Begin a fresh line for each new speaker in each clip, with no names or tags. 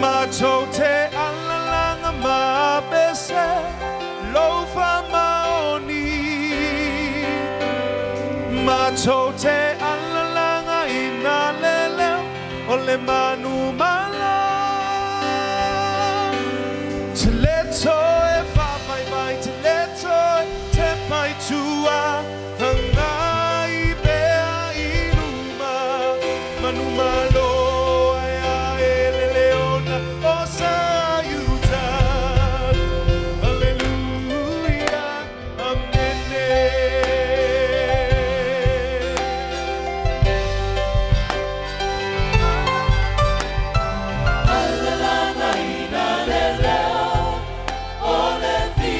Matou te alalaga ma apese lou faamaoni. Matou te alalaga ina le leo o le manumalo. Te le toe faavaivai, te le toe tepa i tua, agai pea i luma, manumalo ae ae le leona o Saiuta. Aleluia, amene.
Maleaga lelei o le Atua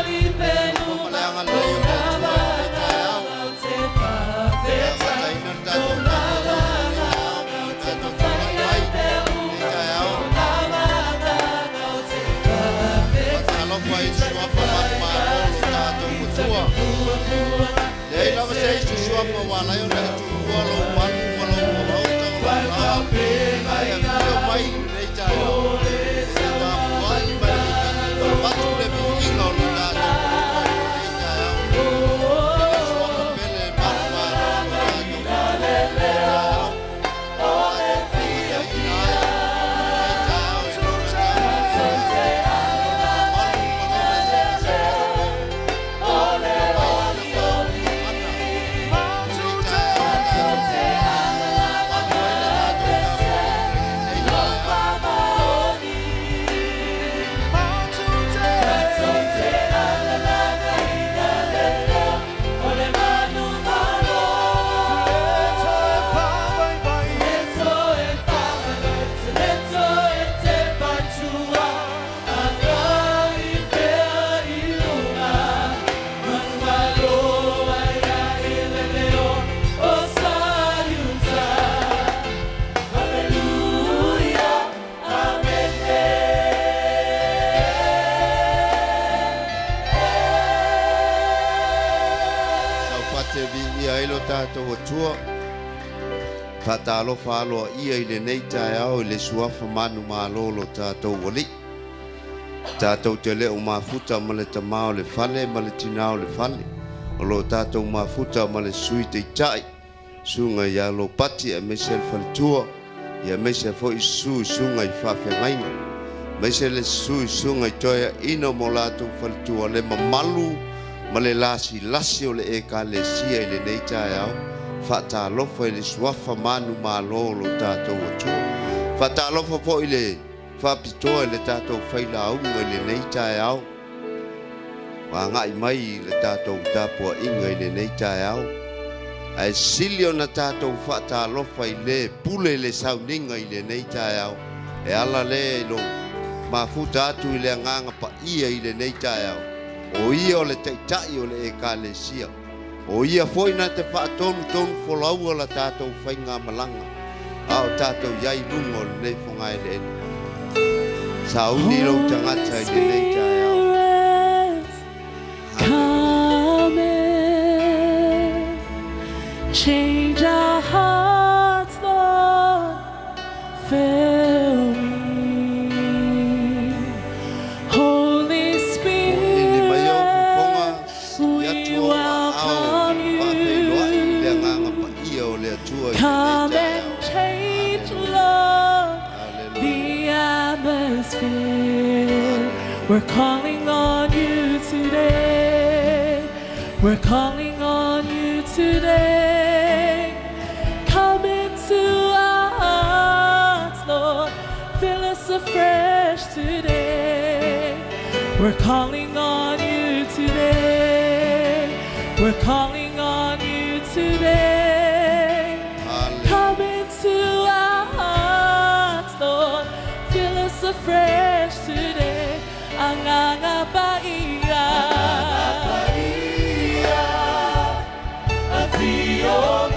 i lenei taeao. E amataina le tatou galuega i lenei taeao, tatou taulai mai i lenei taeao. Faatalofa i le suafa manumalo o lo tatou Atua. Leai lava se isi suafa ua ala ai ona e tuua lou malu ma lou maota ma lou la, ae afio mai i lenei taeao e te tapuai ma le vivii ma avatu le viiga o lo tatou alofa i lenei taeao. I le suafa pele manumalo o lo tatou Atua i lenei taeao, ua tatou faafetaiina ai lenei taeao i lona tamalii. Mamalu ma lona eseese ese. Saufate viia ai lo tatou Atua. Faatalofa aloaia i lenei taeao i le suafa manumalo o lo tatou Alii. Tatou te le o mafuta ma le tama o le fale ma le tina o le fale. O lo o tatou mafuta ma le Sui Taitai, Susuga ia Lopati aemaise le faletua, ia aemaise foi susu i susuga i faafeagaiga, aemaise le susu i susuga i toeaiina mo latou faletua, le mamalu ma le lasilasi o le Ekalesia i lenei taeao. Faatalofa i le suafa manumalo o lo tatou Atua. Faatalofa foi i le faapitoa i le tatou failauga i lenei taeao. Ua agai mai i le tatou tapuaiga i lenei taeao, ae sili ona tatou faatalofa i le pule le sauniga i lenei taeao, e ala lea i lou mafuta atu i le Agaga Paia i lenei taeao, o Ia o le Taitai o le Ekalesia, o Ia foi na te faatonutonu folaua la tatou faigamalaga a o tatou i ai i luga o lenei fogaeleele. Sauni lou
Holy
tagata i lenei taeao.
Spirit,
Haleluia.
come in. Change our hearts, Lord. Fill me. Holy
Ili mai au fofoga,
Spirit,
sii atu
we
ou aao
welcome
faafeiloai i le
you.
Agaga Paia o le Atua i lenei
Come
taeao.
and change,
Haleluia.
Lord,
Haleluia.
the atmosphere.
Haleluia.
We're calling on you today. We're calling on you today. Come into our hearts, Lord. Fill us afresh today. We're calling on you today. We're calling on you today. Come into our hearts, Lord. Fill us afresh today. Agaga Paia. Afio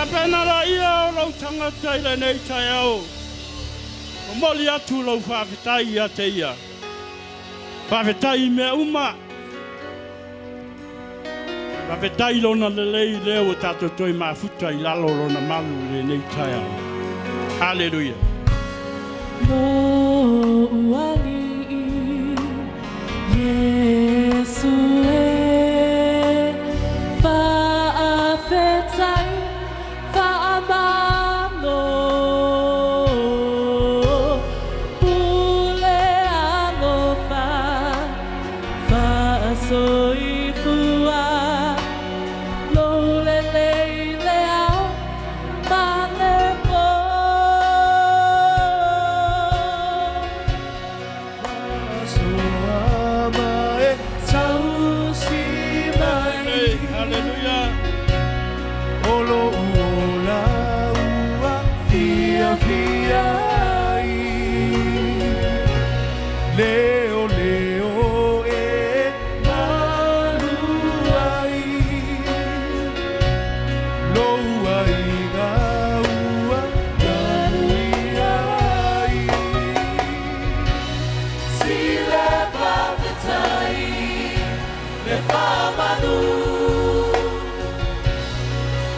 Tapena laia o lou tagata i lenei taeao. Momoli atu lou faafetai ia te ia. Faafetai i mea uma. Faafetai i lona lelei lea ua tatou toe mafuta i lalo o lona malu i lenei taeao. Haleluia.
Lou Alii Iesu e, Faafetai, faamalo, Pule alofa, faasoifua, Lou lelei le ao ma le po.
Hey, haleluia.
Leo leo e malu ai Lou aiga ua manuia ai.
Sile faafetai le faamanu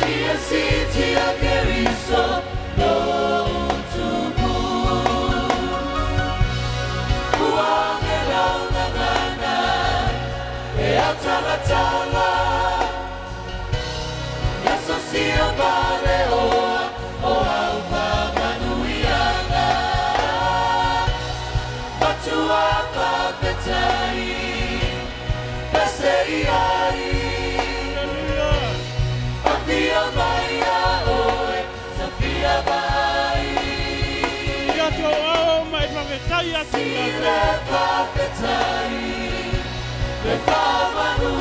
Ia siitia Keriso lou Tupu Ua oge lau gagana e autalatala Ia sosia ma le oa o au faamanuiaga Matua faafetai Pese i ai
Haleluia.
Afio mai ia oe Safia mai
Ia tō ao mai faafetai atu ia te
Sile faafetai Le faamanu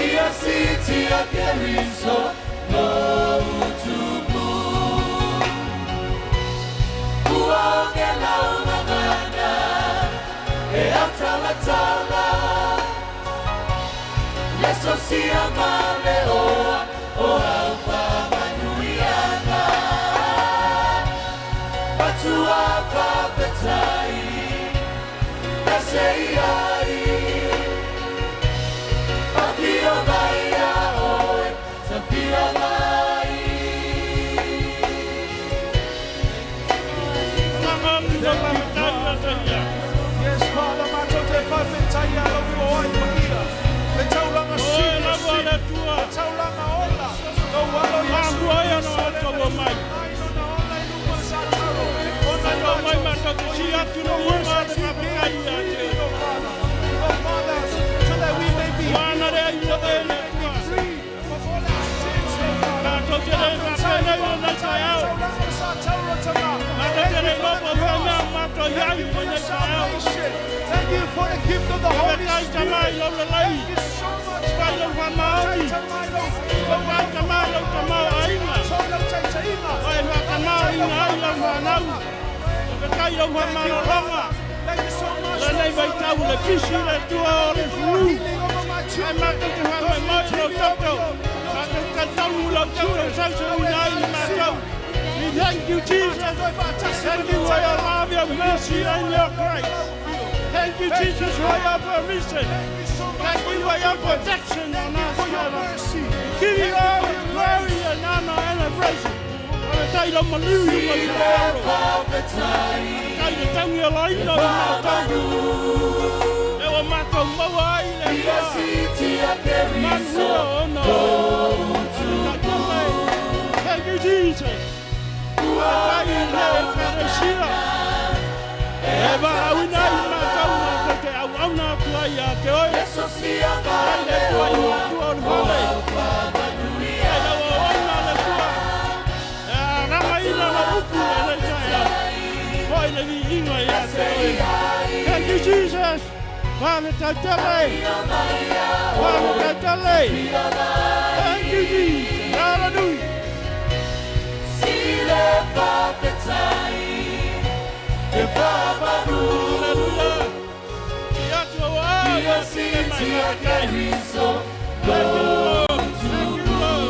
Ia siitia Keriso Lou Tupu Ua oge lau gagana E autalatala Le sosia ma le oa O au faamanuiaga Matua faafetai Pese i ai Afio mai ia oe Safia mai.
Langa mi tau faafetai ia te ia.
Yes, Father, matou te faafetai ia lau foai paia. Le taulaga
Oe
sili e
lava
sili.
le Atua.
Le taulaga ola. Lou alo Iesu.
Mamua ia no tou mai.
Ai nona ola i luga o le satalo. Ona i
Matou mai matou te si atu no uma le faafetai ia te.
Oh, Father. Oh, Father, so that we may be
Wana le ai
so
o
that
e
we
le
may be
Atua.
free of all our sins, oh, Father.
Matou te le faafetai o nei taeao. Matou te le lopo whanau matou
Thank
iai
you for
o
your
nei taeao.
salvation. Thank you for the gift of the Holy
Faafetai
Spirit.
tamai lau lelei.
Thank you so much.
Fai lau whamaoni. Faafetai tamai lau tamau aiga. Oe whakamau ina ai lau whanau. Faafetai lau whamalolonga.
Thank you so much.
Lenei vaitau le pisi le tua o le flu. Ai matou te whamai lau toto. Matou te taunu lau toto sausa ina ai ni matou. We thank you, Jesus. Thank you for your love, your mercy, and your grace. Thank you, Jesus, for your permission. Thank you for your protection on us,
For your
Father.
mercy.
Give you all the glory and honor and the praise. Faafetai lau maliu i lunga o sa Faafetai le tangi o laina o matou. E o matou maua ai le Atua. Manuia ona o. Thank you, Jesus. Faafetai i le Ekalesia. E vaauina ai matou matou te auauna atu ai ia te oe. Ai le Atua i matua o le fale. Ai lau auauna le Atua. E aranga ina la upu le nei taeao. Hoi le viiga ia te oe. Thank you, Jesus. Faafetai tele. Faafetai tele. Thank you, Jesus. Hallelujah.
Sile faafetai Le faamanu
Hallelujah. Ia atu au
Ia siitia Keriso
Thank you, Lord. Thank you, Lord.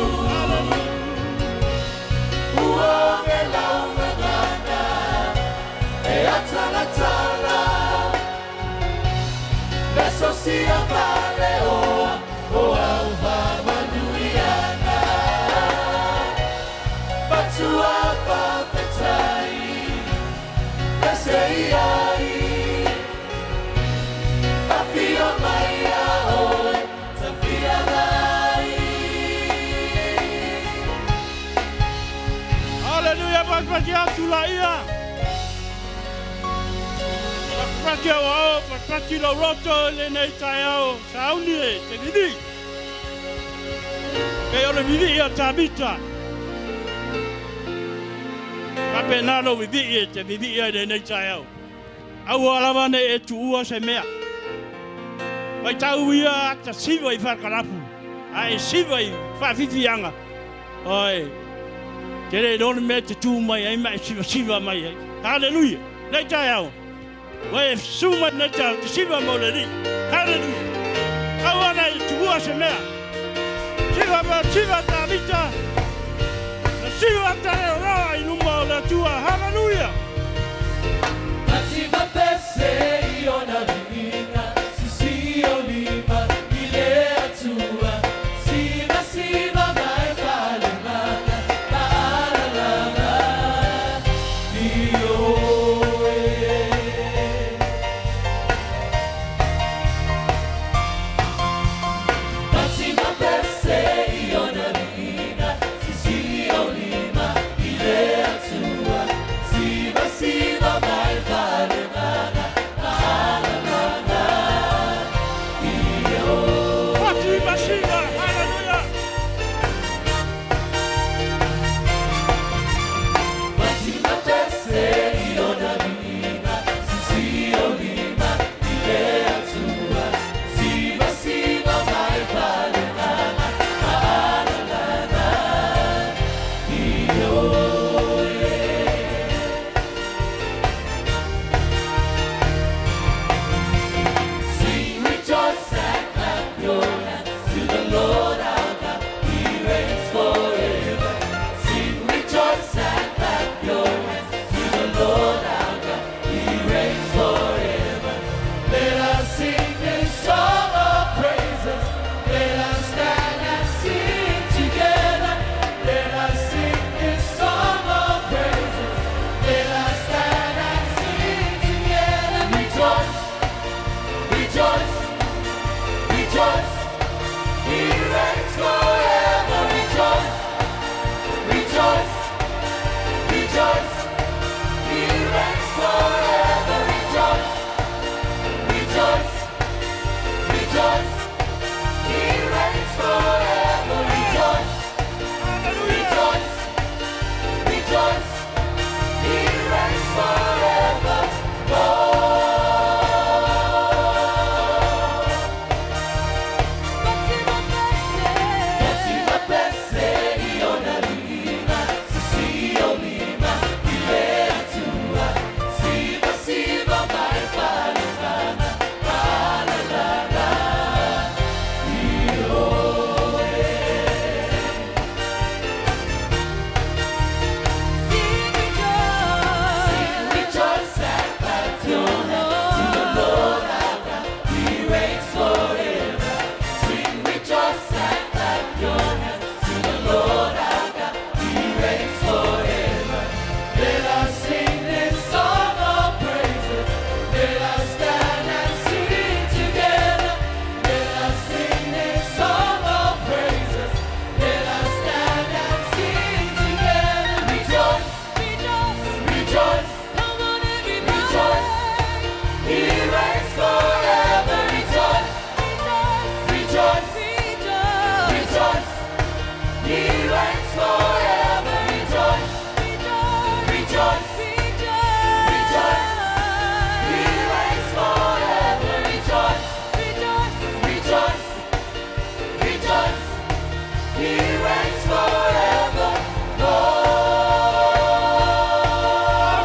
Haleluya, patipati atu laia. Patipati au ao, patipati lou loto i lenei taeao, sauni e te vivii. Pei o le vivii a Tavita. Faapena lou vivii e te vivii ai i lenei taeao. Aua lava ne i e tuua se mea. Faitau ia ata siva i falekalapu, a e siva i faafifiaga. Oi, te le iloa le mea e te tu mai ai ma e sivasiva mai ai. Haleluia! Nei taeao, ua e susu mai nei taeao te siva mo le Alii. Haleluia! Aua nei tuua se mea. Siva ma siva Tavita, na siva ta leo roa i luma o le Atua. Haleluia! Pati ma siva! Haleluia! Haleluia!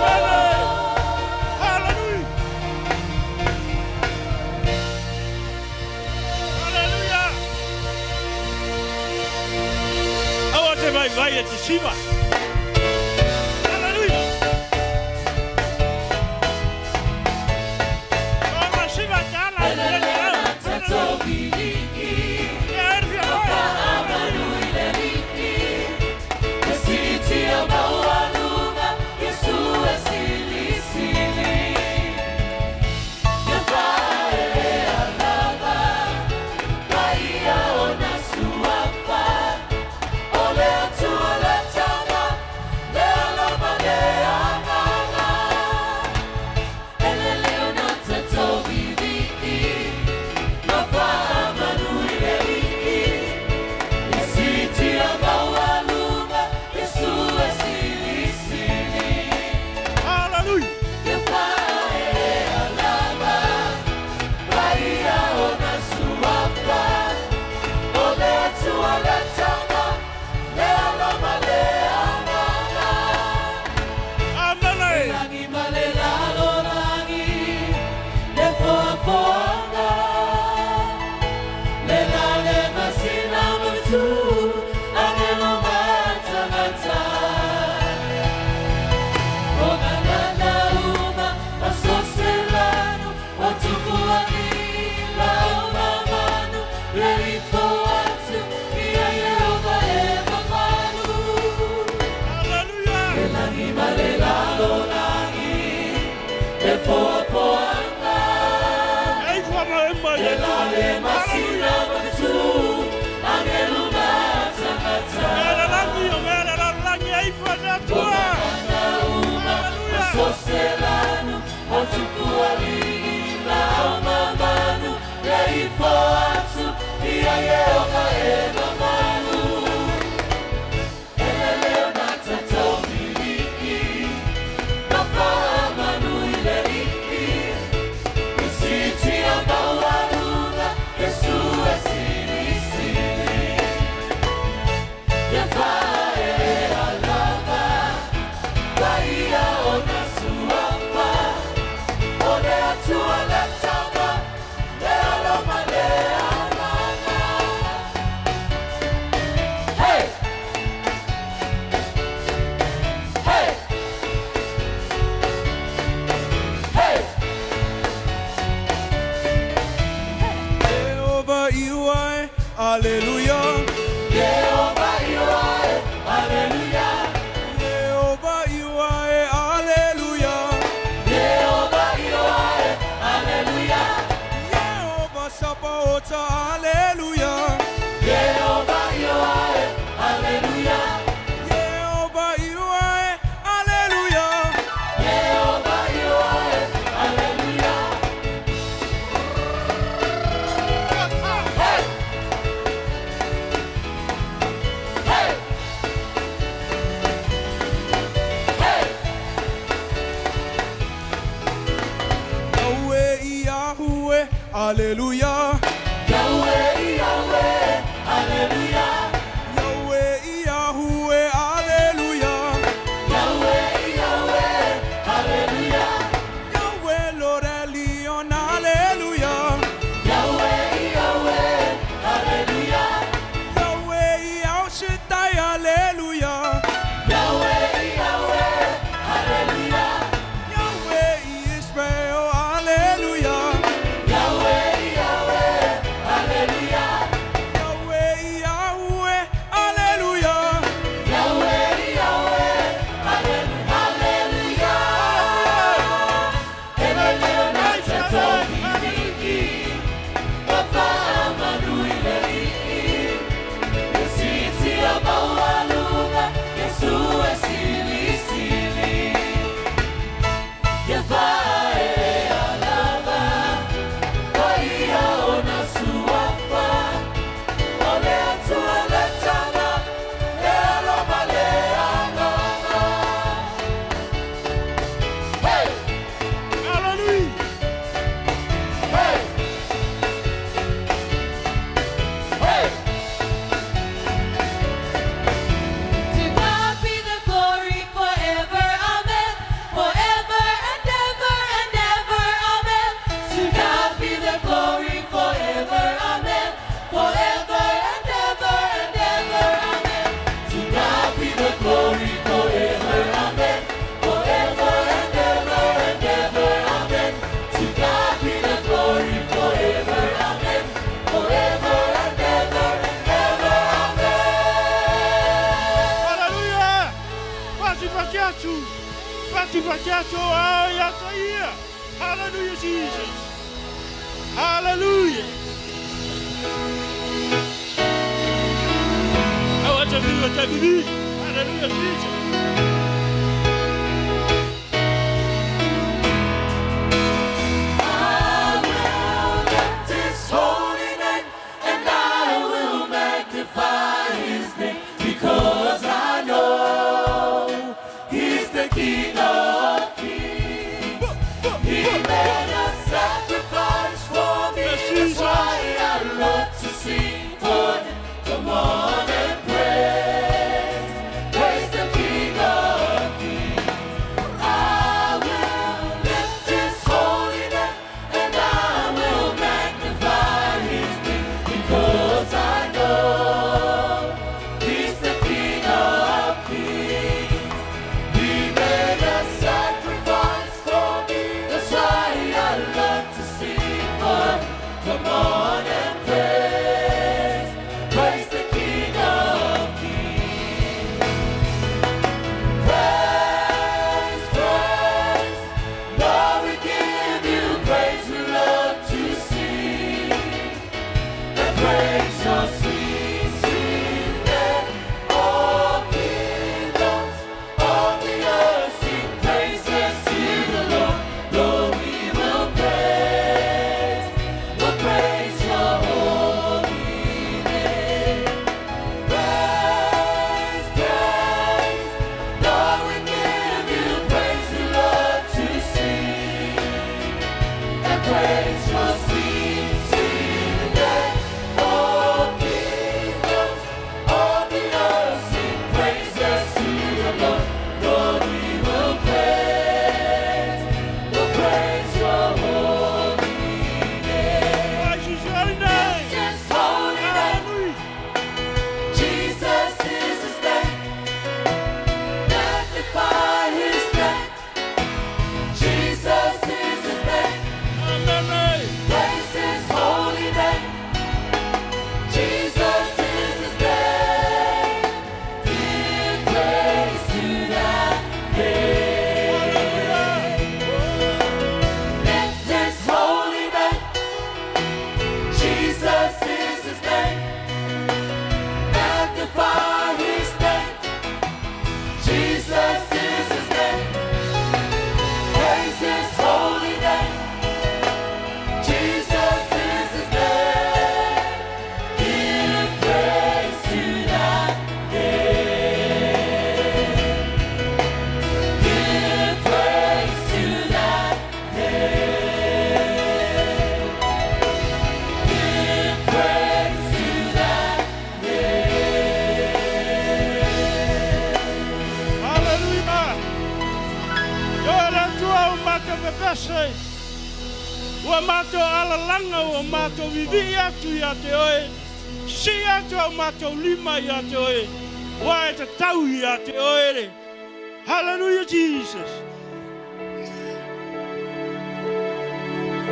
Amene! Haleluia! Haleluia! Aua te vaivai e te siva. Haleluia! Toga siva te ala i le taeao. E ifo ma e mai le Atua. Hallelujah. Mea le lagi, o mea le lalolagi e ifo e le Atua. Hallelujah.
Jehovah Iuae, Alleluia. Jehovah Iuae, Alleluia. Jehovah Sabaoth, Alleluia. Jehovah Iuae, Alleluia. Yahweh, Yahweh, Alleluia. Yahweh, Yahweh, Alleluia. Yahweh, Lord Elion, Alleluia. Yahweh, El Shaddai, Alleluia. Yahweh, Israel, Alleluia. Yahweh, Yahweh, Alleluia.
Hallelujah.
To God be the glory forever, amen. Forever and ever and ever, amen. To God be the glory forever, amen. Forever and ever and ever, amen. To God be the glory forever, amen. Forever and ever and ever, amen. To God be the glory forever, amen. Forever and ever and ever, amen.
Hallelujah. Fati fati atu. Fati fati atu. Ai atu ia. Hallelujah, Jesus. Hallelujah. Au atu vivi, atu vivi. Hallelujah, Jesus.
I will lift his holy name and I will magnify his name because I know he's the King of Kings. He made a sacrifice for me. That's why I love to sing for him. Come on and praise, praise the King of
matou pepese, ua matou alalaga, ua matou vivii atu ia te Oe, sii atu au matou lima ia te Oe, ua e tatau ia te Oe le. Hallelujah, Jesus.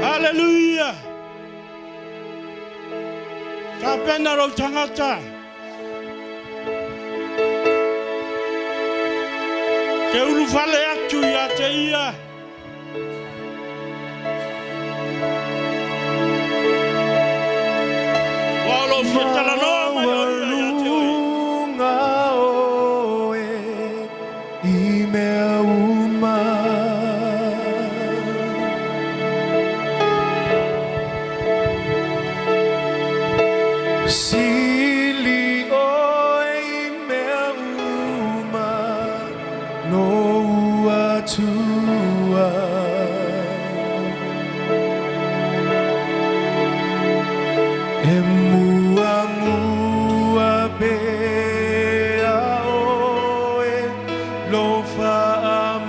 Hallelujah. Tapena lou tagata. Te ulufale atu ia te Ia. Ua o lo o fia talanoa mai o Ia ia te oe.
Maualuga oe i mea uma. Sili oe i mea uma lou Atua. E muamua pea oe lou faamoemoe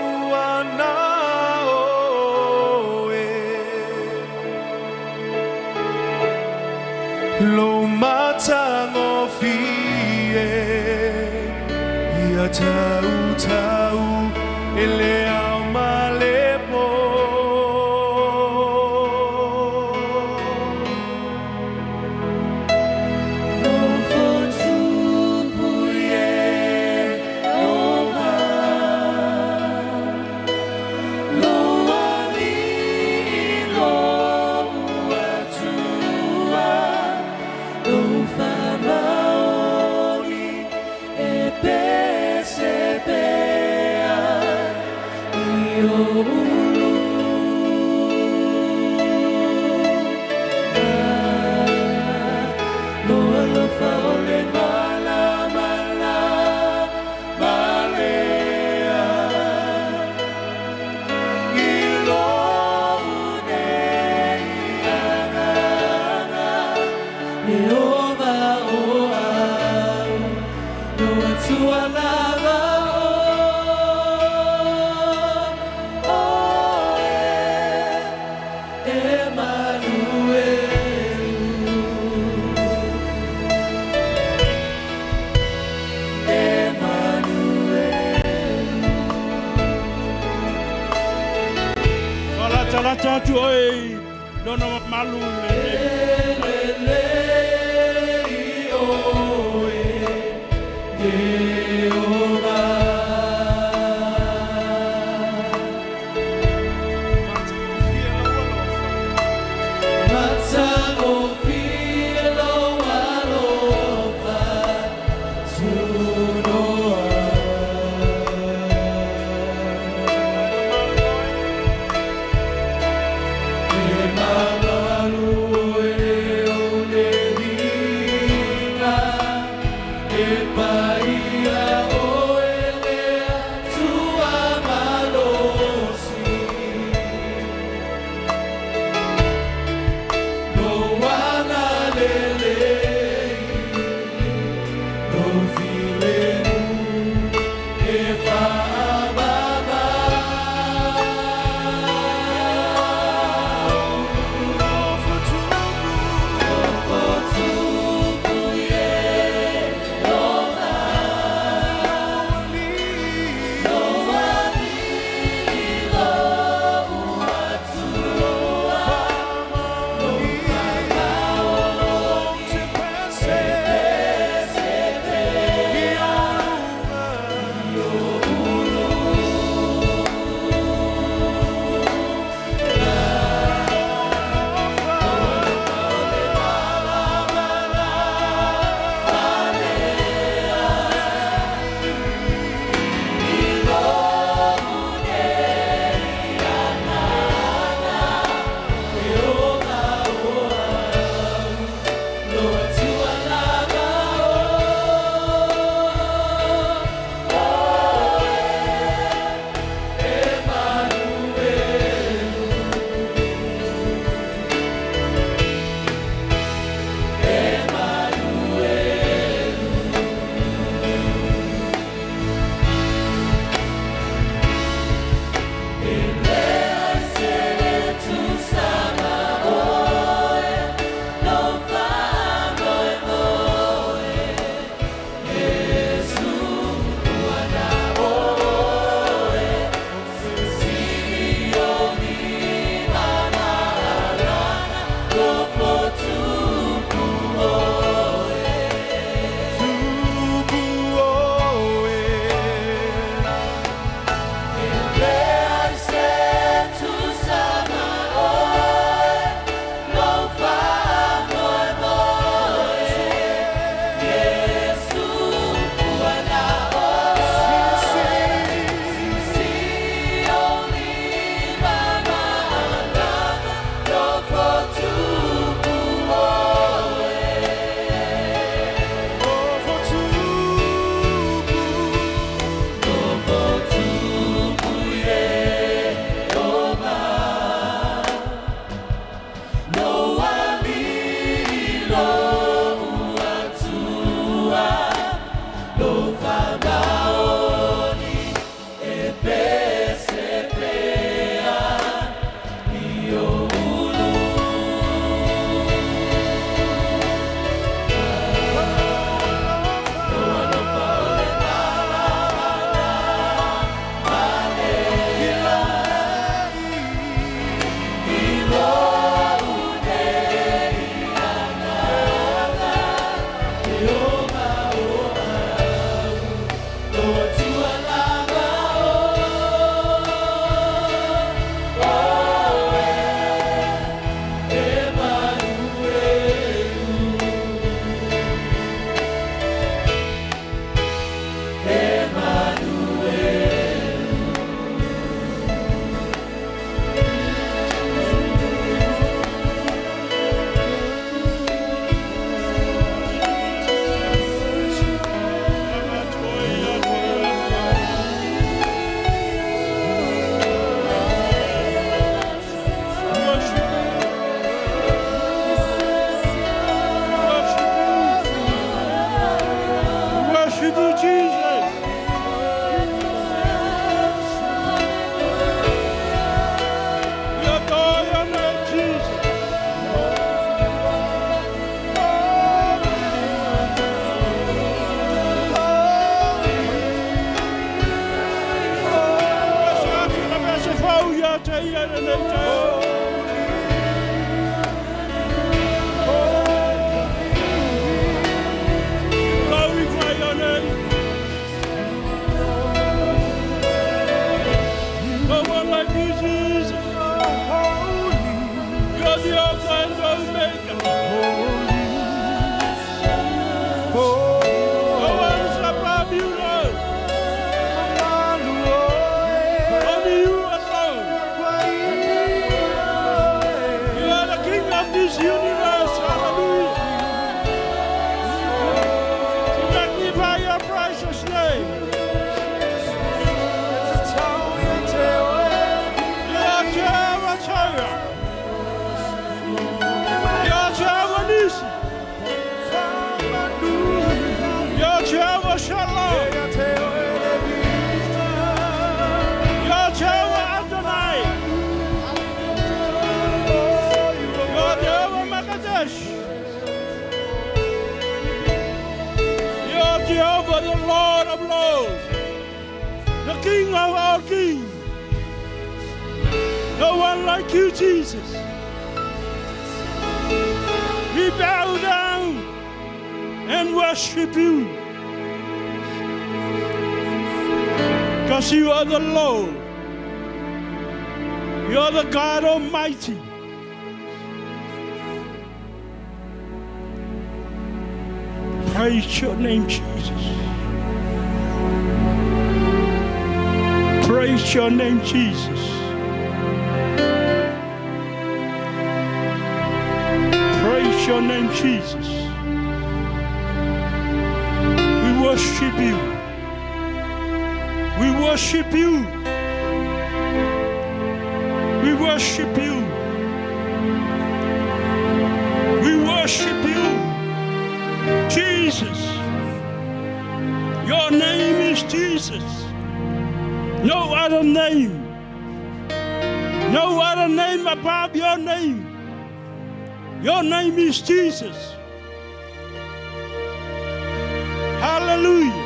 ua na oe. Lou matagofie ia tautau i le ao ma le po.
Nofo tupu Ieova, lou Alii lou Atua, lou faamaoni e pese pea i ou uluga. Lou alofa o le malamalama lea i lou nei agaga. Ieova o au, lou Atua lava o oe, Emanuelu. Emanuelu.
Faalatalata atu oe i lona mamalu i lenei.
Elelei oe, Ieova.
Matagofie lou alofa.
Matagofie lou alofa tunoa. E mamalu oe le o le iga, e paia.
ia te ia i lenei taeao. Glorify your name. No one like you, Jesus. You're the Alpha and Omega. No one is above you, Lord. Only you alone. You are the King of this universe. Hallelujah. To magnify your precious name. You are Jehovah Jireh. You are Jehovah Nissi. You are Jehovah Shalom. You are Jehovah Adonai. You are Jehovah Makadesh. You are Jehovah, the Lord of Lords, the King of all kings. No one like you, Jesus. We bow down and worship you. Because you are the Lord. You are the God Almighty. Praise your name, Jesus. Praise your name, Jesus. Praise your name, Jesus. We worship you. We worship you. We worship you. We worship you. Jesus. Your name is Jesus. No other name. No other name above your name. Your name is Jesus. Hallelujah.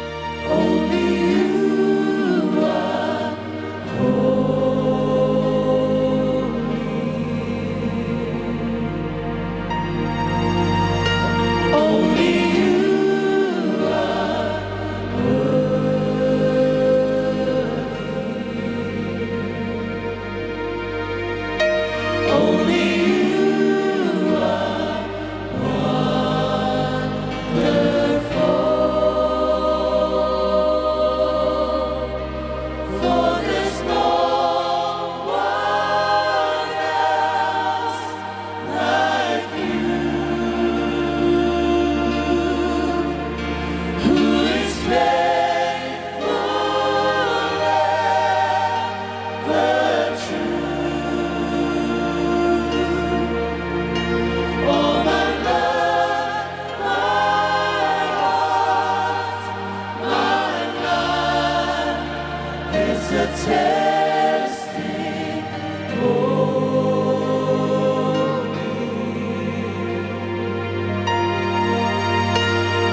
For there's no one else like you who is faithful ever true. All my love, my heart, my life is a testimony.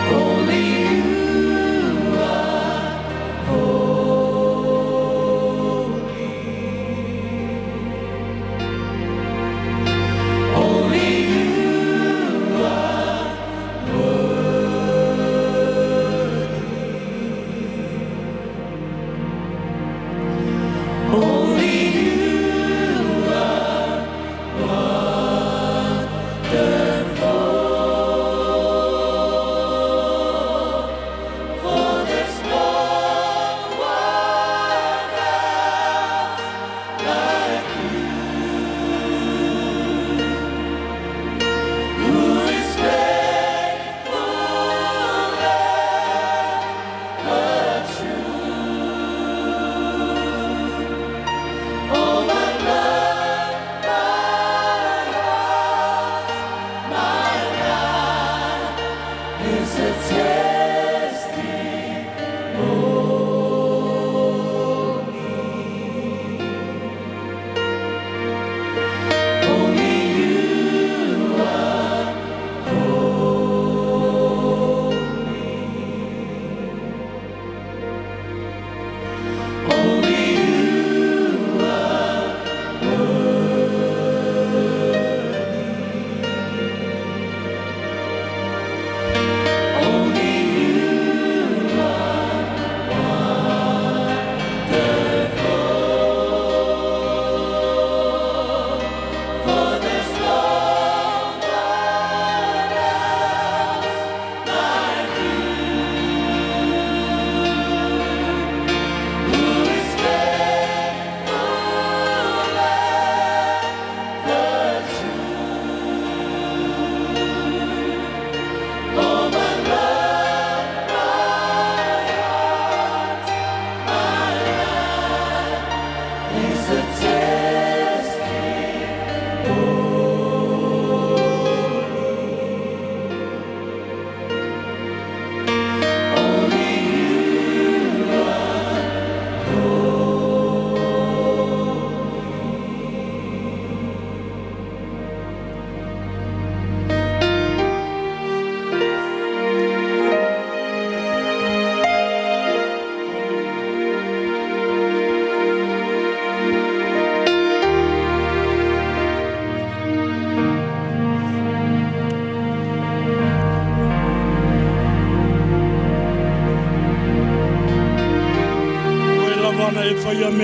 Only you are holy. Only you are Only you are wonderful. For there's no one else like you who is faithful ever true.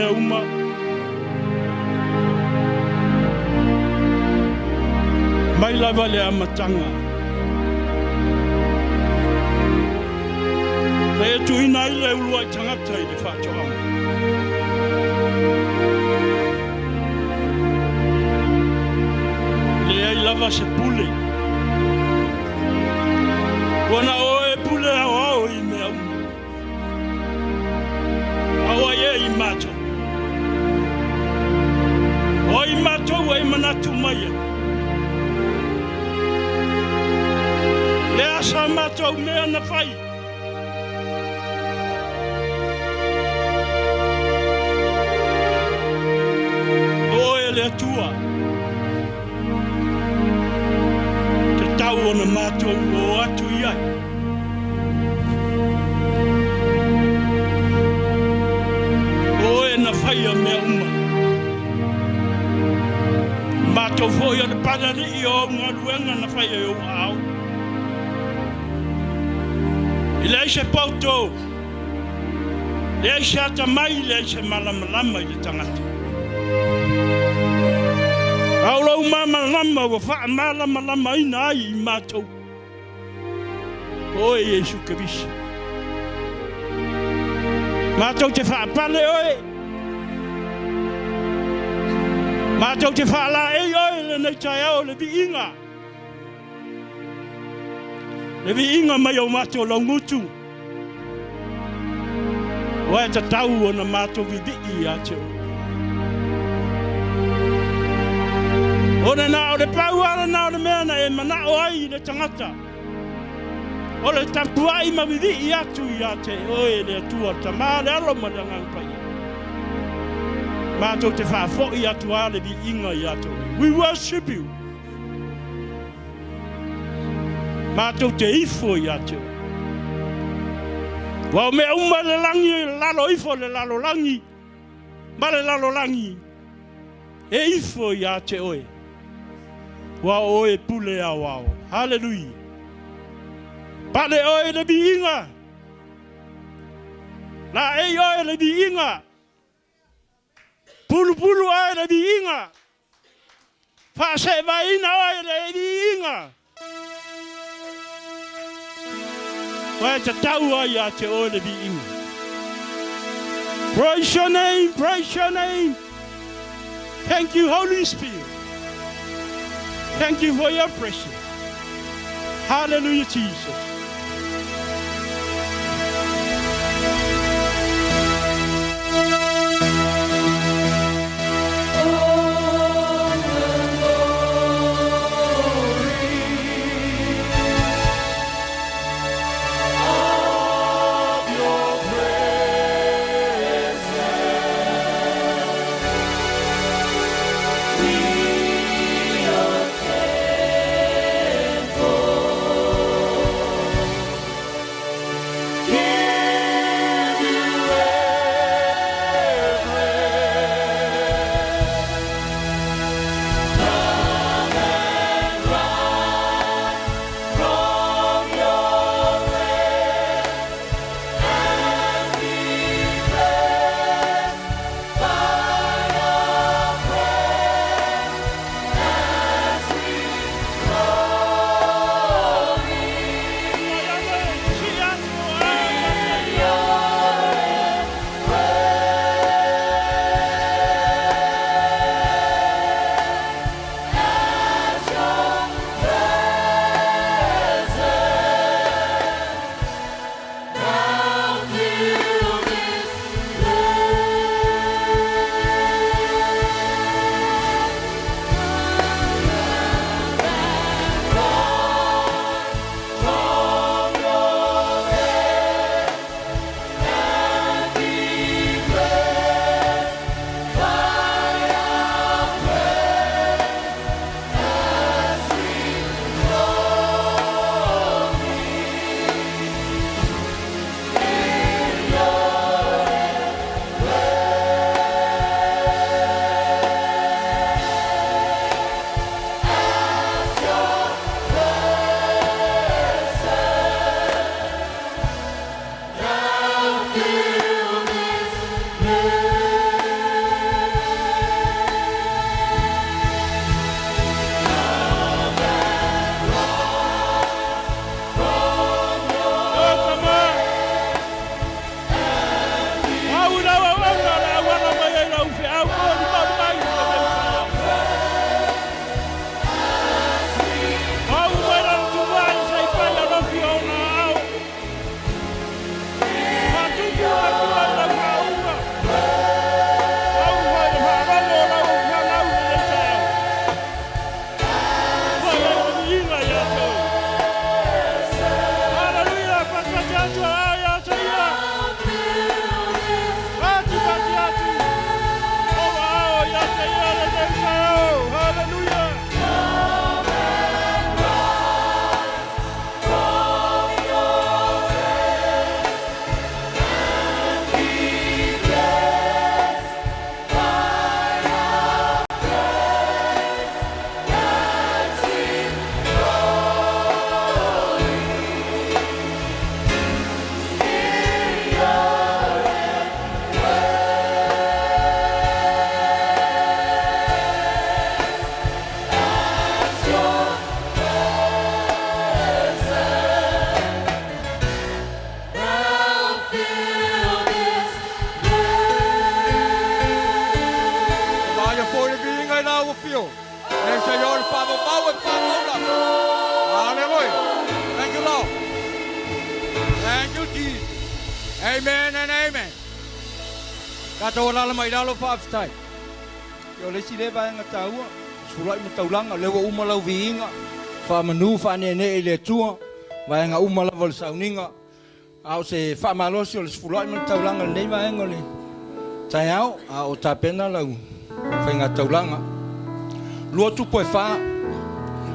mea uma. Mai lava i le amataga. Na e tuuina ai le uluai tagata i le faatoaga. E leai lava se pule. Ua na o oe e pule aoao i mea uma. A o ai ea i matou? O ai matou ua e manatu mai ai? O le a sa matou mea na fai? O oe le Atua, tatau ona matou o atu i ai. O oe na faia mea uma. Matou foi o le Palalii o au galuega na faia i ou aao. E leai se poto, leai se atamai, leai se malamalama i le tagata. A o lou malamalama ua faamalamalamaina ai i matou. O oe Iesu Keriso. Matou te faapale oe. Matou te faalaei oe i lenei taeao o le viiga. Le viiga mai o matou laugutu. Ua e tatau ona matou vivii ia te oe. Ona na o le pau lava lena o le mea na e manao ai i le tagata, o le tapuai ma vivii atu ia te oe le Atua, le Tama, le Alo ma le Agaga Paia. Matou te faafoi atu lava le viiga ia te oe. We worship you. Matou te ifo ia te oe. Ua o mea uma i le lagi, i lalo ifo o le lalolagi ma le lalolagi e ifo ia te oe. Ua o oe e pule aoao. Haleluia. Pale oe i le viiga. Laei oe i le viiga. Pulupulu oe i le viiga. Faaseevaina oe i le viiga. Ua e tatau ai ia te oe le viiga. Praise your name, praise your name. Thank you, Holy Spirit. Thank you for your presence. Hallelujah, Jesus.
afio. E se i o le whaamamau e whaamau lava. Hallelujah. Thank you, Lord. Thank you, Jesus. Amen and amen. Tatou alala mai lalo faafetai. Ia o le isi lea vaega taua, sefuluai ma taulaga, o lea ua uma lau viiga, faamanu faaneenee i le Atua, vaega uma lava o le sauniga. A o se faamalosi o le sefuluai ma le taulaga i lenei vaega o le taeao, a o tapena lau faigataulaga. 24,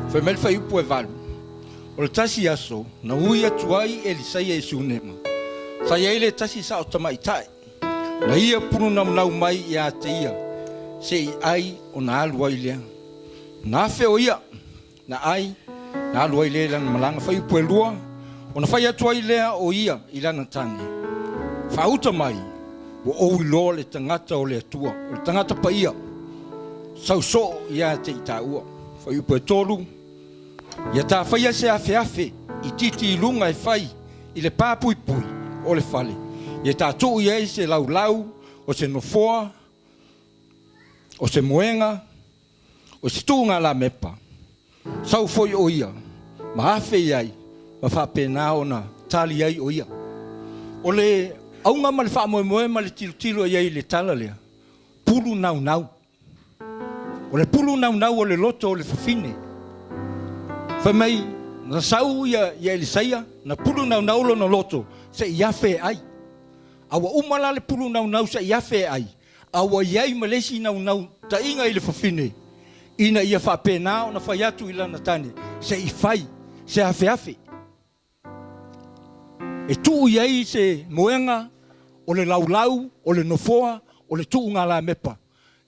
fai mai le fuaiupu e 8, O le tasi aso na ui atu ai Elisaia i Sunema, sa i ai le tasi sao tamaitai, na ia pulunaunau mai ia te ia se i ai ona alu ai lea. Na afe o ia, Na ai, na alu ai lea i lana malaga faiupu e lua, ona fai atu ai lea o ia i lana tane, Faauta mai, ua ou iloa le tagata o le Atua, o le tagata paia, sau soo ia te i taua. Faiupu e tolu, Ia ta faia se afeafe itiiti i luga e fai i le pā puipui o le fale, ia ta tuu i ai se laulau o se nofoa, o se moega, O se tuuga lamepa, sau foi o ia ma afe i ai ma faapena ona tali ai o ia. O le auga ma le faamoemoe ma le tilotilo i ai i le tala lea, pulu naunau. O le pulu naunau o le loto o le fafine. Fai mai, na sau ia, ia Elisaia, na pulu naunau lona loto se i afe e ai. A ua uma la le pulu naunau se i afe e ai, A ua i ai ma le isi naunautaiga i le fafine, ina ia faapena ona fai atu i lana tane, se i fai se afeafe e tuu i ai se moega o le laulau, o le nofoa, o le tuugalamepa,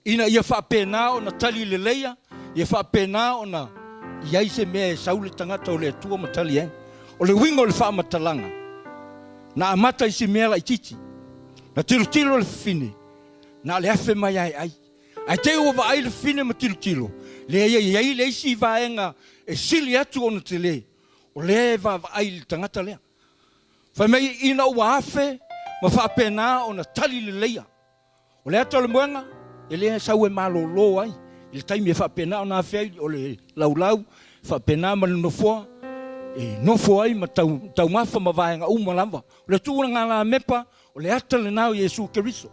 ina ia faapena ona tali leleia, ia faapena ona i ai se mea e sau le tagata o le Atua ma tali ai. O le uiga o le faamatalaga, na amata i si mea laitiiti, na tilotilo le fafine, na o le afe mai lava e ai. Ae te i ua vaai le fafine ma tilotilo, leai e i ai le isi vaega e sili atu ona tele, o lea e vaavaai i le tagata lea. Fai mai ina ua afe ma faapena ona tali leleia. O le ata o le moega, e le sau e malolo ai i le taimi e faapena ona afe ai o le laulau, faapena ma le nofoa e nofo ai ma tau, taumafa ma vaega uma lava. O le tulaga lamepa, o le ata lena o Iesu Keriso.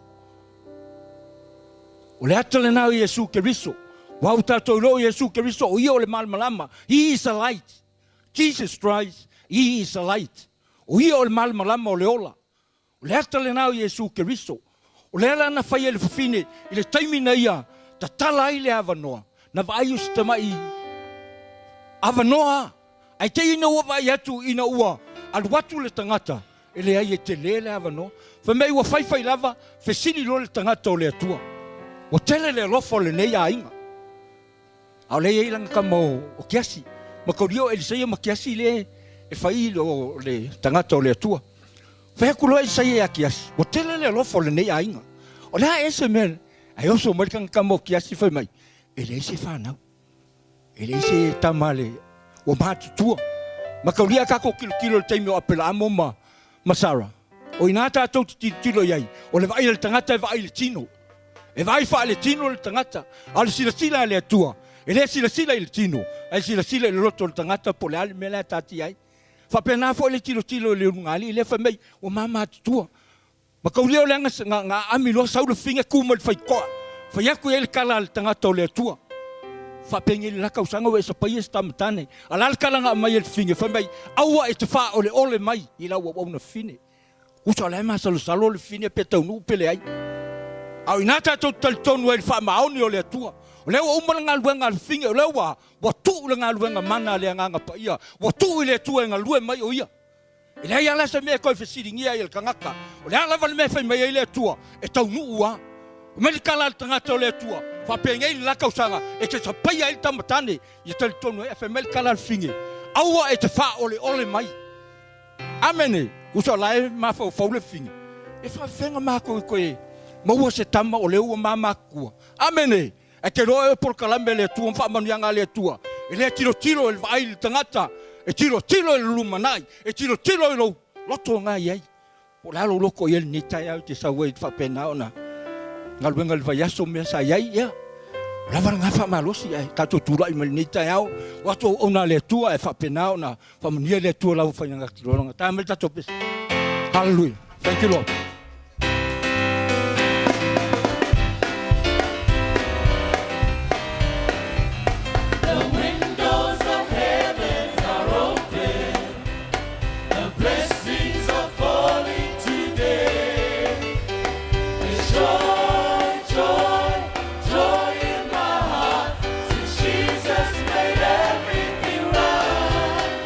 O le ata lena o Iesu Keriso. Ua au tatou iloa o Iesu Keriso, o ia o le malamalama. He is a light. Jesus Christ, He is a light. O ia o le malamalama o le ola. O le ata lena o Iesu Keriso. O le ala na fai e le fafine i le taimi na ia tatala ai le avanoa, na vaai o si tamai avanoa a. Ae te i ina ua vaai atu ina ua alu atu le tagata, e leai e tele le avanoa. Fai mai ua faifai lava, fesili loa le tagata o le Atua. Ua tele le alofa o lenei aiga. A o lea e i ai lana tama o Kiasi. Mataulia o Elisaia ma Kiasi lea e fai o le tagata o le Atua. Fai atu loa Elisaia ia Kiasi, ua tele le alofa o lenei aiga. O le a ea se mea? Ae oso mai le tagata o Kiasi fai mai, e leai se fanau. E leai se tama le ua matutua. Mataulia a tatou tilotilo i le taimi o Apelaamo ma ma Sara, o ina tatou te tilotilo i ai, o le vaai a le tagata e vaai i le tino. E vaai faaletino le tagata, a o le silasila a le Atua, e le silasila i le tino, ae silasila i le loto o le tagata po o le a le mea la e taatia ai. Faapena foi le tilotilo i le ulugalii lea fai mai ua mamatutua. Mataulia o le aga na aami loa sau le figa tu mai le faitoa, fai atu i ai le tala a le tagata o le Atua. Faapenei le la tausaga ua e sapaia se tama tane. A o le a le tala na aumai e le fine? Fai mai, aua e te faaoleole mai i lau auauna fine. Uso o la e masalosalo le fine pe taunuu pe leai. A o ina tatou te talitonu ai i le faamaoni o le Atua, o lea ua uma le galuega a le fine, o lea ua ua tuu le galuega mana a le Agaga Paia, ua tuu i le Atua e galue mai o Ia. E leai lava la se mea e toe fesiligia ai e le tagata, o le a lava le mea e fai mai ai le Atua, e taunuu lava. Fai mai le tala a le tagata o le Atua, faapenei le la tausaga e te sapaia ai le tama tane, ia talitonu ai, ae fai mai le tala a le fine, aua e te faaoleole mai. Amene! Tusa o la e mafaufau le fine, e faafefea matou e toe maua se tama o lea ua mamatua. Amene! Ae te iloa oe o polokalame a le Atua ma faamanuiaga a le Atua, e le tilotilo e le vaai i le tagata, e tilotilo i le lumanai, e tilotilo i lou loto na i ai. Po o le a lou loto i ai lenei taeao e te sau ai faapena ona galuega i le vaiaso mea sa i ai, ia. Ua lava lena faamalosi ae tatou tulai mai lenei taeao o atu auauna a le Atua ae faapena ona faamanuia le Atua lau faiga Ta mai le tatou pese. Hallelujah. Thank you Lord.
The windows of heaven are open. The blessings are falling today. There's joy, joy, joy in my heart since Jesus made everything right.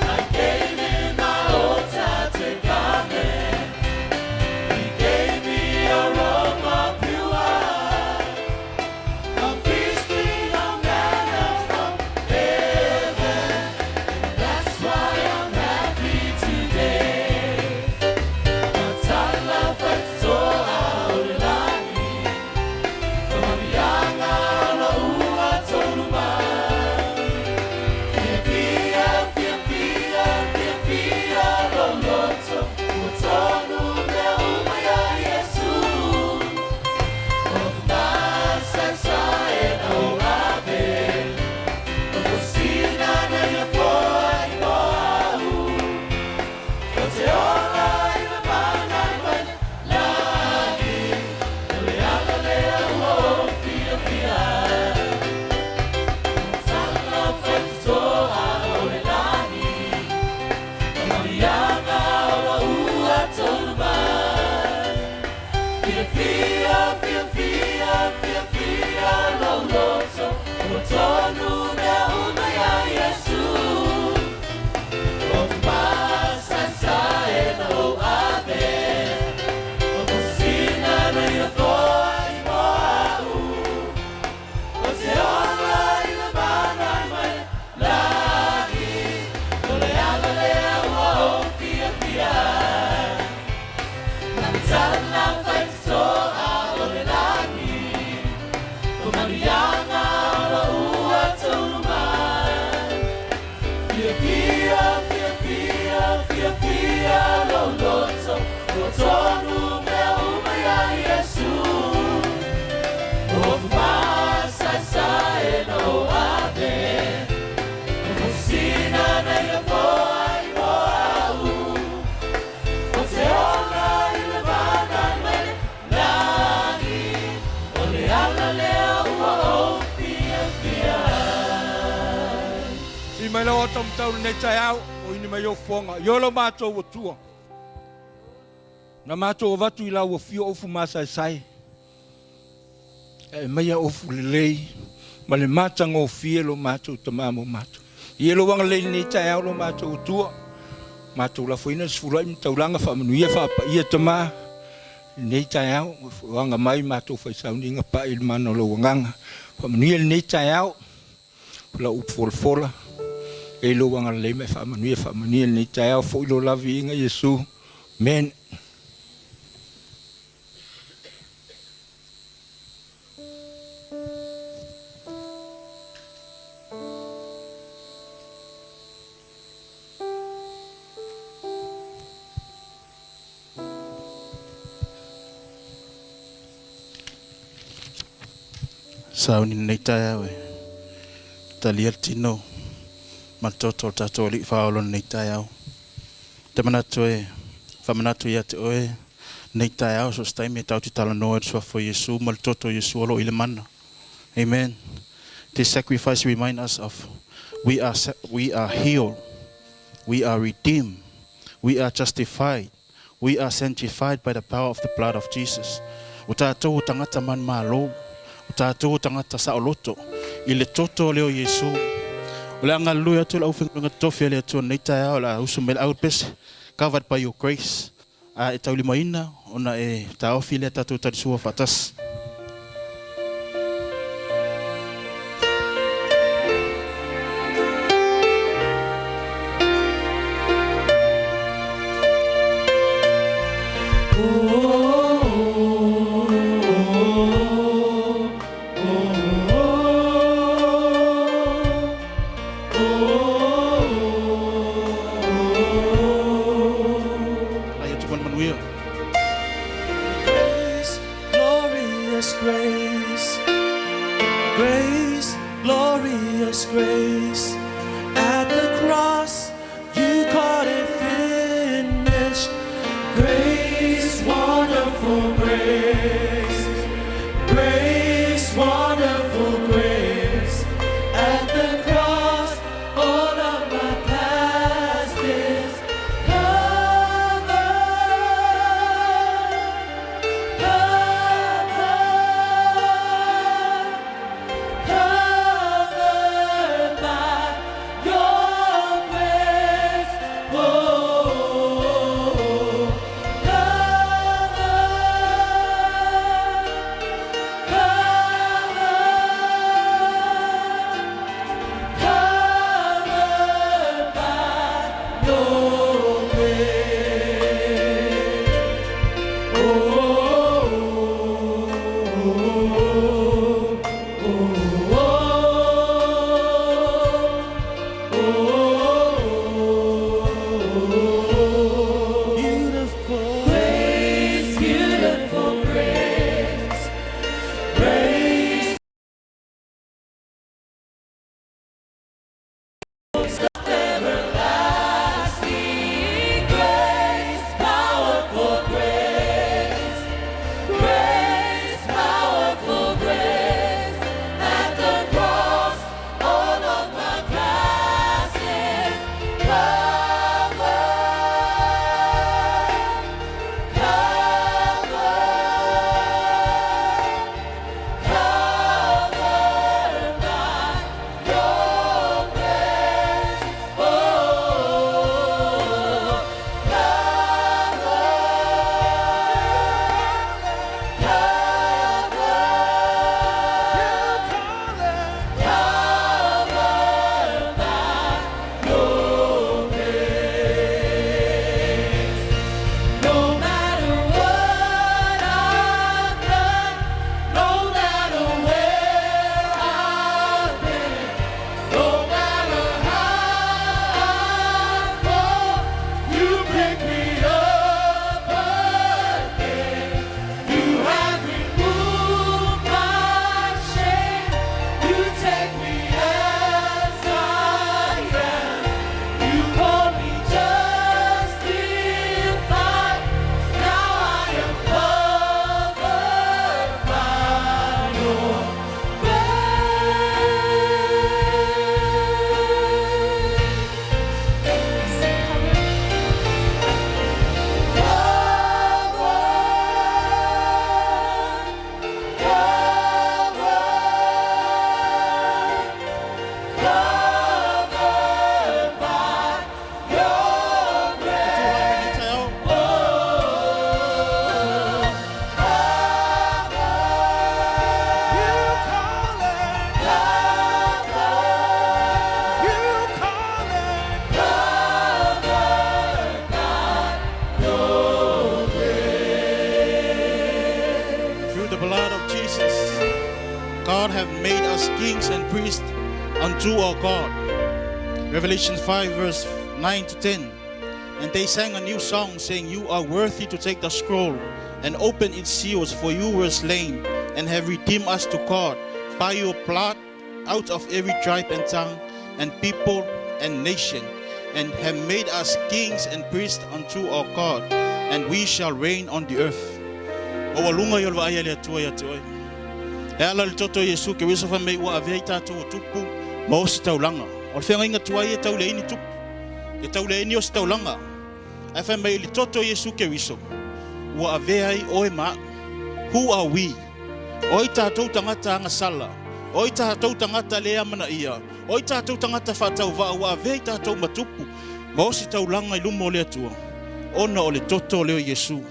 I gave him my old tattered garment. He gave me a robe of pure white. I'm feasting on manna from heaven. And that's why I'm happy today.
Si mai lau ata mtau lenei taeao, o ini mai o fuanga. I olo mātou atua. Na mātou avatu i lau afio ofu masaesai. E mai a ofu lelei, ma le matagofie lo matou tama mo matou. I e lo agalelei lenei taeao lo matou atua. Matou lafoina le sefulu ai ma taulaga faamanuia faapaia tama lenei taeao. O aga mai matou faisauniga pai i le mana o lou agaga. Faamanuia lenei taeao. O lau upu folafola, e i lou agalelei ma e faamanuia, faamanuia lenei taeao foi lo laviiga Iesu. Amen.
Sauni lenei taeao e talia le tino ma le toto o le tatou Alii Faaola lenei taeao. Te manatu e faamanatu ia te oe lenei taeao so o se taimi e tatou te talanoa i le suafa o Iesu ma le toto o Iesu o lo o i le mana. Amen. This sacrifice remind us of we are we are healed, we are redeemed, we are justified, we are sanctified by the power of the blood of Jesus. O tatou o tagata manumalo, o tatou o tagata saoloto i le toto lea o Iesu. O le a galulue atu le aufaigaluega totofi a le Atua i lenei taeao, o le a usu mai le aupese, covered by your grace, a e taulimaina ona e taofi lea tatou talisua faatasi. Lai atu ma le manuia.
Grace, glory Grace, glorious grace, at the cross you called it finished. Grace, wonderful grace, grace, wonderful grace, at the cross all of my past is covered, covered. Covered by your grace, oh, covered, covered, covered by your grace, oh. Beautiful grace, beautiful grace, grace. Everlasting grace, powerful grace, grace, powerful grace. At the cross, all of my past is covered, covered, covered by your grace. Oh, covered, covered, covered by your grace. No matter what I've done, no matter where I've been, no matter how I fall, you pick me up again. You have removed my shame. You take me as I am. You call me justified. Now I am covered by your grace. Covered, covered, covered by your grace.
Through the blood of Jesus, God have made us kings and priests unto our God. Revelation 5, verse 9 to 10. And they sang a new song, saying, You are worthy to take the scroll and open its seals, for you were slain and have redeemed us to God by your blood out of every tribe and tongue and people and nation, and have made us kings and priests unto our God, and we shall reign on the earth. O ua luga ia o le vaai a le Atua ia te oe. E ala i le toto o Iesu Keriso fai mai ua avea i tatou o tupu ma ositaulaga. O le feagaiga tuai e tau leai ni tupu, e tau leai ni ositaulaga. Ae fai mai i le toto o Iesu Keriso ua avea ai oe ma a'u. Who are we? O ai tatou tagata agasala? O ai tatou tagata le amanaia? O ai tatou tagata faatauvaa ua avea i tatou ma tupu ma ositaulaga i luma o le Atua? Ona o le toto lea o Iesu.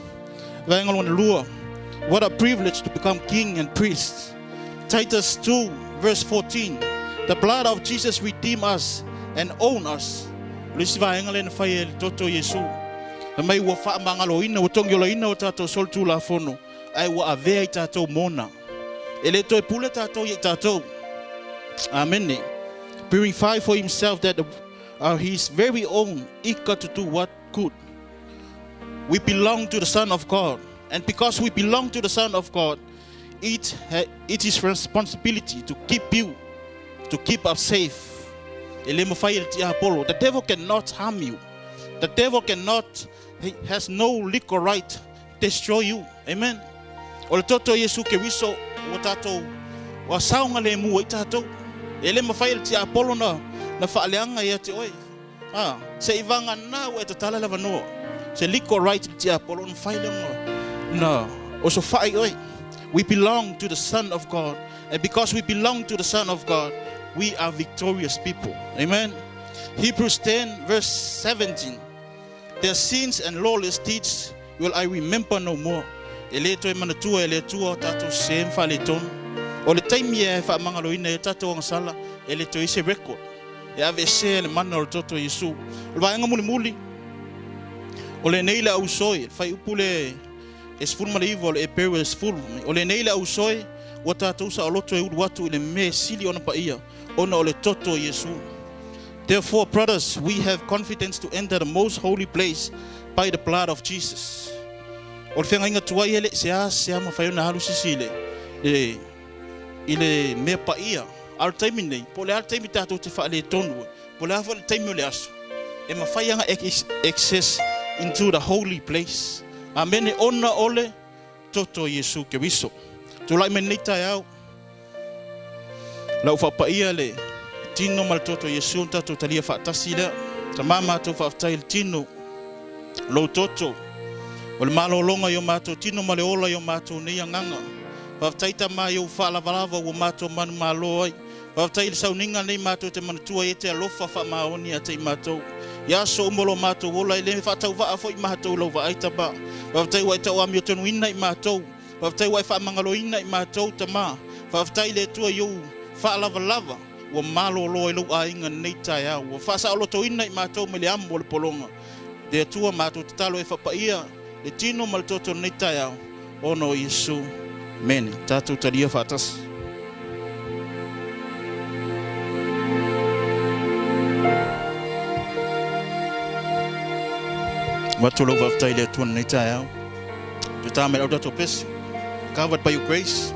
Vaega lona lua, What a privilege to become king and priest. Titus 2 verse 14, The blood of Jesus redeem us and own us. O le isi vaega lea na fai e le toto o Iesu. Fai mai ua faamagaloina, ua togiolaina o tatou solitulafono, ae ua avea i tatou mona. E le toe pule tatou ia i tatou. Amene. Purify for himself that are his very own eager to do what good. We belong to the Son of God. And because we belong to the Son of God,
It, it is responsibility to keep you, to keep us safe. E le mafai e le tiapolo. The devil cannot harm you. The devil cannot, he has no legal right destroy you. Amen. O le toto o Iesu Keriso ua tatou ua saogalemu ai tatou. E le mafai e le tiapolo na na faaleaga ia te oe. A, se i vagana ua e tatala le avanoa. Se legal right le tiapolo ona mafai lea ona na osofai oe. We belong to the Son of God. And because we belong to the Son of God, we are victorious people. Amen. Hebrews 10 verse 17. Their sins and lawless deeds will I remember no more. E le toe manatua e le Atua o tatou sē ma faaletonu. O le taimi ea e faamagaloina ai o tatou agasala, e le toe i se record. E aveesea e le mana o le toto o Iesu. O le vaega mulimuli, o lenei le ausoe, le fuaiupu le e 19 o le Eperu e 10, o lenei le ausoe ua tatou saoloto e ulu atu i le mea e sili ona paia, ona o le toto o Iesu. Therefore, brothers, we have confidence to enter the most holy place by the blood of Jesus. O le feagaiga tuai e le i seasea mafai ona alu sisi i le, le, i le mea paia. A o le taimi nei, po o le a le taimi tatou te faaletonu ai, po o le a foi le taimi o le aso, e mafai ona access into the holy place. Amene, ona o le toto o Iesu Keriso. Tulai mai lenei taeao, lau faapaia le tino ma le toto o Iesu na tatou talia faatasi lea. Tama matou faafetai i le tino, lou toto, o le malologa i o matou tino ma le ola i o matou nei agaga. Faafetai Tama i ou faalavalava ua matou manumalo ai. Faafetai i le sauniga lenei matou te manatua ai e te alofa faamaoni ia te i matou. I aso uma o lo matou ola, e le faatauvaa foi matou i lau vaai, Tama. Faafetai ua e tauamiotonuina i matou. Faafetai ua e faamagaloina i matou, Tama. Faafetai i le Atua i ou faalavalava ua malolo ai lou aiga lenei taeao. Ua faasaolotoina i matou mai le amo o le pologa. Le Atua, matou tatalo e faapaia le tino ma le toto i lenei taeao, ona o Iesu. Amene. Tatou talia faatasi. Avatu lou faafetai i le Atua i lenei taeao. Toe tā mai lau tatou pese. Covered by your grace.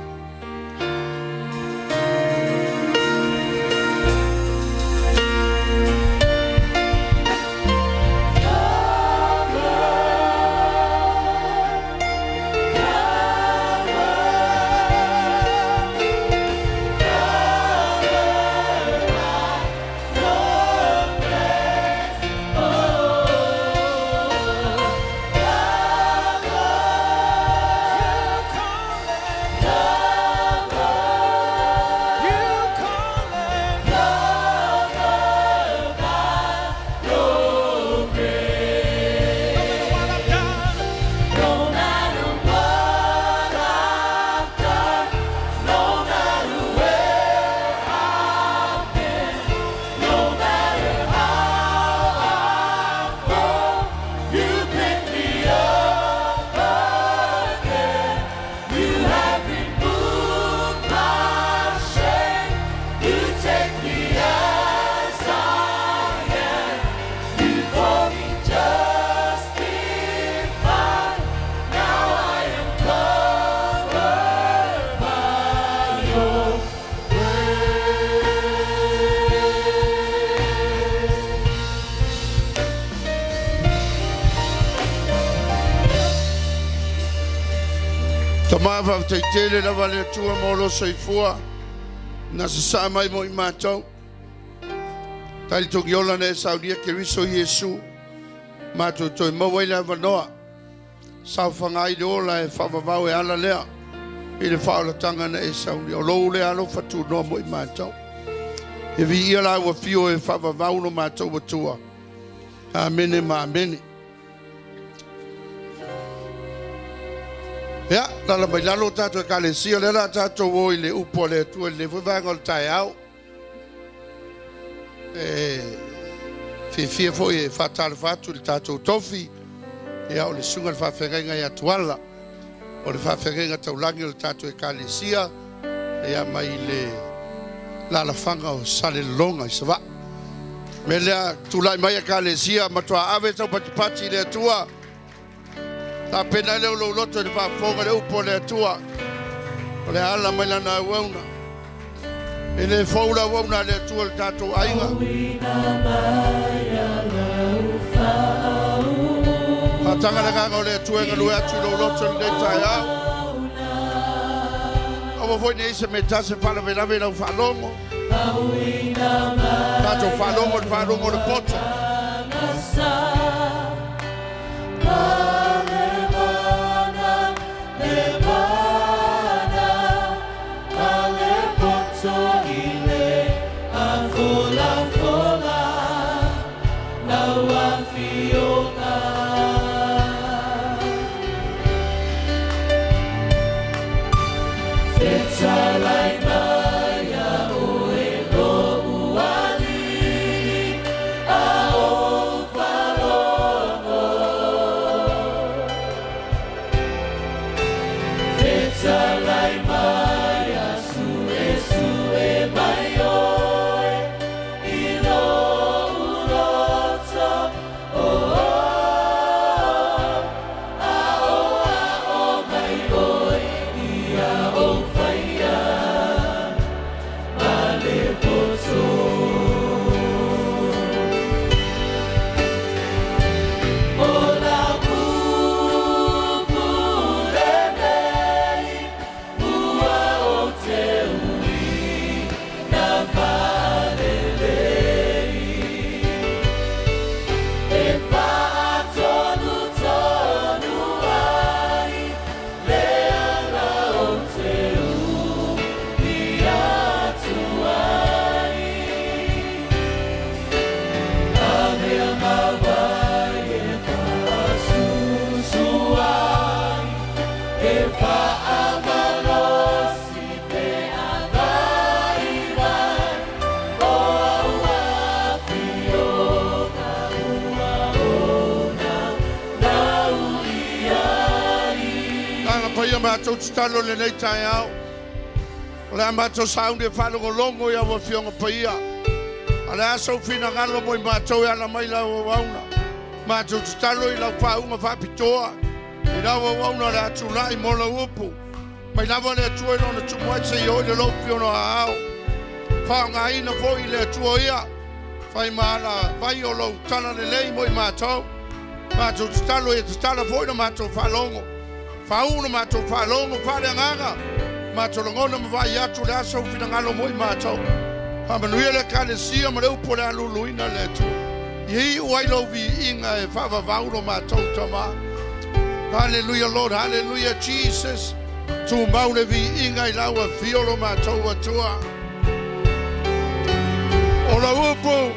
Tama faafetai tele lava le Atua mo lo soifua na sasaa mai mo i matou. Tali togiola na e saunia Keriso Iesu matou toe maua ai le avanoa saofaga ai le ola e faavavau e ala lea i le faaolataga na e saunia. O lou lea alofa tunoa mo i matou. E viia la ua fio e faavavau lo matou Atua. Amene ma amene. Ia, lala mai lalo o tatou Ekalesia, lea o le a tatou o i le upu a le Atua i lenei foi vaega o le taeao. E fiafia foi e faatalofa atu i le tatou tofi, ia o le susuga i le faafeagaiga ia Tuala, o le faafeagaiga taulagi o le tatou Ekalesia, ia mai le lalafaga o Salelologa i Savaii. O le mea lea, tulai mai Ekalesia, matua ave taupatipati i le Atua, tapena ai lea o lou loto i le faafofoga i le upu a le Atua.
O le ala mai lana auauna. E le fou le auauna a le Atua i le tatou aiga. Faataga le agaga o le Atua e galue atu i lou loto i lenei taeao. Aua foi ne i se mea tasi e faalavelave i lau faalogo. Tatou faalogo i le faalogo o le poto. Agaga Paia matou tatalo i lenei taeao. O le a matou sauni e faalogologo i au Afioga Paia. A o le a sou finagalo mo i matou e ala mai lau auauna. Matou tatalo i lau faauuga faapitoa i lau auauna o le a tulai mo lau upu. Mai lava le Atua i lona tumu ai seia oo i le lou fiono aao. Faaaogaina foi le Atua ia fai ma ala vai o lou tala lelei mo i matou. Matou tatalo ia tatala foi la matou faalogo. Faauu la matou faalogo faaleagaga. Matou lagona ma vaai atu le aso finagalo mo i matou. Faamanuia le Ekalesia ma le upu o le a luluina le Atua. Ia iu ai lou viiga e faavavau lo matou Tama. Hallelujah Lord, hallelujah Jesus. Tumau le viiga i lau afio lo matou Atua. O lau upu.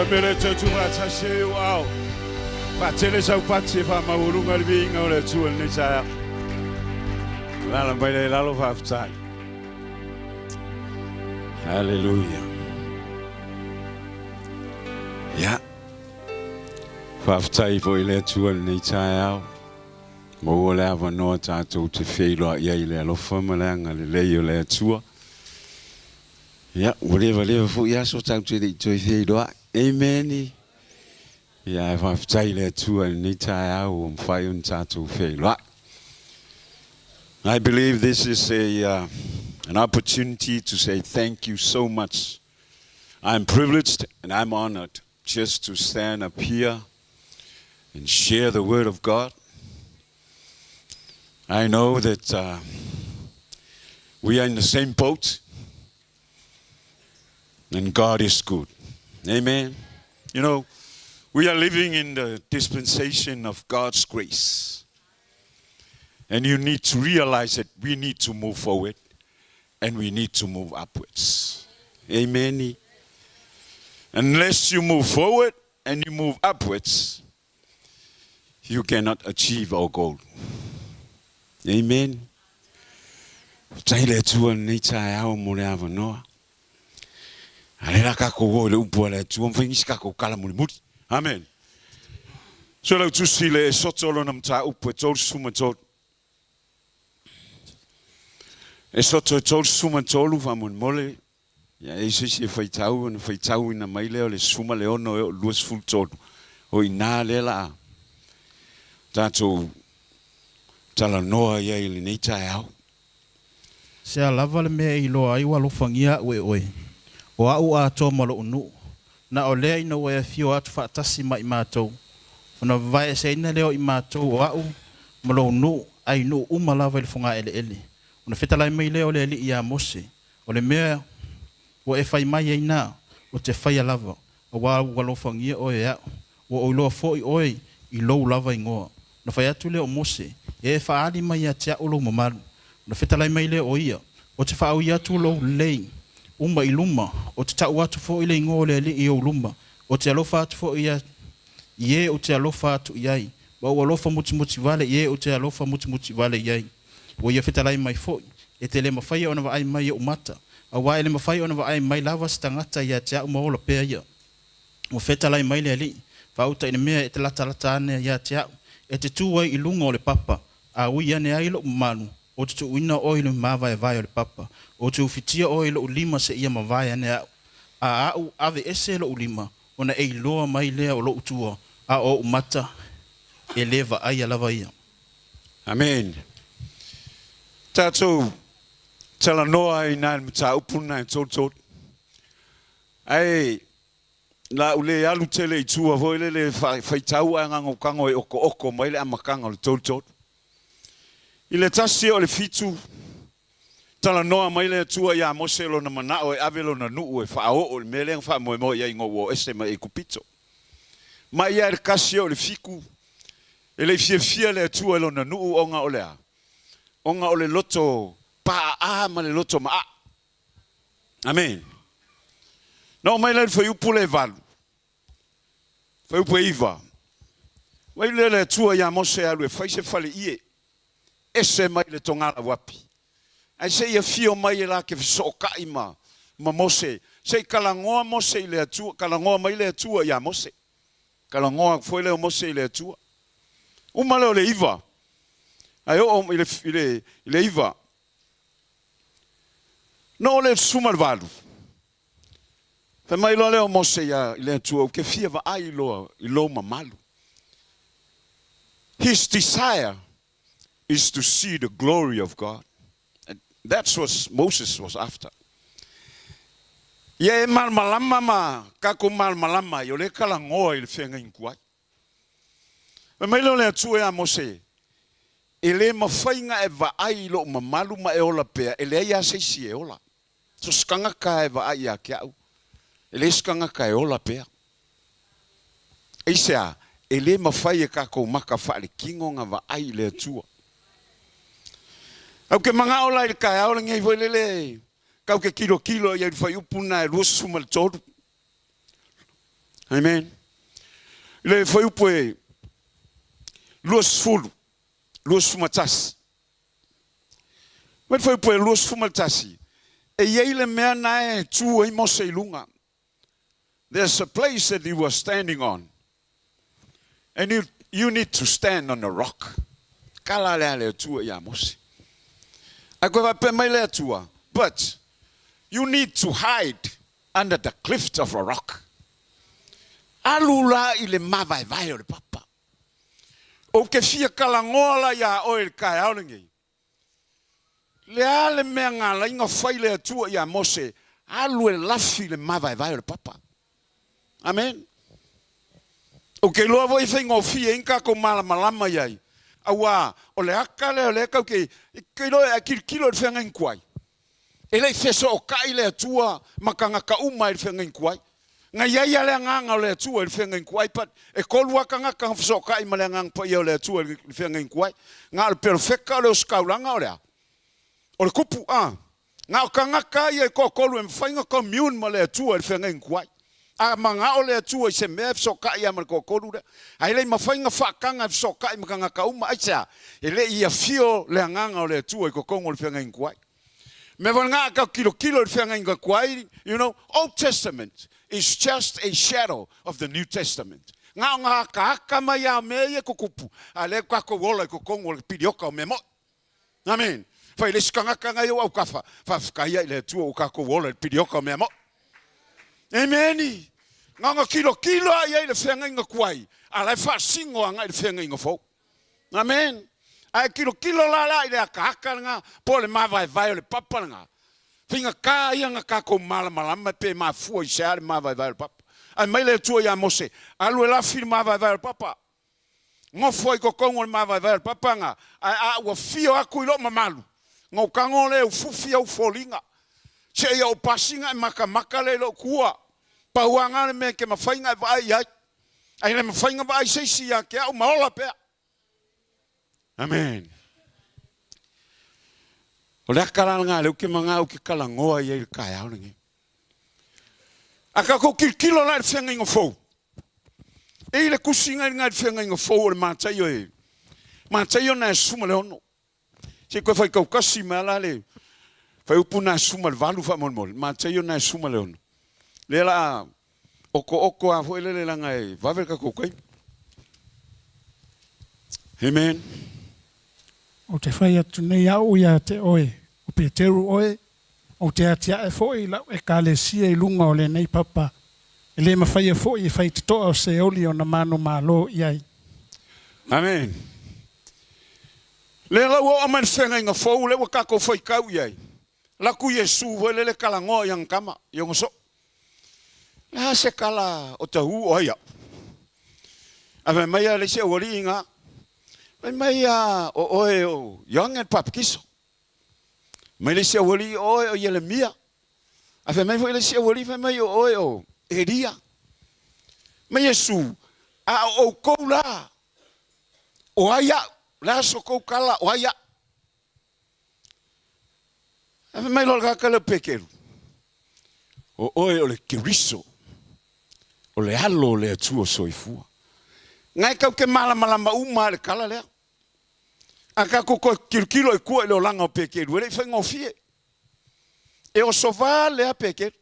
Mamele tautu faatasi ai ou ao. Faatele sau pati e faamaualuga le viiga o le Atua i lenei taeao. Alaala mai lea i lalo faafetai. Haleluia.
Ia. Faafetai foi i le Atua i lenei taeao. Maua le avanoa tatou te feiloai ai i le alofa ma le agalelei o le Atua. Ia, ua levaleva foi aso tatou te le i toe feiloai. Amen. Ia, ae faafetai i le Atua i lenei taeao ua mafai ona tatou feiloai. I believe this is a
An opportunity to say thank you so much. I'm privileged and I'm honored just to stand up here and share the Word of God. I know that uh, we are in the same boat, and God is good. Amen. You know, we are living in the dispensation of God's grace. And you need to realize that we need to move forward and we need to move upwards. Amen. Unless you move forward and you move upwards, you cannot achieve our goal. Amen. Tai le Atua lenei taeao mo le avanoa. A le la kākou o i le upu a le Atua, mawhai ngisi kākou kala mulimuli. Amen. So lau tusi le Esoto lona mataupu e 33. Esoto e 33 faamolemole. Ia e i ai se isi e faitau ona faitauina mai lea o le 16 e oo i le 23. O i ina lea la a tatou talanoa i ai i lenei taeao.
Sea lava le mea e iloa ai ua alofagia a'u e oe, o a'u atoa ma lo'u nuu, na o lea ina ua e afio atu faatasi ma i matou, ona vavaeeseina lea o i matou o a'u ma lou nuu ai nuu uma lava i le fogaeleele. Ona fetalai mai lea o le Alii iā Mose, O le mea ua e fai mai ai na, ou te faia lava, auā ua alofagia oe e a'u, ua ou iloa foʻi oe i lou lava igoa. Ona fai atu lea o Mose, Ia e faaali mai ia te a'u lou mamalu. Ona fetalai mai lea o ia, Ou te faaui atu lou lelei uma i luma, ou te ta'u atu foʻi le igoa o le Alii i ou luma, ou te alofa atu foʻi ia i e ou te alofa atu i ai, ma ou alofa mutimuti vale i e ou te alofa mutimuti vale i ai. Ua ia fetalai mai foʻi, E te le mafaia ona vaai mai i oʻu mata, auā e le mafai ona vaai mai lava se tagata ia te aʻu ma ola pea ia. Ua fetalai mai le Alii, Faauta i le mea e te latalata ane ia te aʻu, e te tū ai i luga o le papa, a ui ane ai loʻu mamalu, ou te tuuina oe i le māvaevae o le papa, ou te ufitia oe i loʻu lima seia mavae ane aʻu, a aʻu ave ese loʻu lima, ona e iloa mai lea o loʻu tua, a o oʻu mata e lē vaaia lava ia.
Amene. Tatou talanoa ai na i le mataupu lena e tolutolu. Ae la u le alu tele i tua foi lele e faitau ae gagotago e okooko mai le amataga o le tolutolu. I le tasi o le fitu, talanoa mai le Atua ia Mose lona manao e ave lona nuu e faaoo i le mea lea na faamoemoe i ai ina ua o ese mai Aikupito. Mai ia i le kasi o le fiku, E le i fiafia le Atua i lona nuu ona o le a? Ona o le loto paaa ma le loto maa. Amene. Na oo mai la i le fuaiupu lea e valu, fuaiupu e iva, vaai lea le Atua ia Mose e alu e fai se faleie, ese mai le togala uapi. Ae se i afio mai e la ke fesootai ma, ma Mose, se i kalagoa Mose i le Atua, kalagoa mai le Atua ia Mose. Talanoa atu foi lea o Mose i le Atua. Uma lea o le iva, ae oo i le, i le, i le iva. Na oo lea i le 18, fai mai loa lea o Mose ia, i le Atua, ou te fia vaai loa i lou mamalu. His desire is to see the glory of God. That's what Moses was after. Ia e malamalama ma tatou malamalama ai, o lea e talanoa i le feagaiga tuai. Fai mai lea o le Atua ia Mose, e le mafai ona e vaai i lou mamalu ma e ola pea, e leai lava se isi e ola. So se tagata e vaai ia te au, e leai se tagata e ola pea. Aisea? E le mafai e tatou maka faaletino ona vaai i le Atua. Ae ou te manao la i le taeao lenei foi lele tatou te tilotilo i ai i le fuaiupu lena e 23. Amen. I le fuaiupu e 20, 21. Mai le fuaiupu e 21, e i ai le mea na e tu ai Mose i luga. There's a place that you are standing on. And you, you need to stand on the rock. Kala lea le Atua ia Mose. Ae koe faapea mai le Atua, but you need to hide under the cliff of a rock. Alu la i le mavaevae o le papa. Ou te fia kalagoa la iā oe i le taeao lenei. Le a le mea na ala ai ona fai le Atua ia Mose, alu e lafi le mavaevae o le papa. Amen. Ou te iloa foi e faigofie ai na tatou malamalama i ai, auā o le aka lea o lea tatou te, te iloa e tilotilo i le feagaiga tuai. E le i fesootai le Atua ma tagata uma i le feagaiga tuai. Na i ai lava le Agaga o le Atua i le feagaiga tuai, but e tolu lava tagata na fesootai ma le Agaga Paia o le Atua i le feagaiga tuai. Na o le perofeta, o le ositaulaga, o le a? O le kupu, a. Na o tagata ia e toatolu e mafai ona commune ma le Atua i le feagaiga tuai. A manao le Atua i se mea, e fesootai lava ma le toatolu lea. Ae le i mafai ona faataga e fesootai ma tagata uma. Aisea? E le i afio le Agaga o le Atua i totonu o le feagaiga tuai. Mea foi lena a tatou tilotilo i le feagaiga tuai, you know, Old Testament is just a shadow of the New Testament. Na ona ataata mai lava o mea ia e tutupu, a o lea ua tatou ola i totonu o le pilioka o mea moni. Amene. Fai le isi tagata na i ou autafa, faafetai ai i le Atua ua tatou ola i le pilioka o mea moni. Amene. Na ona tilotilo lava i ai i le feagaiga tuai, a o la e faasino agai i le feagaiga fou. Amene. Ae tilotilo la la i le ataata lena, po o le mavaevae o le papa lena, faigata ia ona tatou malamalama pe mafua i se a le mavaevae o le papa. Ae mai le Atua ia Mose, alu e lafi le mavaevae o le papa. Nofo ai i totonu o le mavaevae o le papa lena, ae a ua fio atu i lou mamalu, ona ou tago lea e ufufi ou foliga, seia ou pasi ona e matamata lea i lou tua. Pau lava lena o le mea e te mafai ona e vaai i ai. Ae le mafai ona vaai se isi ia te au ma ola pea. Amen. O le aka la lena lea ou te manao ou te talanoa i ai i le taeao lenei. A tatou tilotilo la i le feagaiga fou, e i le tusiga i le feagaiga fou o le Mataio e Mataio na e 16. Se i toe faitau tasi mai lava la le fuaiupu na 18 faamolemole, Mataio na 16. Lea la a okooko lava foi lele leaga e vave le tatou taimi. Amen.
Ou te fai atu nei au ia te oe, o Peteru oe, ou te atiae foi i lau Ekalesia i luga o lenei papa, e le mafaia foi e faitotoa o Seoli ona manumalo i ai.
Amen. Lea la ua oo mai le feagaiga fou lea ua tatou faitau i ai. Laku Iesu foi lele talanoa i ana tama, i ona soo. Le a se tala o tahu o ai au? Ae fai mai a le isi aualii ina, fai mai a o oe o Ioane le Papatiso. Mai le isi aualii o oe o Ielemia. Ae fai mai foi le isi aualii fai mai o oe o Elia. Mai Iesu, a o outou la, O ai au? O le a so kou tala, o ai au? Ae fai mai loa le tagata lea o Peteru, O oe o le Keriso, o le Alo o le Atua soifua. Na e tatou te malamalama uma lava i le tala lea. A tatou toe tilotilo i tua i le olaga o Peteru, e le i faigofie. E osova lea Peteru.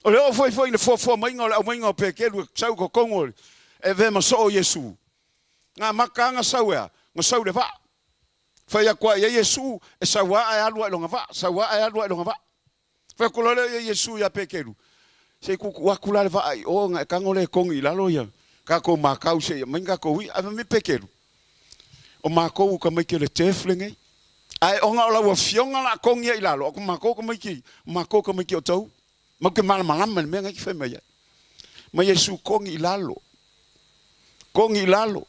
O le oo foi foi i le fuafua maiga o le aumaiga o Peteru e sau i totonu o le e avea ma soo o Iesu. Na amata lava na sau e a? Na sau i le vaa. Fai atu lava i ai Iesu, e sau lava ae alu lava i lona vaa, sau lava ae alu lava i lona vaa. Fai atu loa lea i ai Iesu ia Peteru, Se i tuutuu atu la le vaa i o ona e tago lea e kogi i lalo ia tatou makau se i aumai ni tatou i'a. Ae fai mai Peteru, O makou ua tamaiti o le turf lenei. Ae ona o lau afioga la kogi ai i lalo, o makou tamaiti, o makou tamaiti o tou. Matou te malamalama i le mea na e te fai mai ai. Ma Iesu kogi i lalo. Kogi i lalo.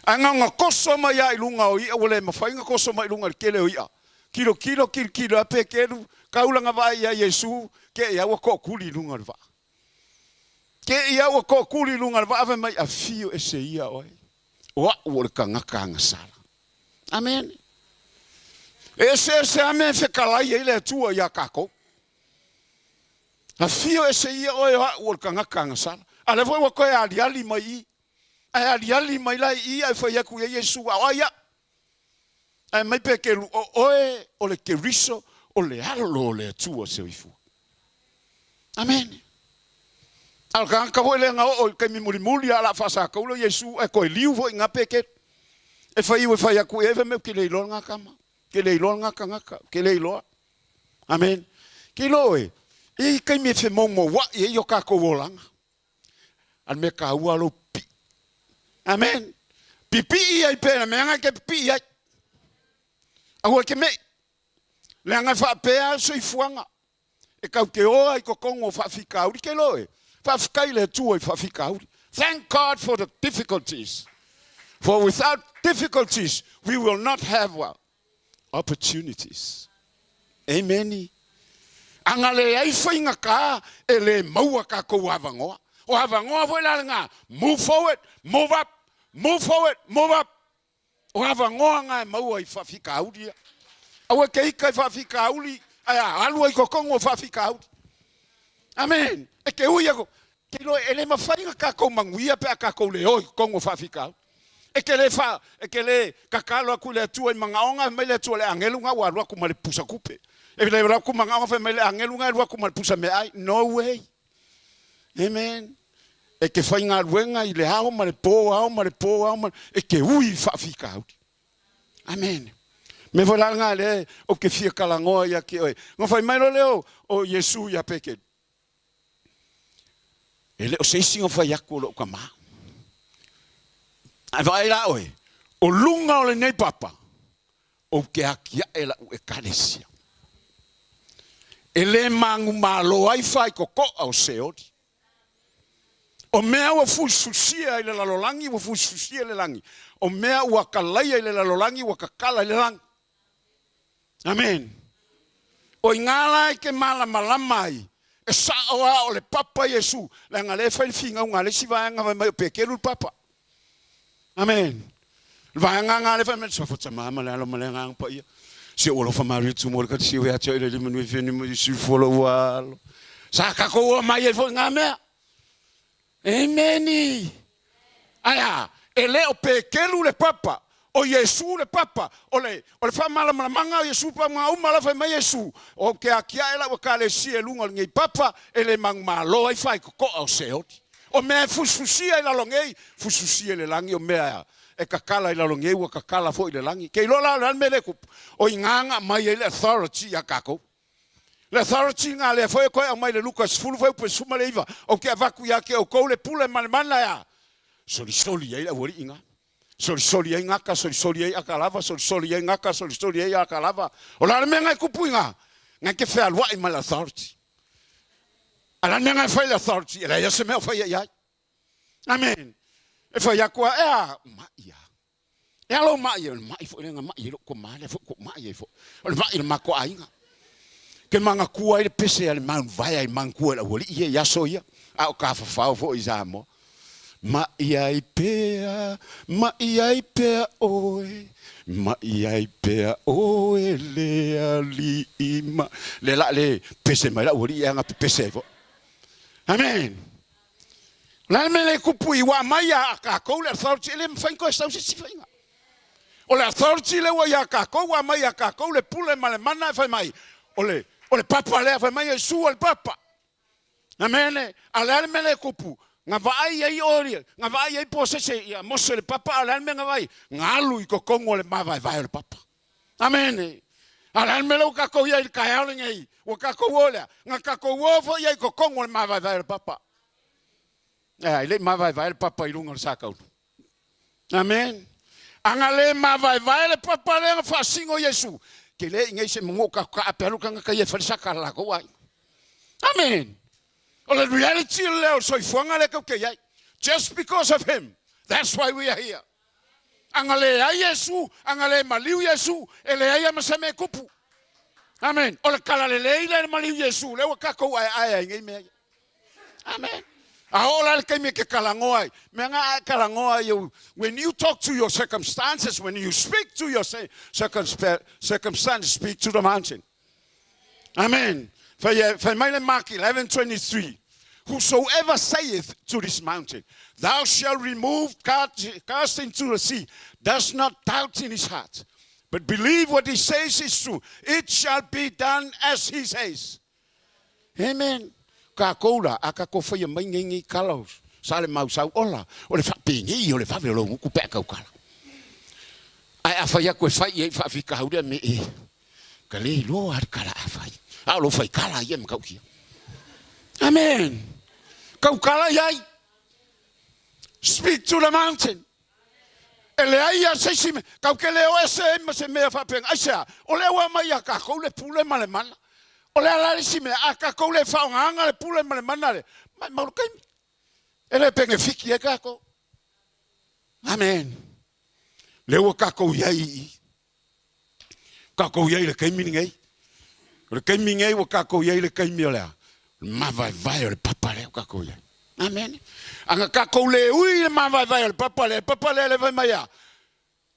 Ae na ona toso mai lava i luga o i'a, ua le mafai ona toso mai i luga i le tele o i'a. Tilotilo, tilotilo, a Peteru, tau lana vaai ia Iesu, te i a ua tootuli i luga o le vaa. Te i a ua tootuli i luga o le vaa, fai mai, afio ese ia oe, o a'u o le tagata agasala. Amene. E eseese lava mea e fetalai ai le Atua iā tatou. Afio ese ia oe o a'u o le tagata agasala. A lea foi ua toe aliali mai i i. Ae aliali mai la i i ae fai atu i ai Iesu, a o ai a'u? Ae mai Peteru, o oe o le Keriso, o le Alo o le Atua soifua. Amene. A o le tagata foi lea na oo i le taimi mulimuli a o le a faasataula Iesu, ae toe liu foi i ina Peteru. E faiu e fai atu i ai, fai mai, ou te le iloa lena tama, ou te le iloa lena tagata, ou te le iloa. Amene. Ke iloa oe, e i ai taimi e femoumoua'i ai o tatou olaga. A le mea taua lou pipii. Amen. Pipii ai pea i le mea na e te pipii ai. Aua e te me'i.
Leaga e faapea le soifuaga e kau te oa i totonu o faafitauli. Ke loe, faafetai i le Atua i faafitauli. Thank God for the difficulties. For without difficulties, we will not have what? Opportunities. Amen. A na leai faigata e le maua tatou avanoa. O avanoa foi la lena, move forward, move up, move forward, move up. O avanoa na e maua i faafitauli ia. Aua e te ita i faafitauli, ae a alu ai i totonu o faafitauli. Amen. E te ui aku, te iloa e le mafai ona tatou manuia pe a tatou le o i totonu o faafitauli. E te le fa, e te le tatalo atu i le Atua i manaoga, fai mai le Atua o le agelu na ua alu atu ma le pusa tupe. E le alu atu manaoga fai mai le agelu na e alu atu ma le pusa meaai. No way. Amen. E te faigaluega i le ao ma le po, ao ma le po, ao ma le, e te ui i faafitauli. Amen. Mea foi la lena lea ou te fia talanoa ia te oe. Na fai mai loa lea o Iesu ia Peteru, E le o se isi na fai atu o lou tama. Ae vaai la oe, o luga o lenei papa, ou te atiae lau Ekalesia. E le manumalo ai faitotoa o Seoli. O mea ua fusifusia i le lalolagi, ua fusifusia i le lagi. O mea ua kalaia i le lalolagi, ua kakala i le lagi. Amen. O i gā la e te malamalama ai, e sao lava o le papa Iesu, leaga lea e fai le finauga a le isi vaega fai mai o Peteru le papa. Amen. Le vaega lena lea fai mai, Suafa Tama ma le Alo ma le Agaga Paia. Si ou alofa malie tumu o le Kalisio ia te oe le lima nui feni mai sifu lou alo. Sa tatou o mai ai foi ngā mea. Ameni. Ae a? E le o Peteru le papa, o Iesu le papa. O le, o le faamalamalamaga o Iesu pa mga uma la fai mai Iesu, ou te atiae lau ekalesia i luga o lenei papa, e le manumalo ai faitotoa o Seoli. O mea e fusifusia i lalo nei, fusifusia i le lagi, o mea e tatala i lalo nei, ua tatala foi i le lagi. Ke iloa la o le a le mea lea e tupu? O i ina na aumai ai le authority ia tatou. Le authority lena lea foi e toe aumai i le Luka 10 fuaiupu 19, Ou te avatu ia te outou le pule ma le mana e a? Solisoli ai le aualii na. Solisoli ai gata, solisoli ai ata lava, solisoli ai gata, solisoli ai ata lava. O le a le mea na e tupu i ina? Na e te fealuai ma le authority. A o le a le mea na e fai i le authority? E leai lava se mea o faia i ai. Amen. E fai atu lava, e a, mai a. E a lou mai, o le mai foi lea na mai ai lou tama lea foi ua mai ai foi. O le mai o le matou aiga. Ke manatua ai le pese a le Mount Vaea i manatua e le aualii ia i aso ia, a o tafafao foi i Samoa. Mai ai pea, mai ai pea oe, mai ai pea oe le alii ma. Lea la le pese mai le aualii ia na pepese ai foi. Amen. O le a le mea lea e tupu i ua aumai ia tatou le authority, e le mafai ona toe sau se isi faiga. O le authority lea ua ia tatou, ua aumai ia tatou le pule ma le mana e fai mai, o le, o le papa lea, fai mai Iesu o le papa. Amene. A o le a le mea lea e tupu? Na vaai ai oe, na vaai ai Mosese ia Mose le papa, a o le a le mea na vaai? Na alu i totonu o le mavaevae o le papa. Amene. A o le a le mea lea ua tatou i ai i le taeao lenei? Ua tatou o lea. Na tatou o foi i ai i totonu o le mavaevae o le papa. Ea, e le i mavaevae le papa i luga o le sakaulu. Amen. A na le mavaevae le papa lea na faasino Iesu, ke le i nei se manu o tatou taape alu tagata ia e fai le saka a le latou aiga. Amen. O le reality lea o le soifuaga lea tatou te i ai. Just because of him, that's why we are here. A na leai Iesu, a na le maliu Iesu, e leai lava ma se mea e tupu. Amen. O le talalelei lea i le maliu Iesu, lea ua tatou aeae ai nei mea ia. Amen. A oo la le taimi e te talanoa ai, mea na a e talanoa ai, when you talk to your circumstances, when you speak to your circumstances, speak to the mountain. Amen. Fai, fai mai le Mark 11:23. Whosoever saith to this mountain, thou shalt remove, cast into the sea, does not doubt in his heart, but believe what he says is true, it shall be done as he says. Amen. Kākou la, a kākou faia mai nei nei kala o sa le mau sau ola, o le faapenei o le vave o lou gutu pe a taukala. Ae a fai atu e fai i ai faafitauli a me e, ka le iloa a le kala a fai. A o lou fai kala ia e matautia. Amen. Taukala i ai. Speak to the mountain. E leai lava se isi mea, tatou te le o ese ai ma se mea faapena. Aisea? O lea ua aumai ia tatou le pule ma le mana. O le a la le isi mea? A tatou le faaaogaina le pule ma le mana lea, maumau le taimi. E le penefiti ai tatou. Amen. Lea ua tatou i ai i i. Tatou i ai i le taimi lenei. O le taimi lenei ua tatou i ai i le taimi o le a? O le mavaevae o le papa lea ua tatou i ai. Amen. A na tatou le ui i le mavaevae o le papa lea, le papa lea le fai mai a,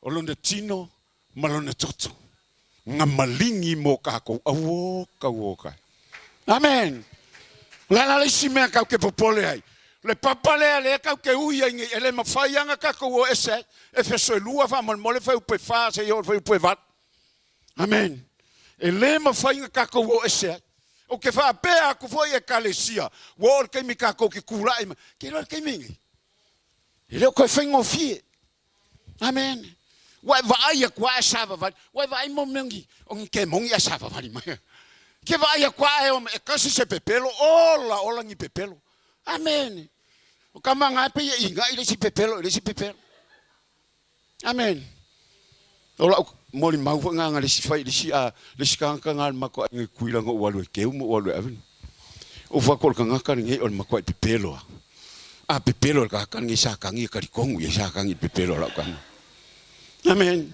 o lona tino ma lona toto na maligi mo tatou. Auo tauo kai. Amen. O le a la le isi mea tatou te popole ai? O le papa lea lea tatou te ui ai nei, e le mafai lava ona tatou o ese ai. Efeso e lua faamolemole fuaiupu e fa seia oo i le fuaiupu e valu. Amen. E le mafai ona tatou o ese ai. Ou te faapea atu foi Ekalesia, ua oo i le taimi tatou te tulai mai. Te iloa le taimi lenei, e le o toe faigofie. Amen. Ua e vaai atu lava ae savavali. Ua e vaai mo mea ni, o ni kemoni ae savavali mai. Ke vaai atu lava ae e tasi se pepelo, ola ola ni pepelo. Amen. O ka maga e pei e inai le isi pepelo i le isi pepelo. Amen. O lau molimau foi nga le isi fai le isi a le isi tagata nga le matua aiga i Tutuila na ou alu e keu ma ou alu e ave. Ou fai atu o le tagata lenei o le matuai pepelo a. A pepelo le tagata lenei sa tagi e talitonu i ai sa tagi i le pepelo a lau tama. Amen.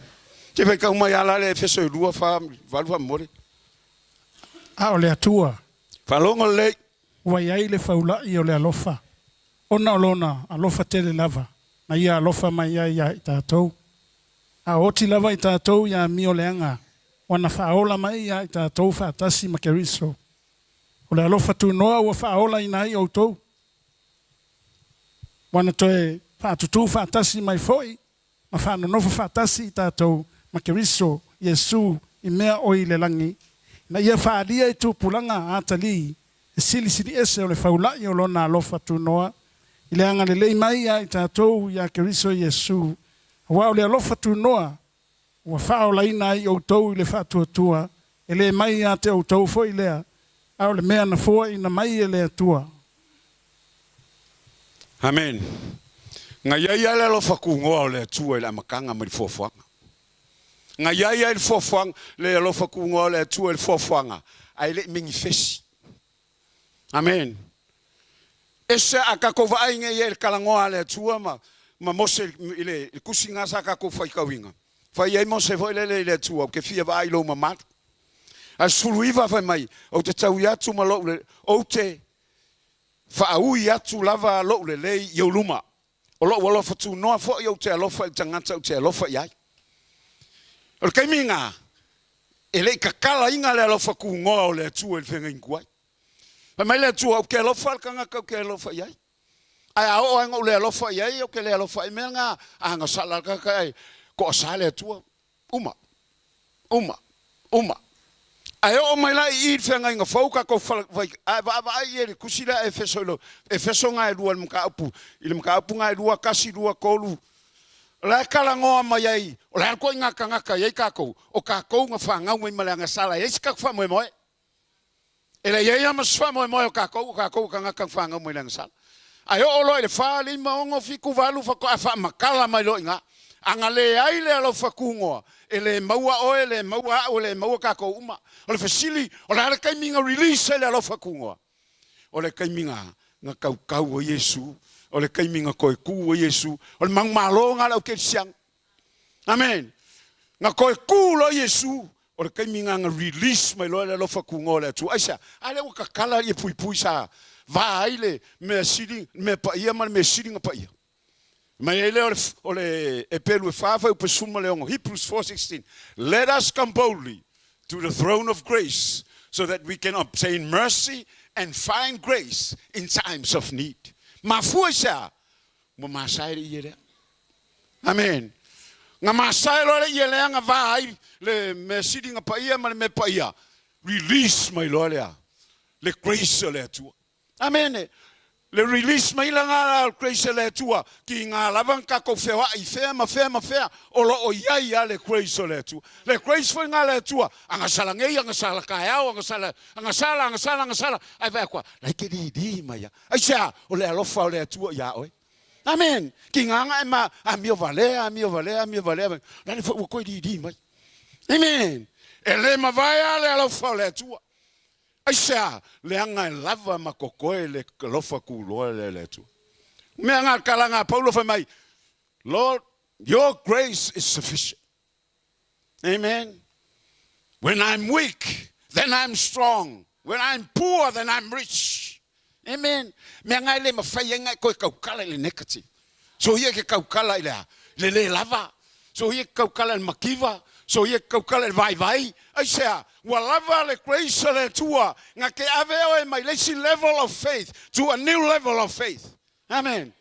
Te faitau mai a la le Efeso e 2, 4, 8 faamolemole.
A o le Atua.
Faalogo lelei.
Ua i ai le faula'i o le alofa, ona o Lona alofa tele lava na Ia alofa mai ai iā i tatou. A oti lava i tatou i amio leaga, ua na faaola mai iā i tatou faatasi ma Keriso. O le alofa tunoa ua faaolaina ai outou, ua na toe faatutū faatasi mai foi ma faanonofo faatasi i tatou ma Keriso Iesu i mea o i le lagi, ina ia faaalia i tupulaga atalii e silisili ese o le faula'i o Lona alofa tunoa i le agalelei mai iā i tatou iā Keriso Iesu, aua o le alofa tunoa ua faaolaina ai outou i le faatuatua, e le mai ia te outou foi lea, a o le mea na foaina mai e le Atua.
Amen. Na i ai lava le alofa tunoa o le Atua i le amataga mai le foafoaga. Na i ai lava le foafoaga, le alofa tunoa o le Atua i le foafoaga, ae le i menifesi. Amen. Ese a tatou vaai nei i le talanoa a le Atua ma, ma Mose i le, i le tusi lena sa tatou faitauina. Fai ai Mose foi lele i le Atua, ou te fia vaai i lou mamalu. Ae 19 fai mai, ou te taui atu ma lou, le, ou te faaui atu lava lou lelei i ou luma. O lou alofa tunoa foi ou te alofa i le tagata ou te alofa i ai. O le taimi lena, e le i tatalaina le alofa tunoa o le Atua i le feagaiga tuai. Fai mai le Atua, ou te alofa i le tagata ou te alofa i ai. Ae a oo lava ina ou le alofa i ai, ou te le alofa i mea na, a agasala le tagata ae toasa le Atua. Uma. Uma. Uma. Ae oo mai la i i i le feagaiga fou tatou fai, a e vaavaai i ai i le tusi lea a Efeso i lo, Efeso ga e lua i le mataupu, i le mataupu ga e lua, tasi, lua, tolu, o la e talanoa mai ai, o le a le ituaiga tagata e i ai tatou? O tatou na fanau mai ma le agasala, e leai se tatou faamoemoe. E leai ai lava ma se faamoemoe o tatou, o tatou o tagata na fanau mai le agasala. Ae oo loa i le fa, lima, ono, fitu, valu, faatoa faamatala mai loa i ina. A na leai le alofa tunoa, e le maua oe, e le maua au, e le maua tatou uma. O le fesili, o le a le taimi na release ai le alofa tunoa? O le taimi na, na tautau ai Iesu, o le taimi na toe tu ai Iesu, o le manumalo lena o le aukerisiano. Amen. Na toe tu loa Iesu, o le taimi lena na release mai loa le alofa tunoa o le Atua. Aisea? A lea ua tatala ia puipui sa va ai le mea sili, le mea paia ma le mea sili na paia. Mai ai lea o le, o le Eperu e fa fuaiupu 16, Hebrews 4:16. Let us come boldly to the throne of grace so that we can obtain mercy and find grace in times of need. Mafua i se a? Ua masae le ie lea. Amen. Na masae loa le ie lea na va ai le mea sili na paia ma le mea paia. Release mai loa lea le grace o le Atua. Amene. Le release mai la nga la grace o le Atua ki nga lava na tatou feoai i fea ma fea ma fea o lo o iai a le grace o le Atua. Le grace foi nga le Atua agasala nei agasala taeao agasala agasala agasala agasala ae vaai atu a la e te lili mai a. Aisea? O le alofa o le Atua ia oe. Amen. Ki ngā e ma amio valea, amio valea, amio valea. La le foi ua koe lili mai. Amen. E le mavae le alofa o le Atua. Aisea, leaga e lava ma kokoe le alofa kūloa lea e le Atua. Mea ngā kalanga a Paulo fai mai, Lord, your grace is sufficient. Amen. When I'm weak, then I'm strong. When I'm poor, then I'm rich. Amen. Mea ngai le mawhai ai ngai koe kaukala i le negative. So ia ke kaukala i le a, le le lava. So ia ke kaukala i le makiva. So ia ke kaukala i le vaivai. Aisea, ua lava le grace o le Atua, nga ke ave oe mai le isi level of faith to a new level of faith. Amen.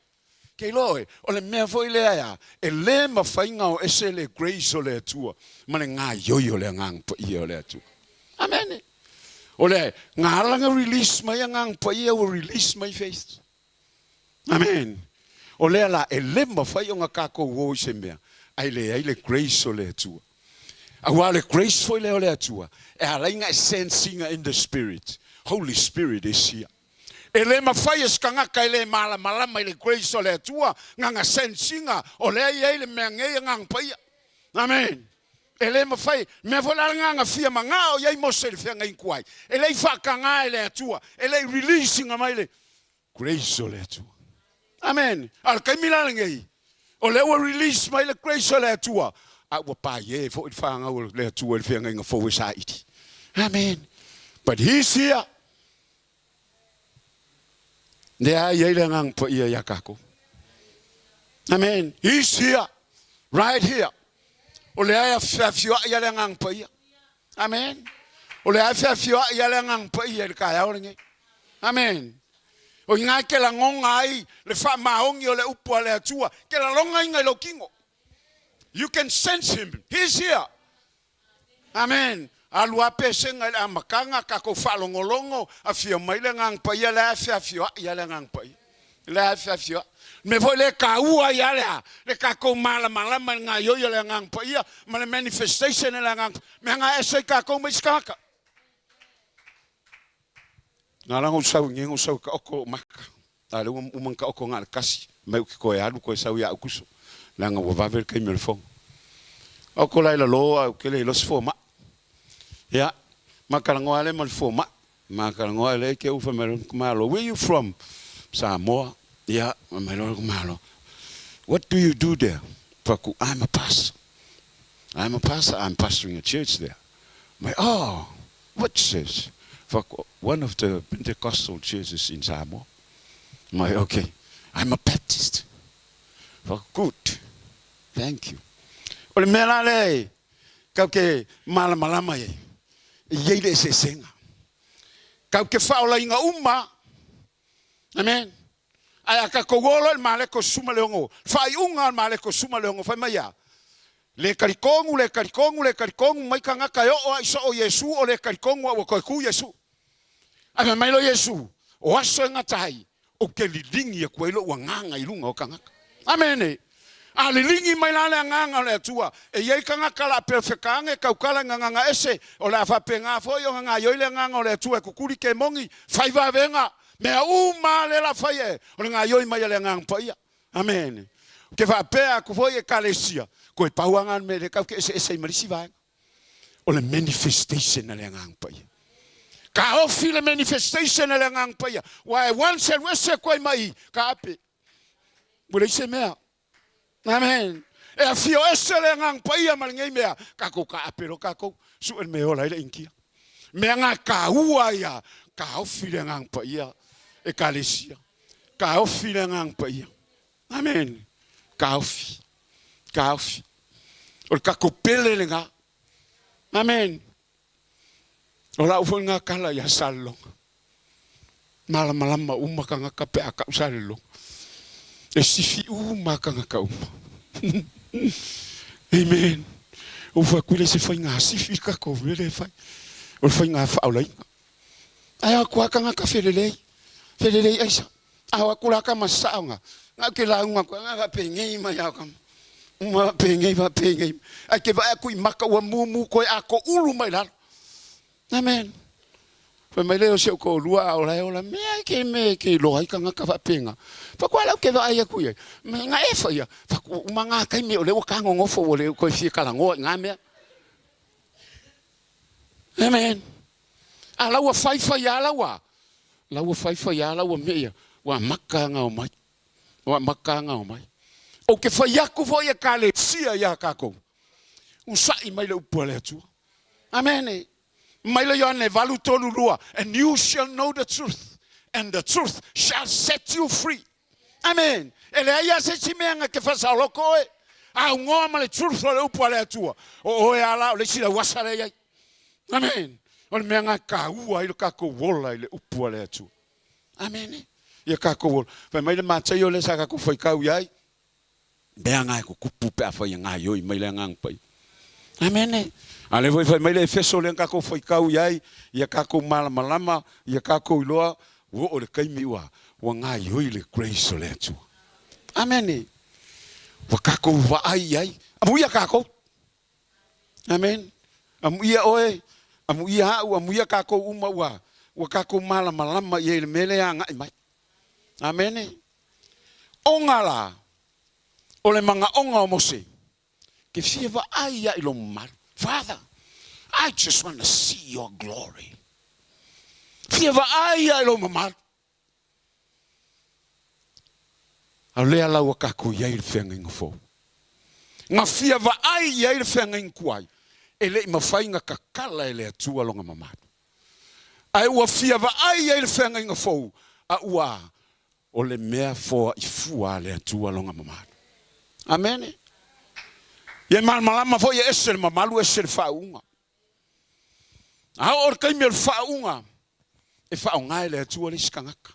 Ke iloa oe, o le mea foi lea e a, e le mafai ona o ese le grace o le Atua ma le gaioi o le Agaga Paia o le Atua. Amene. O le ga ala release mai Agaga Paia ua release mai faith. Amen. O lea la, e le mafai ona kākou o i se mea, ae leai le grace o le Atua. Auā o le grace foi lea o le Atua, e ala ai ona e sense ina in the spirit, Holy Spirit is here. E le mafai e se tagata e le malamalama i le grace o le Atua gana sense ina o lea e i ai le mea nei Agaga Paia. Amen. E le mafai, mea foi la le gana fia magao i ai Mose i le feagaiga ai. E le i faataga e le Atua, e le i release ina mai le grace o le Atua. Amen. A o le taimi la lenei, o lea ua release mai le grace o le Atua, a ua paie foi le fanau o le Atua i le feagaiga fou e saili. Amen. But he's here. Lea i ai le Agaga Paia iā kākou. Amen. He's here. Right here. O lea e feafioai a le Agaga Paia. Amen. O lea e feafioai a le Agaga Paia i le taeao lenei. Amen. O i ngā ke lagonga ai le faamaoni o le upu a le Atua, ke lalogaina i lou tino. You can sense him. He's here. Amen. Alu a pesega i le amataga, tatou faalogologo, afio mai le Agaga Paia, lea e feafioai a le Agaga Paia. Lea e feafioai. Le mea foi lea e taua ai a le a? Le tatou malamalama i le gaoioi o le Agaga Paia ma le manifestation e le Agaga, mea na ese ai tatou ma isi tagata. Na ala ona ou sau i inei na ou sau e taoto lou maka. A o lea ua uma ona taoto na o le tasi, mai ou te toe alu toe sau ia Aukuso, leaga ua vave le taimi o le fono. Taoto la i lalo ae ou te le iloa se fomai. Ia, ma talanoa lea ma le fomai. Ma talanoa lea te u fai mai loa malo, where you from? Samoa. Ia, fai mai loa le malo, what do you do there? Fai atu, I'm a pastor. I'm a pastor, I'm pastoring a church there. Mai, oh, what church? Fai atu, one of the Pentecostal churches in Samoa. Mai, okay, I'm a Baptist. Fai atu, good, thank you. O le mea la lea e kau ke malamalama i ai, e i ai le eseesega. Kau ke faaolaina uma, amen. Ae a tatou o loa i le Mareko 16, faaiuga o le Mareko 16, fai mai a, Le talitonu, le talitonu, le talitonu mai tagata e oo a i soo Iesu, o le talitonu a ua toe tu Iesu. Ae fai mai loa Iesu, o aso e gata ai, ou te liligi atu ai lou agaga i luga o tagata. Amene. A liligi mai la le agaga o le Atua, e i ai tagata la pea fekaage taukala i gagaga ese, o le a faapena foi ona gaoioi le agaga o le Atua e kukuli kemoni, fai vavega, mea uma a lea la fai e, o le gaoioi mai a le Agaga Paia. Amene. Ou te faapea atu foi Ekalesia, koe pau lava ngā mea lea kau ke eseese ai ma le isi vaega. O le manifestation a le Agaga Paia. Kaofi le manifestation a le Agaga Paia. Ua e once e alu ese atu ai mai i, ka ape. Ua leai se mea. Amen. E afio ese le Agaga Paia ma lenei mea, tatou taape loa tatou, sue le mea e ola ai le Initia. Mea na taua ia, taofi le Agaga Paia, Ekalesia. Taofi le Agaga Paia. Amen. Taofi. Taofi. O le tatou pele lena. Amen. O lau foi lena tala ia Salelologa. Malamalama uma tagata pe a tau Salelologa. E sifi uma tagata uma. Amen. Ua fai atu le se faiga sifi le tatou mea lea e fai. O le faiga faaolaina. Ae o atu lava tagata felelei, felelei aisa. A o atu la tama saoga, na ke lauga atu, na faapenei mai lava tama. Uma faapenei, faapenei. Ae ke vaai atu i maka ua mumu koe ato ulu mai lalo. Amen. Fai mai lea o si ou toalua a o la e ola, mea ke mea ke iloa ai tagata faapena. Fai atu, a la ou te vaai atu i ai, mea na e faia, fai atu, ua uma na taimi o lea ua ta nonofo ua le toe fia talanoa i na mea. Amen. A la ua fai fai a la ua, la ua fai fai a la ua mea ia, ua amata ona omai. Ua amata ona omai. Ou te fai atu foi Ekalesia ia tatou, usa'i mai le upu a le Atua. Amene. Mai le Ioane 8:32, And you shall know the truth, and the truth shall set you free. Amen. E leai lava se isi mea na te faasaoloko oe. Aunoa ma le truth o le upu a le Atua, o oe lava la o le isi lauasa lea i ai. Amen. O le mea lena e taua ai lo tatou ola i le upu a le Atua. Amene. Ia tatou ola. Fai mai le Mataio lea sa tatou faitau i ai, mea na e tutupu pe afai e gaioi mai le Agaga Paia. Amene. A lea foi fai mai le Efeso lea na tatou faitau i ai, ia tatou malamalama, ia tatou iloa, ua oo i le taimi ua, ua gaioi le grace o le Atua. Amene. Ua tatou vaai i ai. Amuia tatou. Amen. Amuia oe, amuia au, amuia tatou uma ua, ua tatou malamalama i ai i le mea lea e agai mai. Amene. Oga la, o le manaoga o Mose, ke fia vaai ia i lou mamalu. Father, I just want to see your glory. Fia vaai ia i lou mamalu. A o lea la ua tatou i ai i le feagaiga fou. Na fia vaai i ai le feagaiga tuai, e le i mafai na tatala e le Atua lona mamalu. Ae ua fia vaai i ai le feagaiga fou, a ua o le mea foai fua a le Atua lona mamalu. Amene. Ia e malamalama foi e ese le mamalu ese le faauuga. A oo le taimi o le faauuga, e faaaoga e le Atua le isi tagata.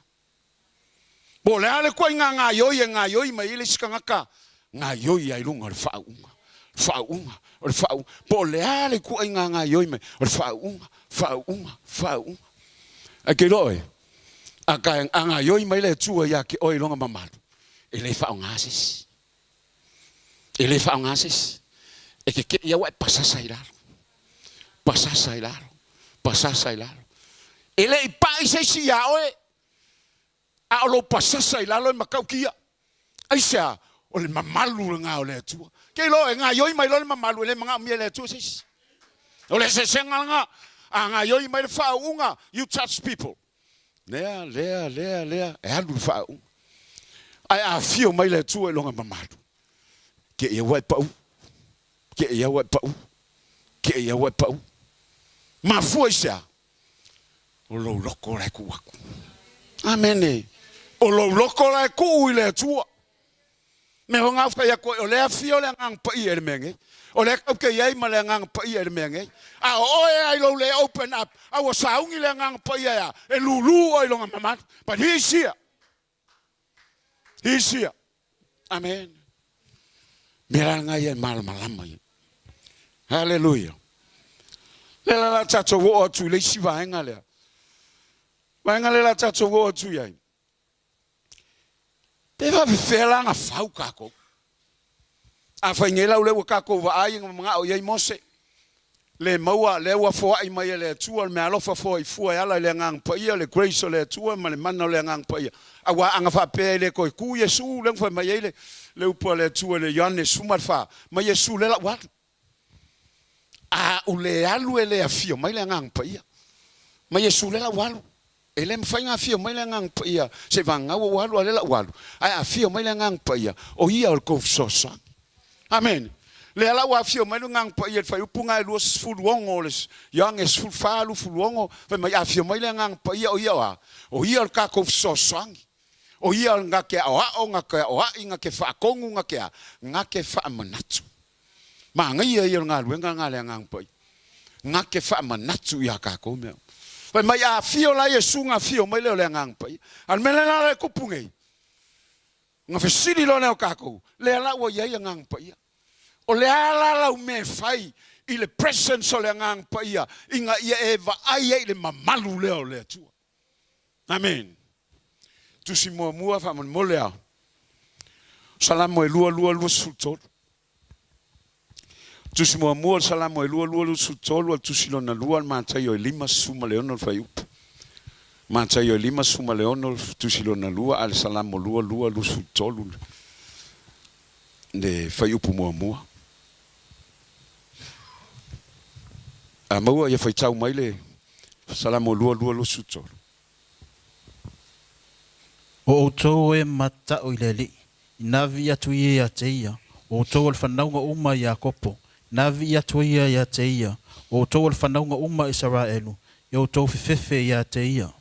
Po o le a le ituaiga gaioi e gaioi mai ai le isi tagata, gaioi lava i luga o le faauuga, faauuga, o le faauuga. Po o le a le ituaiga gaioi mai, o le faauuga, faauuga, faauuga. Ae ke iloa oe, a gaioi mai le Atua ia te oe i lona mamalu, e le faaaoga se isi. E le faaaoga se isi. E keke'i au ae pasasa i lalo. Pasasa i lalo. Pasasa i lalo. E le i pa'i se isi iā oe, a o lou pasasa i lalo e matautia. Aisea? O le mamalu lena o le Atua. Ke iloa e gaioi mai loa le mamalu, e le manaomia e le Atua se isi. O le eseesega lena. A gaioi mai le faauuga, you touch people. Lea, lea, lea, lea, e alu le faauuga. Ae a afio mai le Atua i lona mamalu, ke i aua e pau, ke i aua e pau, ke i aua e pau. Mafua i se a? O lou loko la e tuu atu. Amene. O lou loko la e tuu i le Atua. Mea o gau fai atu ai, o le afio o le Agaga Paia i le mea nei. O lea tatou te i ai ma le Agaga Paia i le mea nei. A o oe lava i lou le open up, a ua sauni le Agaga Paia e a? E lulu oe i lona mamalu. But he is here. He is here. Amen. Mea la lena ia e malamalama ia. Hallelujah. Le la la tatou oo atu i le isi vaega lea. Vaega lea la tatou oo atu i ai. Pe faafefea la na fau tatou? Afai nei la o lea ua tatou vaai na manao i ai Mose, le maua, lea ua foai mai e le Atua le meaalofa foai fua e ala i le Agaga Paia, le grace o le Atua ma le mana o le Agaga Paia. Aua a na faapea e le toe tu Iesu, lea na fai mai ai le, le upu a le Atua i le Ioane 14, mai Iesu lea la ua alu. A u le alu e le afio mai le Agaga Paia. Mai Iesu lea la ua alu. E le mafai ona afio mai le Agaga Paia seiavagana ua ou alu a o lea la ua alu, ae a afio mai le Agaga Paia, o Ia o le tou fesoasoani. Amene. Lea la ua afio mai le Agaga Paia i le fuaiupu lena e 26 o le Ioane 14, 26, fai mai, afio mai le Agaga Paia, o Ia o a? O Ia o le tatou fesoasoani. O Ia o le na te aoao, na te aoai, na te faatonu, na te a? Na te faamanatu. Manaia ia o le galuega lena a le Agaga Paia. Na te faamanatu iā tatou mea uma. Fai mai, a afio la Iesu ona afio mai lea o le Agaga Paia. A o le mea lena e tupu nei, ona fesili loa lea o tatou, lea la ua i ai Agaga Paia. O le a la lau mea e fai i le presence o le Agaga Paia ina ia e vaai ai i le mamalu lea o le Atua? Amen. Tusi muamua faamolemole a Salamo e 2 2 23. Tusi muamua o le Salamo e 2 2 23 a le tusi lona lua le Mataio e 56 le fuaiupu.
Mataio e 56 le tusi lona lua a le Salamo 2 2 23 le fuaiupu muamua. A maua ia faitau mai le Salamo 2 2 23.
O outou e matata'u i le Alii, ina vi'i atu ia iā te ia, o outou o le fanauga uma a Iakopo, ina vi'i atu ia iā te ia, o outou o le fanauga uma a Isaraelu, ia outou fefefe iā te ia.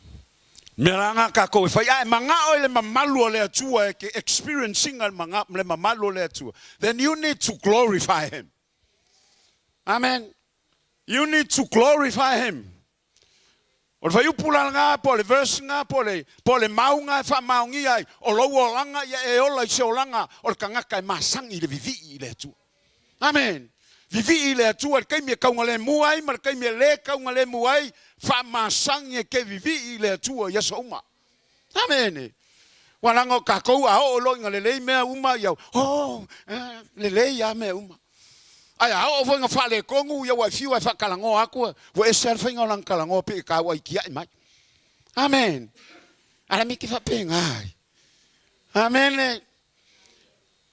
Mea la ga kakou e fai a e maga'o i le mamalu o le Atua e ke experience ina le mamalu o le Atua then you need to glorify him. Amen. You need to glorify him. O le fuaiupu la lena po o le verse lena po o le po o le mau lena e faamaonia ai o lou olaga ia e ola i se olaga o le tagata e masani i le vivii i le Atua. Amen. Vivii i le Atua i le taimi e taugalemu ai ma le taimi e le taugalemu ai, faamasani e ke vivii i le Atua i aso uma. Amene. Ua leaga o tatou a oo loa ina lelei mea uma ia, oh, eh, lelei lava mea uma. Ae a oo foi ina faaletonu ia ua e fiu lava e faatalanoa atu, ua ese lava le faiga o lana talanoa pei e taua itia'i mai. Amen. A le mea e te faapena ai. Amene.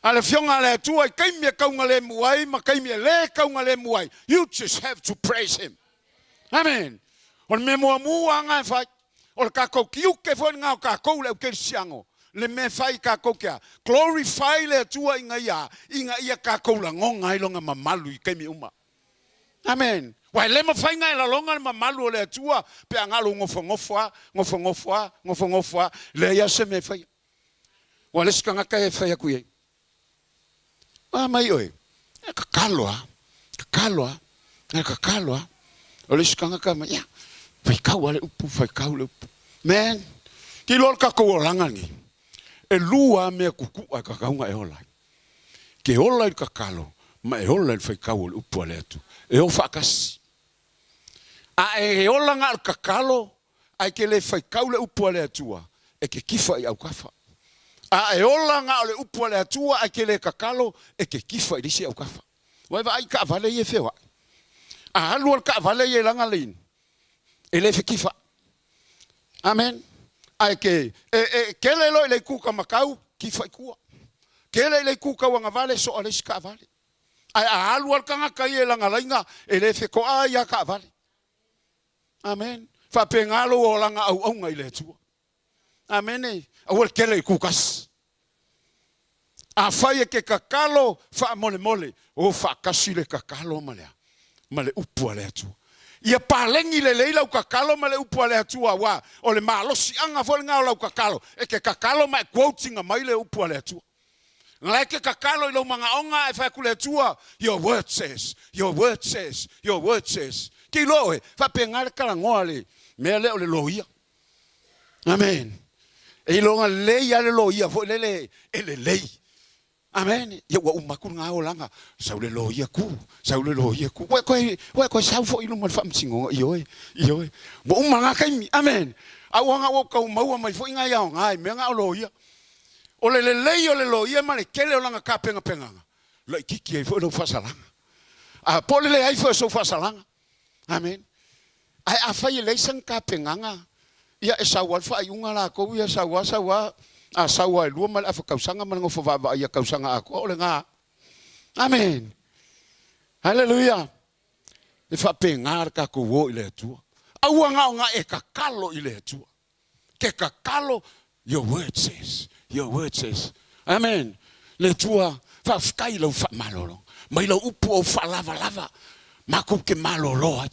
A le Afioga a le Atua i taimi e taugalemu ai ma taimi e le taugalemu ai, you just have to praise Him. Amen. O le mea muamua lava na e fai, o le tatou tiute foi lena o tatou le aukerisiano, le mea e fai tatou te a? Glorify le Atua ina ia, ina ia tatou lagona ai Lona mamalu i taimi uma. Amen. Aua e le mafai ona e lalona le mamalu o le Atua pe a na o lou nofonofo lava, nofonofo lava, nofonofo lava, leai lava se mea e faia. Ua le isi tagata e fai atu i ai, A mai oe, e tatalo lava, tatalo lava, e tatalo lava. O le isi tagata mai, ia, faitau lava le upu, faitau le upu. Man, ke iloa le tatou olaga lenei, e lua lava mea tutu'a e tatau ona e ola ai. Ke ola i le tatalo ma e ola i le faitau o le upu a le Atua. E o faatasi. A e ola na o le tatalo ae ke le faitau le upu a le Atua, e ke kifa i autafa. A e ola na o le upu a le Atua ae ke le tatalo, e ke kifa i le isi autafa. Ua e vaai i taavale ia e feoai? A alu a le taavale ia i lana lane, e le fekifa. Amen. Ae ke, e, e kele loa i le itu taumatau, kifa i tua. Kele i le itu tauagavale, soa le isi taavale. Ae a alu lava le tagata ia i lana laina, e le fetoa ai lava taavale. Amen. Faapena lou olaga auauna i le Atua. Amene. Aua le tele i kukasi. Afai e ke tatalo faamolemole, o faatasi le tatalo ma le a? Ma le upu a le Atua. Ia paleni lelei lau tatalo ma le upu a le Atua, aua o le malosiaga foi lena o lau tatalo, e ke tatalo ma e quote ina mai le upu a le Atua. La e ke tatalo i lou manaoga ae fai atu le Atua, Your word says, your word says, your word says. Ke iloa oe, faapena le talanoa a le mea lea o le loia. Amen. E iloga lelei lava le loia foi lele e lelei. Amen. Ia ua uma atu lena olaga, sau le loia ku, sau le loia ku. Ua e toe, ua e toe sau foi i luma o le faamasinoga, ioe, ioe. Ua uma lena taimi. Amen. A ua na ua ou tau maua mai foi nai aoga i mea na o loia. O le lelei o le loia ma le tele o lana tapenapenaga, laitiiti ai foi lou faasalaga. A po o le leai foi o sou faasalaga. Amen. Ae afai e leai sana tapenaga, ia e sau lava le faaiuga latou ia, sau lava, sau lava, a sau lava e lua ma le afa tausaga ma le nofo vaavaai ia tausaga atoa, o lena. Amen. Haleluia. E faapena le tatou o i le Atua. Aua na o na e tatalo i le Atua. Ke tatalo, your word says, your word says. Amen. Le Atua, faafetai i lau faamalolo. Mai lau upu ou faalavalava, matou te malolo ai.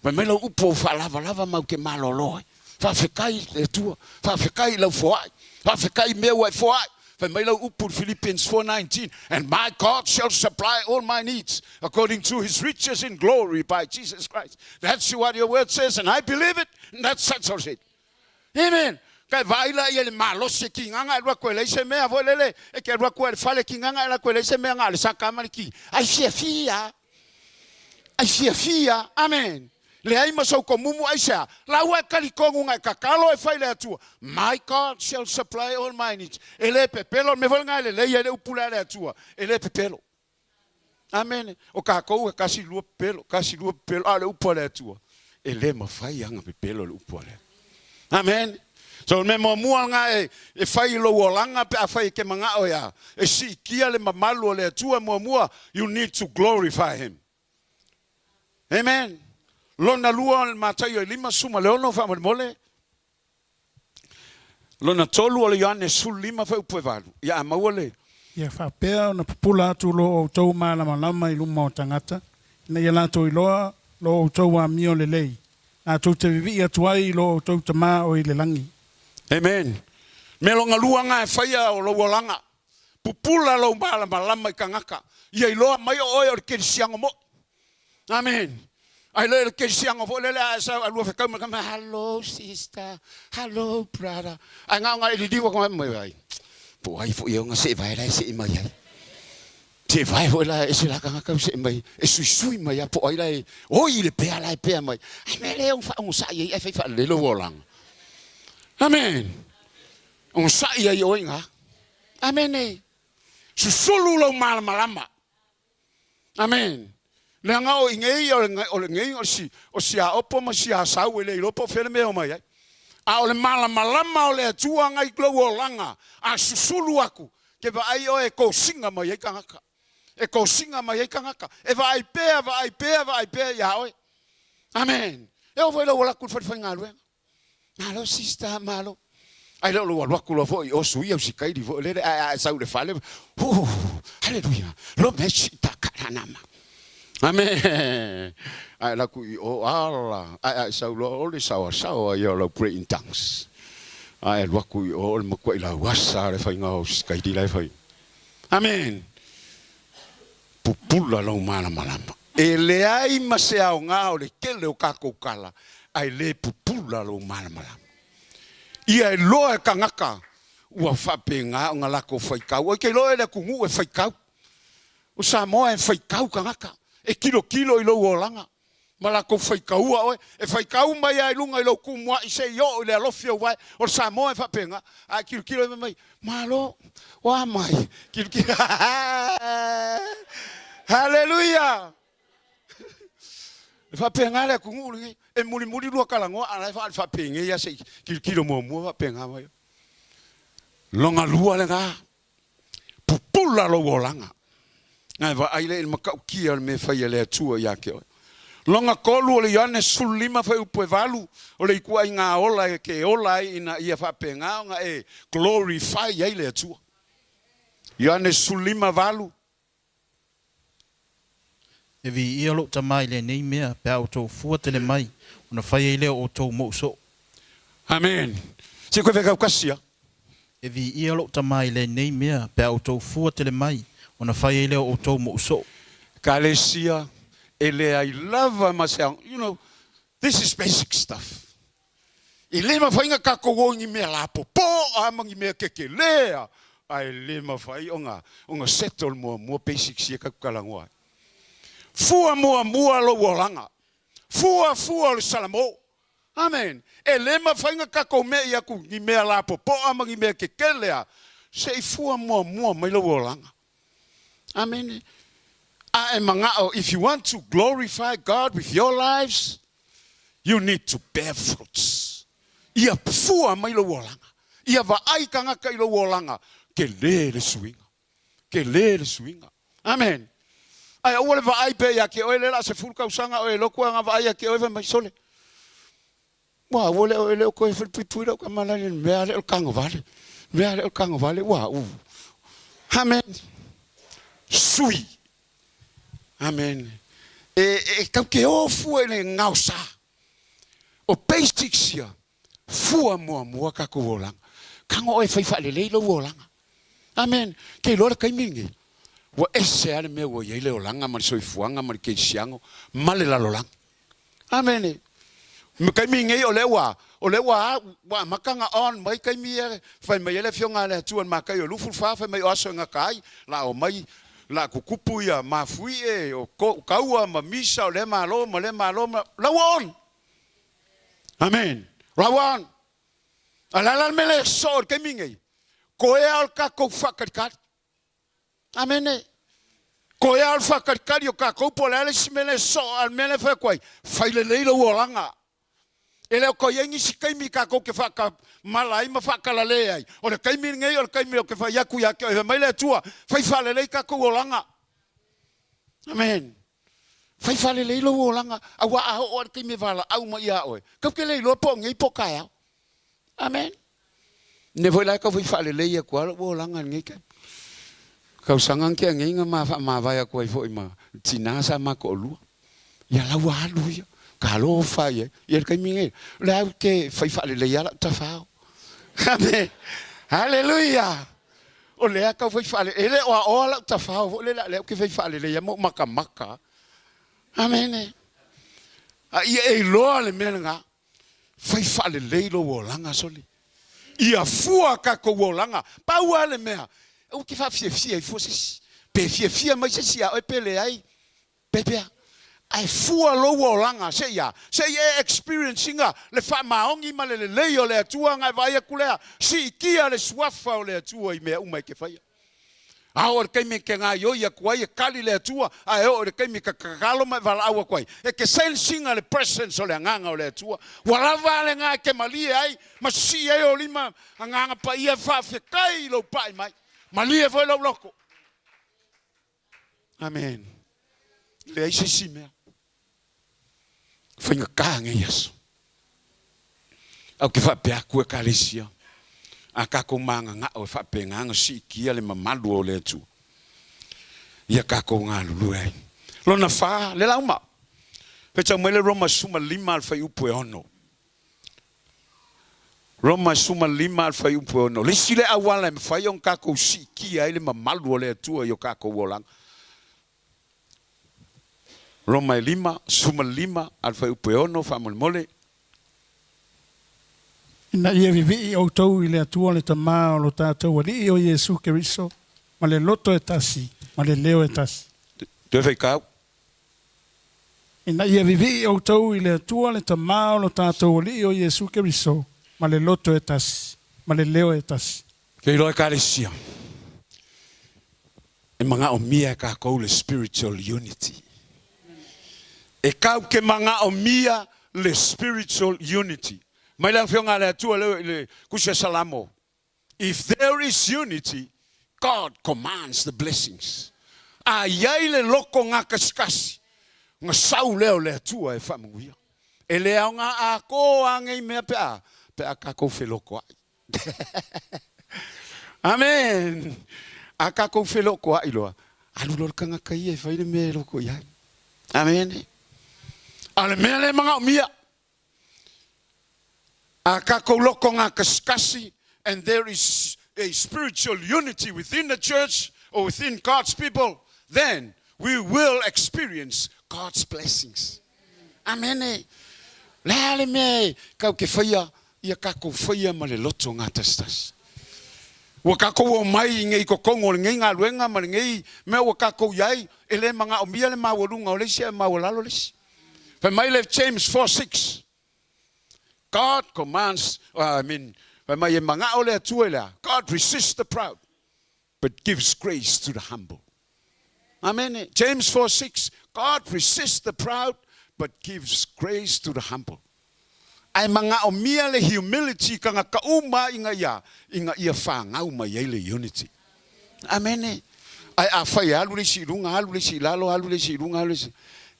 Fai mai lau upu ou faalavalava, matou te malolo ai. Faafetai le Atua, faafetai i lau foai, faafetai i mea ua e foai. Fai mai lau upu i Philippians 4:19, and my God shall supply all my needs according to his riches in glory by Jesus Christ. That's what your word says and I believe it and that settles it. Amen. Ka e vaai la ia i le malosi e kigaga e alu atu e leai se mea foi lele e te alu atu ai i le fale kigaga e alu atu e leai se mea na o le saka ma le ki. Ai fiafia. Ai fiafia. Amen. Leai ma sou tomumu aisea? La ua e talitonu na e tatalo e fai le Atua, My God shall supply all my needs. E le pepelo, o le mea foi lena e lelei ai le upu lea a le Atua, e le pepelo. Amene. O tatou e kasi lua pepelo, kasi lua pepelo, a o le upu a le Atua, e le mafai lava ona pepelo le upu a le Atua.
Amen. So o le mea muamua lena e, e fai i lou olaga pe afai e te manao e a, e siitia le mamalu o le Atua muamua, you need to glorify Him. Amen. Lona lua o le Mataio e 56 faamolemole. Lona tolu o le Ioane 15 fuaiupu e 8. Ia a maua le.
Ia faapea ona pupula atu lo outou malamalama i luma o tagata, ina ia latou iloa lo outou amio lelei, latou te vivii atu ai i lo outou Tama o i le lagi.
Amen. Mea lona lua na e faia o lou olaga, pupula lou malamalama i tagata, ia iloa mai o oe o le kerisiano moi. Amen. Ai le le kerisiano foi lele a e sau alua fekau mai ka hello sister, hello brother. Ai ngao ngai liliwa ko mai ai. Po ai foi e se vai lai se mai ai. Se vai foi la e se la kanga kau se mai e suisui mai a po ai la e oi le pea la e pea mai. Ai me le o fa o sa ai ai fai fa le lo olaga. Amen. O sa ai oi nga. Amen. E. Susulu lou malamalama. Amen. Leaga o inei o le o lenei o si o si aopo ma si asau e le iloa po o fea le mea e omai ai. A o le malamalama o le Atua ngai lou olaga a susulu aku ke vaai oe e kosiga mai ai tagata. E kosiga mai ai tagata. E vaai pea, vaai pea, vaai pea iā oe. Amen. E oo foi i lou ola atu i le falefaigaluega. Malo sister, malo. Ai lea o lou alu atu loa foi i o sui au sikaili foi lele ae a e sau i le fale, hu, haleluia, lo mesi ta ka nama. Amen. Ae alu atu i o, ala, ae a e sau loa o le saoasaoa ia o lau pray in tongues. Ae alu atu i o, o le matuai lauasa le faiga o sikaili la e fai. Amen. Pupula lou malamalama. E leai ma se aoga o le tele o kakou kala, ae le pupula lou malamalama. Ia e loa e kagaka ua faapena ona lakou faitau. Oi ke iloa e le atunuu e faitau. O Samoa e faitau tagata, e tilotilo i lou olaga. ma latou faitaua oe, e faitau mai lava i luga i lou tumuai seia oo i le alofi o uae. O le Samoa e faapena, a e tilotilo ai fai mai, Malo, o a mai? Tilotilo, Haleluia! E faapena le atunuu lenei, e mulimuli lua talanoa, a o la e faapenei lava se i tilotilo muamua faapena mai. Lona lua lena. Pupula lou olaga. Na e vaai lea i le matautia o le mea e fai a le Atua ia te oe. Lona tolu o le Ioane 15 fuaiupu e 8, o le ituaiga ola e te ola ai ina ia faapena ona e glorify ai le Atua. Ioane 15, 8.
E viia lou Tama i lenei mea, pe a outou fua tele mai, ona fai ai lea o outou mou soo.
Amen. Se koe fekaukasi a.
E viia lou Tama i lenei mea, pe a outou fua tele mai, ona fai ai lea o outou mou soo.
Ekalesia e leai lava ma se you know, this is basic stuff. E le mafai ona tatou o i ni mea lapopo a ma ni mea kekele a, ae le mafai ona ona settle muamua basics ia tatou talanoa ai. Fua muamua lou olaga. Fua fua o le Salamo. Amen. E le mafai ona tatou me'i atu ni mea lapopoa ma ni mea kekele a, se i fua muamua mai lou olaga. Amene. A e manao, if you want to glorify God with your lives, you need to bear fruits. Ia fua mai lou olaga. Ia vaai tagata i lou olaga, tele le suiga. Tele le suiga. Amen. Ae aua le vaai pea ia te oe lea o le a 10 tausaga oe e lotu a na vaai ia te oe fai mai, sole, Ua ua le o e le o toe falepuipui lau tama la i le mea lea o le tagovale. Mea lea o le tagovale ua u. Amen. Sui. Amen. E, e tau te o fua i le gaosa. O basics ia, fua muamua tatou olaga. Tago oe e fai faalelei lou olaga. Amen. Ke iloa le taimi lenei, ua ese lava le mea ua i ai le olaga ma le soifuaga ma le kerisiano ma le lalolagi. Amene. Ma taimi nei o lea ua, o lea ua, ua amata ona on mai taimi ia fai mai ai le Afioga a le Atua i le Mataio 24, fai mai o aso e gata ai, la omai, la tutupu ia mafuie, o taua ma misa o lea Malo ma lea Malo ma, la ua on. Amen. La ua on. A o le a la le mea lea e soo i le taimi nei? Koea o le tatou faatalikali. Amene. Koea o le faatalikali o tatou po o le a le isi mea lea e soo, a o le mea lea e fai atu ai, fai lelei lou olaga. E le o toe i ai nisi taimi tatou te faatamala ai ma faatalale ai. O le taimi lenei o le taimi ou te fai atu ia te oe, fai mai le Atua, fai faalelei tatou olaga. Amen. Fai faalelei lou olaga, aua a oo lava i le taimi e valaau mai ia oe, tatou te le iloa po o nei po o taeao. Amen. Lenei foi la e tau fai faalelei atu lava lou olaga i lenei taimi. Tausaga na tea nei na ma faamavae atu ai foi ma le tina sa ma toalua. Ia la ua alu ia, talofa i ai. Ia le taimi nei, o lea ou te fai faalelei lava lau tafao. Amen. Haleluia. O lea tau fai faalelei, e le o aoa lau tafao foi lele, a o lea ou te fai faalelei lava ma ou matamata. Amene. A ia e iloa le mea lena. Fai faalelei lou olaga sole. Ia fua tatou olaga. Pau lava le mea, aua te faafiafia ai fua se isi. Pe fiafia mai se isi ia oe pe leai, pe pea. Ae fua lou olaga se i a? Se i e experience ina le faamaoni ma le lelei o le Atua ona e vaai atu lea, siitia le suafa o le Atua i mea uma e te faia. A oo i le taimi e te gaoioi atu ai e kali le Atua, ae oo i le taimi e te tatalo ma e valaau atu ai, e te sense ina le presence o le Agaga o le Atua. Ua lava a lena e te malie ai ma sisii ai ou lima, Agaga Paia, faafetai i lou pai mai. Malie foi lou loto. Amen. Leai se isi mea. Faigata nei aso. Ae ou te faapea atu Ekalesia, a tatou magagao e faapena ona siitia le mamalu o le Atua, ia tatou galulue ai. Lona fa, le lauma. Faitau mai le Roma 15 a le fuaiupu e 6. Roma 15 a le fuaiupu e 6. Le isi lea auala e mafai ona tatou siitia ai le mamalu o le Atua i o tatou olaga. Roma e 5, 15 a le fuaiupu e 6, faamolemole.
Ina ia vivii outou i le Atua le Tama o lo tatou Alii o Iesu Keriso, ma le loto e tasi, ma le leo e tasi.
Toe faitau.
Ina ia vivii outou i le Atua le Tama o lo tatou Alii o Iesu Keriso, ma le loto e tasi, ma le leo e tasi.
Ke iloa Ekalesia, e manaomia e tatou le spiritual unity. E kau ke manaomia le spiritual unity. Mai le Afioga a le Atua leo i le Tusi a Salamo, If there is unity, God commands the blessings. A i ai le loko gakasikasi, ona sau lea o le Atua e faamanuia. E le aoga atoa nei mea pe a, pe a tatou felotoai. Amen! A tatou felotoai loa, alu loa le tagata ia e fai le mea e loko i ai. Amene. A o le mea lea e manaomia, a tatou loko gakasikasi, and there is a spiritual unity within the church or within God's people, then we will experience God's blessings. Amene. Le a le mea e kau ke whaia Ia takou faia ma le loto gatasitasi. Ua takou omai i nei totogo o lenei galuega ma lenei mea ua takou i ai, e le manaomia le maualuga o le isi ae maualalo le isi. Fai mai le James 4:6, God commands, I mean, fai mai e manao le Atua i le a? God resists the proud, but gives grace to the humble. Amene. James 4:6, God resists the proud, but gives grace to the humble. Ae manaomia le humility i tagata uma ina ia, ina ia fanau mai ai le unity. Amene. Ae afai e alu le isi i luga, alu le isi i lalo, alu le isi i luga, alu le isi,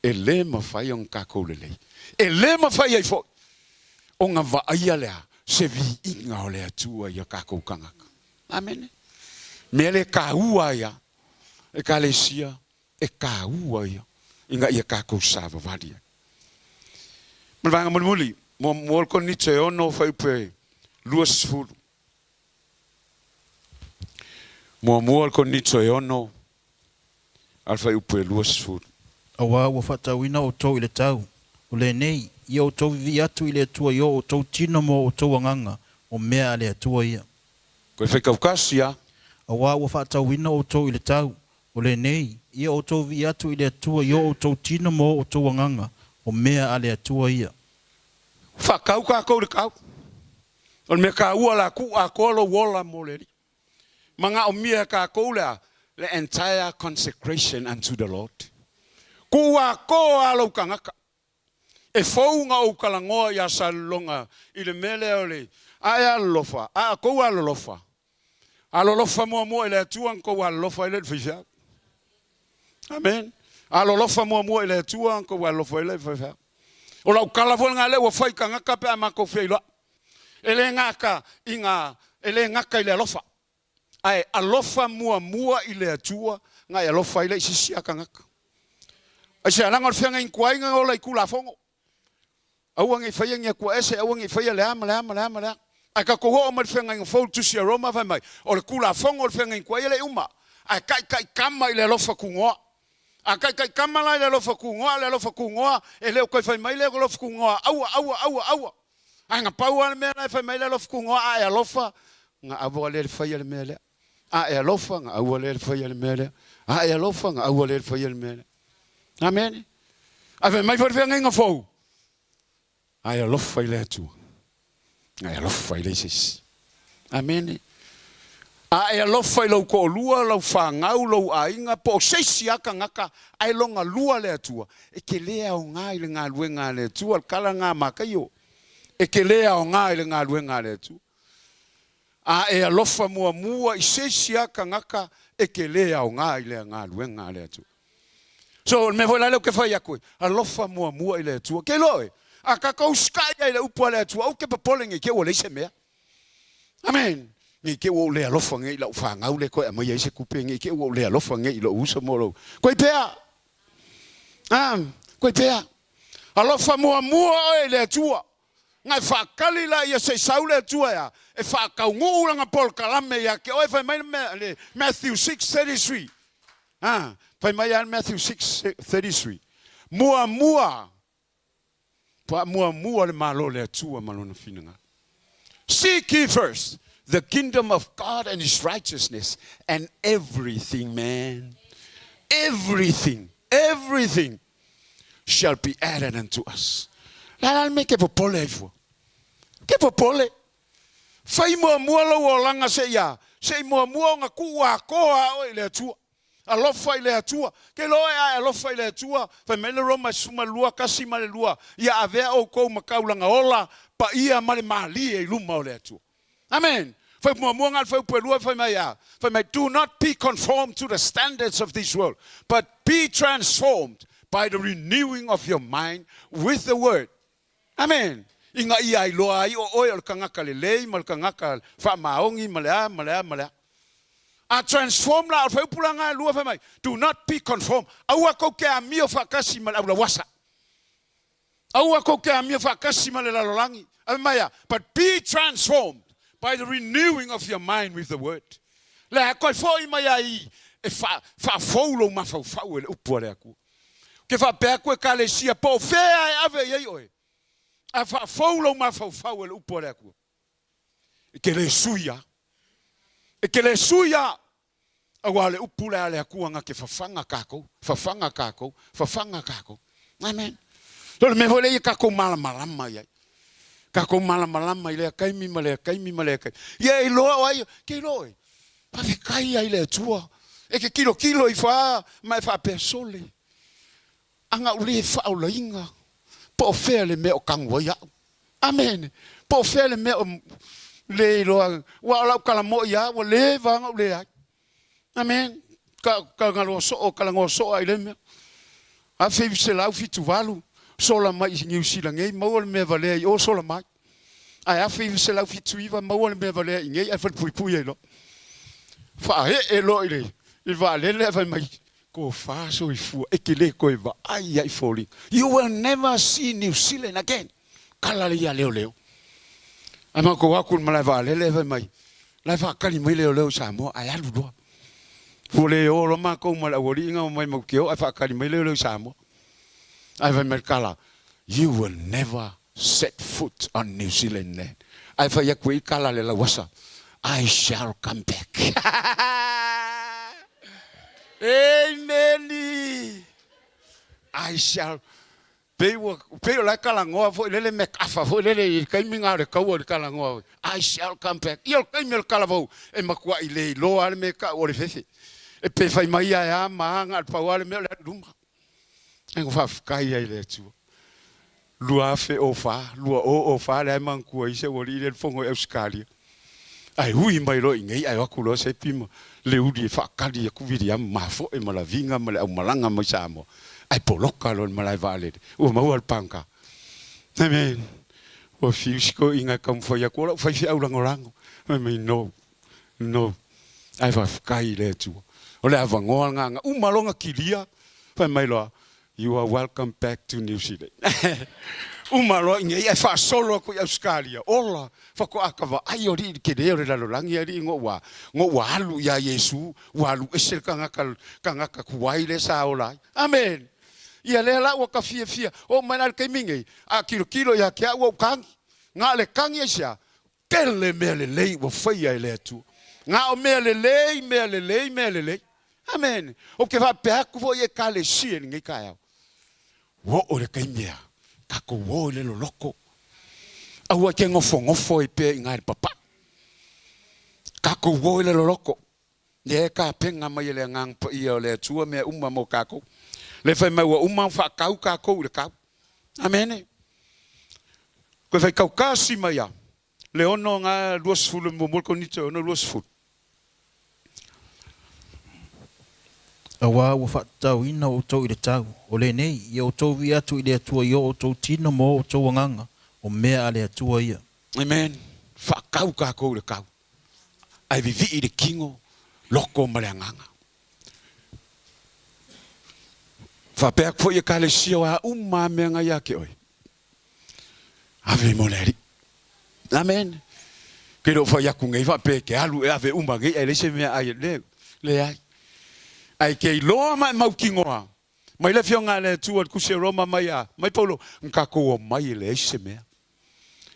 e le mafai ona tatou lelei. E le mafai ai foi ona vaaia le a? Se viiga o le Atua i a tatou tagata. Amene. Mea le taua ia, Ekalesia, e taua ia, ina ia tatou savavali ai. Ma le vaega mulimuli, muamua o le Korinito e 6 fuaiupu e 20. Muamua o le Korinito e 6 a le fuaiupu e 20.
Aua ua faatauina outou i le tau, o lenei, ia outou vivii atu i le Atua i o outou tino ma o outou agaga, o mea a le Atua ia.
Koe faikaukasi a.
Aua ua faatauina outou i le tau, o lenei, ia outou vivii atu i le Atua i o outou tino ma o outou agaga, o mea a le Atua ia.
Faatau tatou i le tau. O le mea taua la tuu atoa lou ola mo le Alii. Manaomia e tatou le a? Le entire consecration unto the Lord. Tuu atoa lou tagata.
E fou na ou talanoa iā Salelologa i le mea lea o le a e alolofa, a a tou alolofa, alolofa muamua i le Atua ona tou alolofa ai lea i le faifeau. Amen. Alolofa muamua i le Atua ona tou alolofa ai lea i le faifeau. O lau tala foi lena lea ua fai i tagata pe a matou feiloai. E le gata i ga, e le gata i le alofa, ae alofa muamua i le Atua na e alofa ai lea i se isi a tagata. Aisea? Leaga o le feagaiga tuai na ola i Tulafono. Aua ne i faia ni Atua ese, aua ne i faia le a ma le a ma le a ma le a. Ae tatou oo mai i le feagaiga fou i le Tusi a Roma fai mai, o le Tulafono o le feagaiga tuai e le i uma, ae taitaitama i le alofa tunoa. A taitaitama la i le alofa tunoa, o le alofa tunoa e le o toe fai mai le alofa tunoa aua, aua, aua, aua. Ae na pau lava le mea la e fai mai le alofa tunoa, a e alofa, na aua lea le faia le mea lea. A e alofa, na aua lea le faia le mea lea. A e alofa, na aua lea le faia le mea lea. Amene. Ae fai mai foi le feagaiga fou, a e alofa i le Atua, na e alofa ai lea i se isi. Amene. A e alofa i lou toalua, lau fanau, lou aiga, po o se isi lava tagata, ae lona lua le Atua, e te le aoga i le galuega a le Atua, o le tala lena a Mataio. E te le aoga i le galuega a le Atua. A e alofa muamua i se isi lava tagata, e te le aoga i le galuega a le Atua. So, o le mea foi la lea ou te fai atu ai, alofa muamua i le Atua. Ke iloa oe, a tatou usitai ai i le upu a le Atua, aua te popole ne i te i ua leai se mea. Amen. Ne i te i ua ou le alofa nei i lau fanau lea e toe aumaia ai se tupe, ne i te i ua ou le alofa nei i lou uso mo lou. Koe pea! Ah, koe pea. Alofa muamua oe i le Atua. Na e faatali laia se i sau le Atua e a? E faataunuu lana polokalame ia te oe, fai mai le Matthew 6:33. Ah, fai mai a le Matthew 6:33. Muamua, faamuamua le Malo o le Atua ma Lona finagalo. Seek ye first the kingdom of God and His righteousness and everything, man, everything, everything shall be added unto us. Le a la le mea e te popole ai fua? Ke popole. Fai muamua lou olaga se i a? Se i muamua ona tuu atoa oe i le Atua. Alofa i le Atua. Ke iloa oe a e alofa i le Atua, fai mai le Roma 12, 1 ma le 2, ia avea outou ma taulaga ola, paia ma le malie i luma o le Atua. Amen. Fai muamua na le fuaiupu e 2 fai mai a? Fai mai, do not be conformed to the standards of this world, but be transformed by the renewing of your mind with the word. Amen. Ina ia iloa ai o oe o le tagata lelei ma le tagata faamaoni ma le a ma le a ma le a. A transform la, o le fuaiupu la na e 2 fai mai, do not be conformed. Aua tou te amio faatasi ma le aulauasa. Aua tou te amio faatasi ma le lalolagi. Ave mai a, but be transformed by the renewing of your mind with the word. Le a koe foi mai ai e faafou lou mafaufau e le upu a le Atua. Ke faapea atu Ekalesia po o fea e ave i ai oe, a faafou lou mafaufau e le upu a le Atua. E te le sui lava. E te le sui lava. Aua o le upu lea a le Atua na te fafaga tatou, fafaga tatou, fafaga tatou. Amen. O le mea foi lea ia tatou malamalama i ai. Tatou malamalama i lea taimi ma lea taimi ma lea taimi. Ia e iloa o ai, ke iloa oe. Faafetai ai i le Atua. E te tilotilo ifo lava ma e faapea, Sole, ana ou le faaolaina, po o fea le mea o tanu ai au. Amene. Po o fea le mea o le iloa, aua o lau tala moi lava ua leva ona ou leai. Amene. Ka talanoa soo, talanoa soo lava i lea mea. 1978, sola mai i Niu Sila nei, maua le mea valea i o, sola mai. Ae 1979, maua le mea valea i nei, ae falepuipui ai loa. Faaee loa i le vaalele ae fai mai, Tofa soifua, e te le toe vaai ai i foliga. You will never see New Zealand again. Kala le ia leoleo. Ae matou atu i le malae vaalele ae fai mai, la e faatali mai leoleo i Samoa ae alu loa. Ua le o loa matou ma le aualii na omai mautio ae faatali mai leoleo i Samoa. Ae fai mai le tala, you will never set foot on New Zealand land. Ae fai atu ai tala a le lauasa, I shall come back. Amen. I shall pei ua pei o la e talanoa foi lele MacArthur foi lele i le taimi na o le taua i le talanoa foi. I shall come back. Ia o le taimi o le talavou e matuai le iloa lava le mea e tau o le fefe. E pe fai mai ia e a ma a na o le pau lava le mea o le alu i luma. Ae faafetai ai i le Atua. 2004, 2004 lea e manatua ai si ou alii lea i le fono i Ausetalia. Ae ui mai loa i inei ae o atu loa Sepi ma Leuli e faatali atu Viliamu mafoe ma Laviga ma le aumalaga mai Samoa ae poloka loa i le malae vaalele ua maua le pagota. Amen. Ua fiu si toeaina e taumafai atu, o lau faifeau lagolago. Fai mai, No, no. Ae faafetai i le Atua. O le avanoa lena na uma loa ona kilia, fai mai loa, You are welcome back to New Zealand. Uma loa i nei ae faasolo atu i Ausetalia. Ola, faatoa ta vaai o alii i le tele o le lalolagi alii ina ua, ina ua alu ia Iesu, ua alu ese le tagata, tagata tuai lea sa ola ai. Amen. Ia lea la ua ta fiafia, oo mai la i le taimi nei, a tilotilo ia te au ua ou tagi. Na o le tagi aisea? Tele mea lelei ua faia e le Atua. Na o mea lelei, mea lelei, mea lelei. Amene. Ou te faapea atu foi i Ekalesia i lenei taeao, ua oo i le taimi ea, tatou o i le loloko. Aua e te nofonofo ai pea i ina i le papae. Tatou o i le loloko. Lea e tapena mai e le Agaga Paia o le Atua mea uma mo tatou. Lea fai mai ua uma ona faatau tatou i le tau. Amene. Toe faitau tasi mai a le ono ga 20 muamua le Korinito e 6 20.
Auā ua faatatauina outou i le tau, o lenei, ia outou viia atu i le Atua i o outou tino ma o outou agaga, o mea a le Atua ia.
Amen. Faatau tatou i le tau. Ae vivii le tino, loko ma le agaga. Faapea atu foi Ekalesia o a uma lava mea na ia te oe, ave mo le Alii. Amen. Ke le o fai atu nei faapea e te alu e ave uma nei ae leai se mea ai e leai. Ae ke iloa ma e mautinoa mai le Afioga a le Atua i le Tusi a Roma mai a mai Paulo, na tatou omai e leai se mea.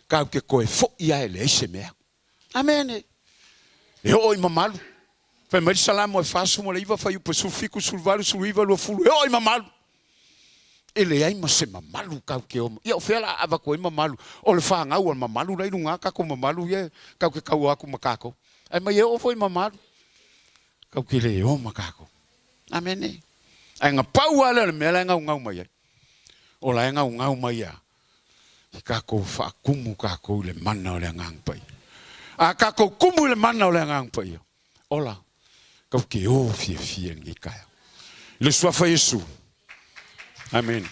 Tatou te toe foi lava e leai se mea. Amene. E oo i mamalu. Fai mai le Salamo e 49 fuaiupu 17, 18, 19, 20, e oo i mamalu. E leai ma se mamalu tatou te o. Ia o fea la a avatu ai mamalu? O le fanau a le mamalu la i luga tatou mamalu ia tatou te tau o atu ma tatou. Ae mai e oo foi i mamalu. Tatou te le o ma tatou. Amene. Ae na pau lava lea o le mea la e gaugau mai ai. O la e gaugau mai a I takou faakumu takou i le mana o le Agaga Paia. A takou kumu i le mana o le Agaga Paia, ola, tatou te o fiafia i lenei taeao. I le Suafa Iesu. Amene.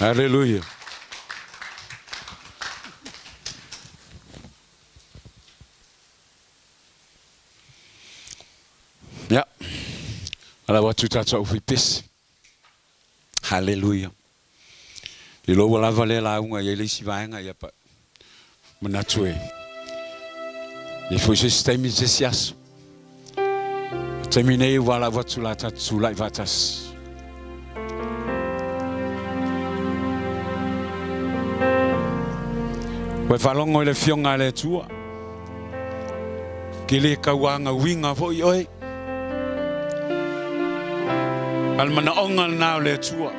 Aleluia. Ia, alau atu tatou aufaipese. Haleluia. Lilo ua lava lea lauga i ai le isi vaega ia pa manatu e i foi se isi taimi se isi aso. O taimi nei ua lau atu la tatou tulai faatasi. Ua e faalogo i le Afioga a le Atua, ke le tauagauiga foi oe. A le manaoga lena o le Atua,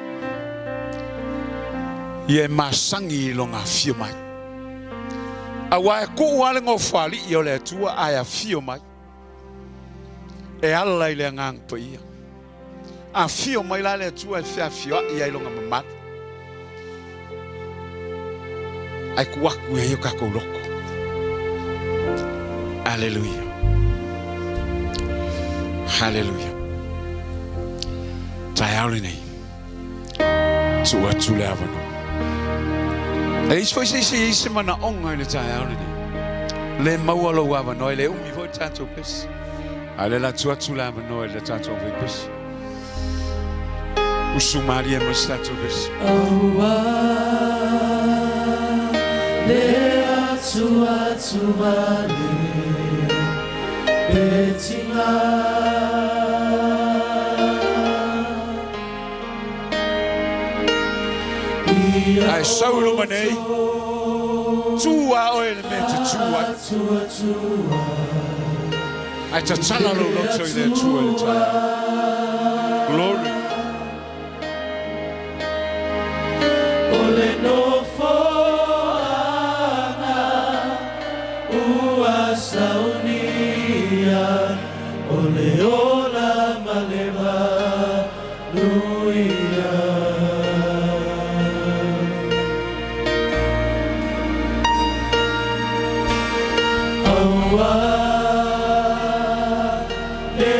ia e masani i lona afio mai. Aua e tuu lava le Nofoalii o le Atua ae afio mai, e ala i le Agaga Paia. Afio mai la le Atua e feafioai ai lona mamalu, ae tuu atu i ai o tatou loto. Aleluia. Haleluia. Taeao lenei, tuu atu le avanoa. E isi foi se isi e i se manaoga i le taeao lenei. Le maua lou avanoa, e le umi foi le tatou pesi. A lea la tuu atu le avanoa i le tatou aufaipesi. Usu malie mai se tatou pesi.
Aua le atuatu vale pe tinga.
Ae sau i luma nei, tū a oe i le mea e te tū ai. Ae tatala lou loto i le Atua i le taeao. Glory.
O le nofoaga ua saunia, o le ola ma le manuia. Aua le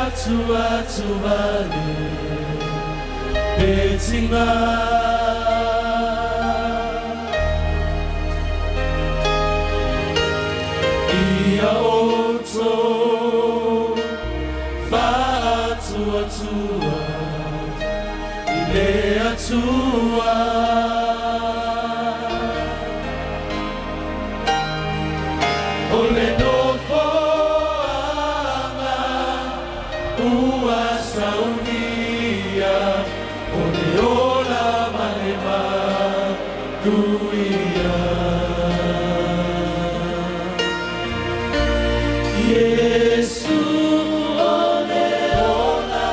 atuatu vale pe tinga. Ia outou faatuatua i le Atua. O le nofoaga ua saunia, o le ola ma le manuia. Iesu o le ola,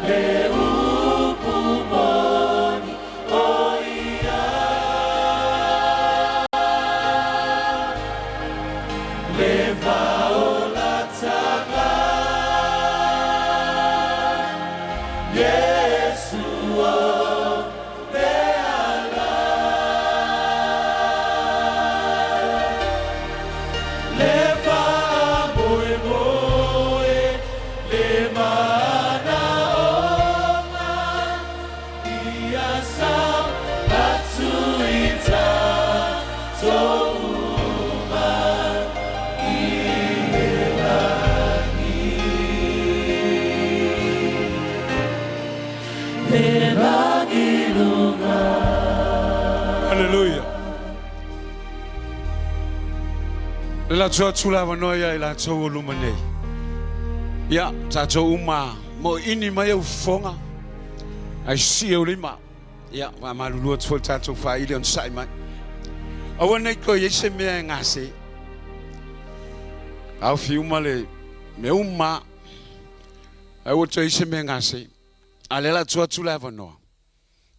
le upu moni o ia. Le vaolataga, Iesu o le ala. Le faamoemoe, le manaoga, ia sao atu i tatou uma i le lagi. Le lagi luga.
Hallelujah. Le latou atu le avanoa ia i latou o luma nei. Ia, tatou uma mo ini mai au fofoga, ai sii au lima. Ia, faamalulu atu foi le tatou faaili onosai mai. Aua nei toe i ai se mea e gase. Taofi uma le mea uma. Aua toe i ai se mea e gase. A o lea o le a tuu atu le avanoa.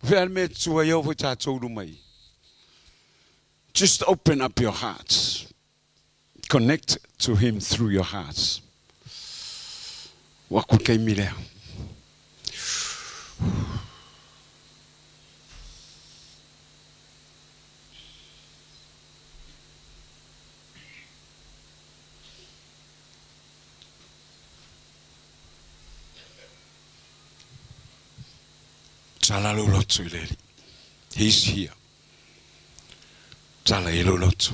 O fea le mea e tutu ai au foi tatou luma i. Just open up your hearts. Connect to him through your hearts. Ua aku le taimi lea. Tala lou loto i le Alii. He's here. Tala i lou loto.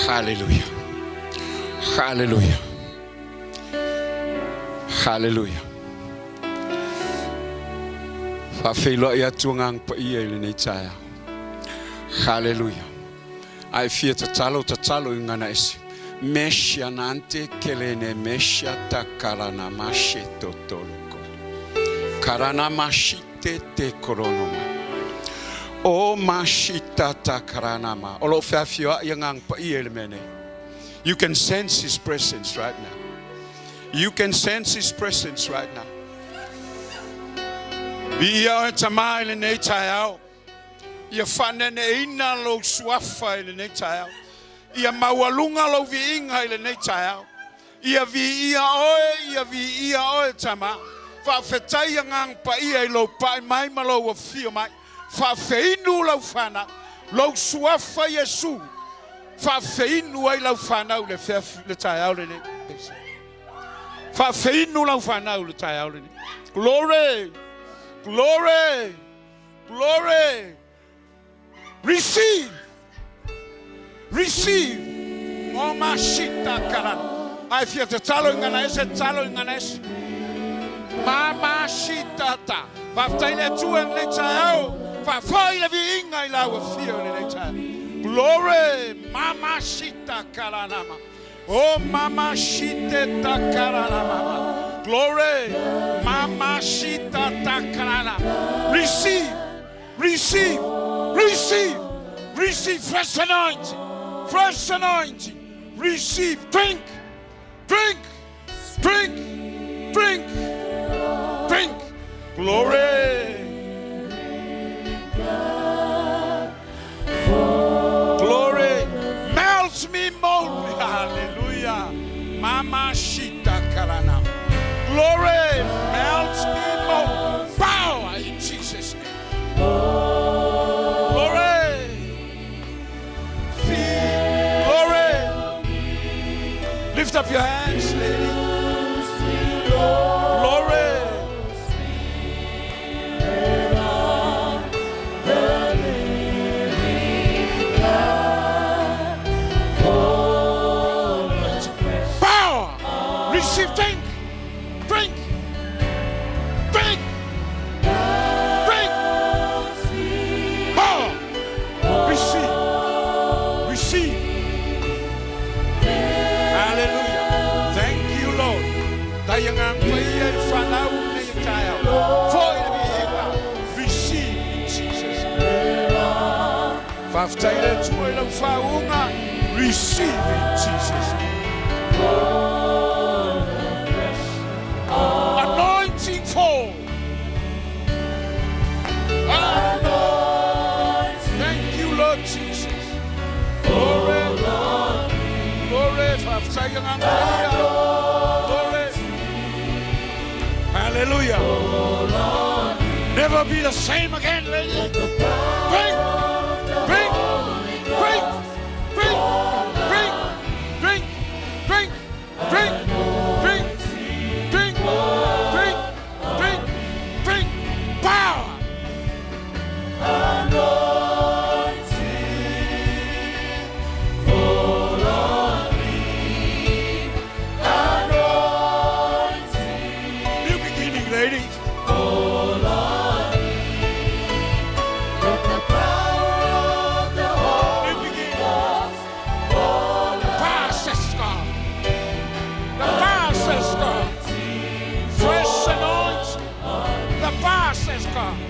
Hallelujah. Hallelujah. Hallelujah. Faafeiloai atu Agaga Paia i lenei taeao. Hallelujah. A e fia tatalo, tatalo i gagana ese. Mesia nante kelene mesia takalana mashe totoloko. Karana mashite te koronoma. O mashita takarana ma. O lo o feafioai Agaga Paia i le mea nei. You can sense His presence right now. You can sense His presence right now. Viia oe Tama i lenei taeao. Ia faaneneina lou suafa i lenei taeao. Ia maualuga lou viiga i lenei taeao. Ia viia oe, ia viia oe Tama. Faafetai Agaga Paia i lou pai mai ma lou afio mai. Faafeinu lau fanau, lou suafa Iesu. Faafeinu ai lau fanau i le taeao lenei. Faafeinu lau fanau i le taeao lenei. Glory! Glory! Glory! Receive! Receive! Ngoma shita karana. Ai fia tatalo i ngana ese, tatalo i ngana ese. Mama shita ta. Faafetai le Atua i lenei taeao. Faafoi le viiga i lau afio i lenei taeao. Glory! Mama shita karanama. Oh, mama shite takarara mama. Glory. Mama shita takarara. Receive. Receive. Receive. Receive fresh anointing. Fresh anointing. Receive. Drink. Drink. Drink. Drink. Drink. Glory. Glory. Melt me, mold me. Hallelujah. Mama shita karana. Glory. Melt me, mold. Power in Jesus' name. Glory. Feel. Glory. Lift up your hands, lady. Glory. Power. Receive drink. Drink. Drink. Drink. Power. Receive. Receive. Hallelujah. Thank you, Lord. Daya nga paia i whanau nei e taeao. Foi le viiga. Receive in Jesus' name. Whawhtai le tua i lau whaunga. Receive in Jesus' name. Anointing fall. Anointing. Thank you, Lord Jesus. Glory. Glory. Whawhtai nga paia. Glory. Hallelujah. Never be the same again, lady. Drink, drink, drink, drink, drink, drink, drink, drink, drink, drink, drink, drink, drink. Power. New beginning, ladies. New beginning. Past is gone. The past is gone. Fresh anointing. The past is gone.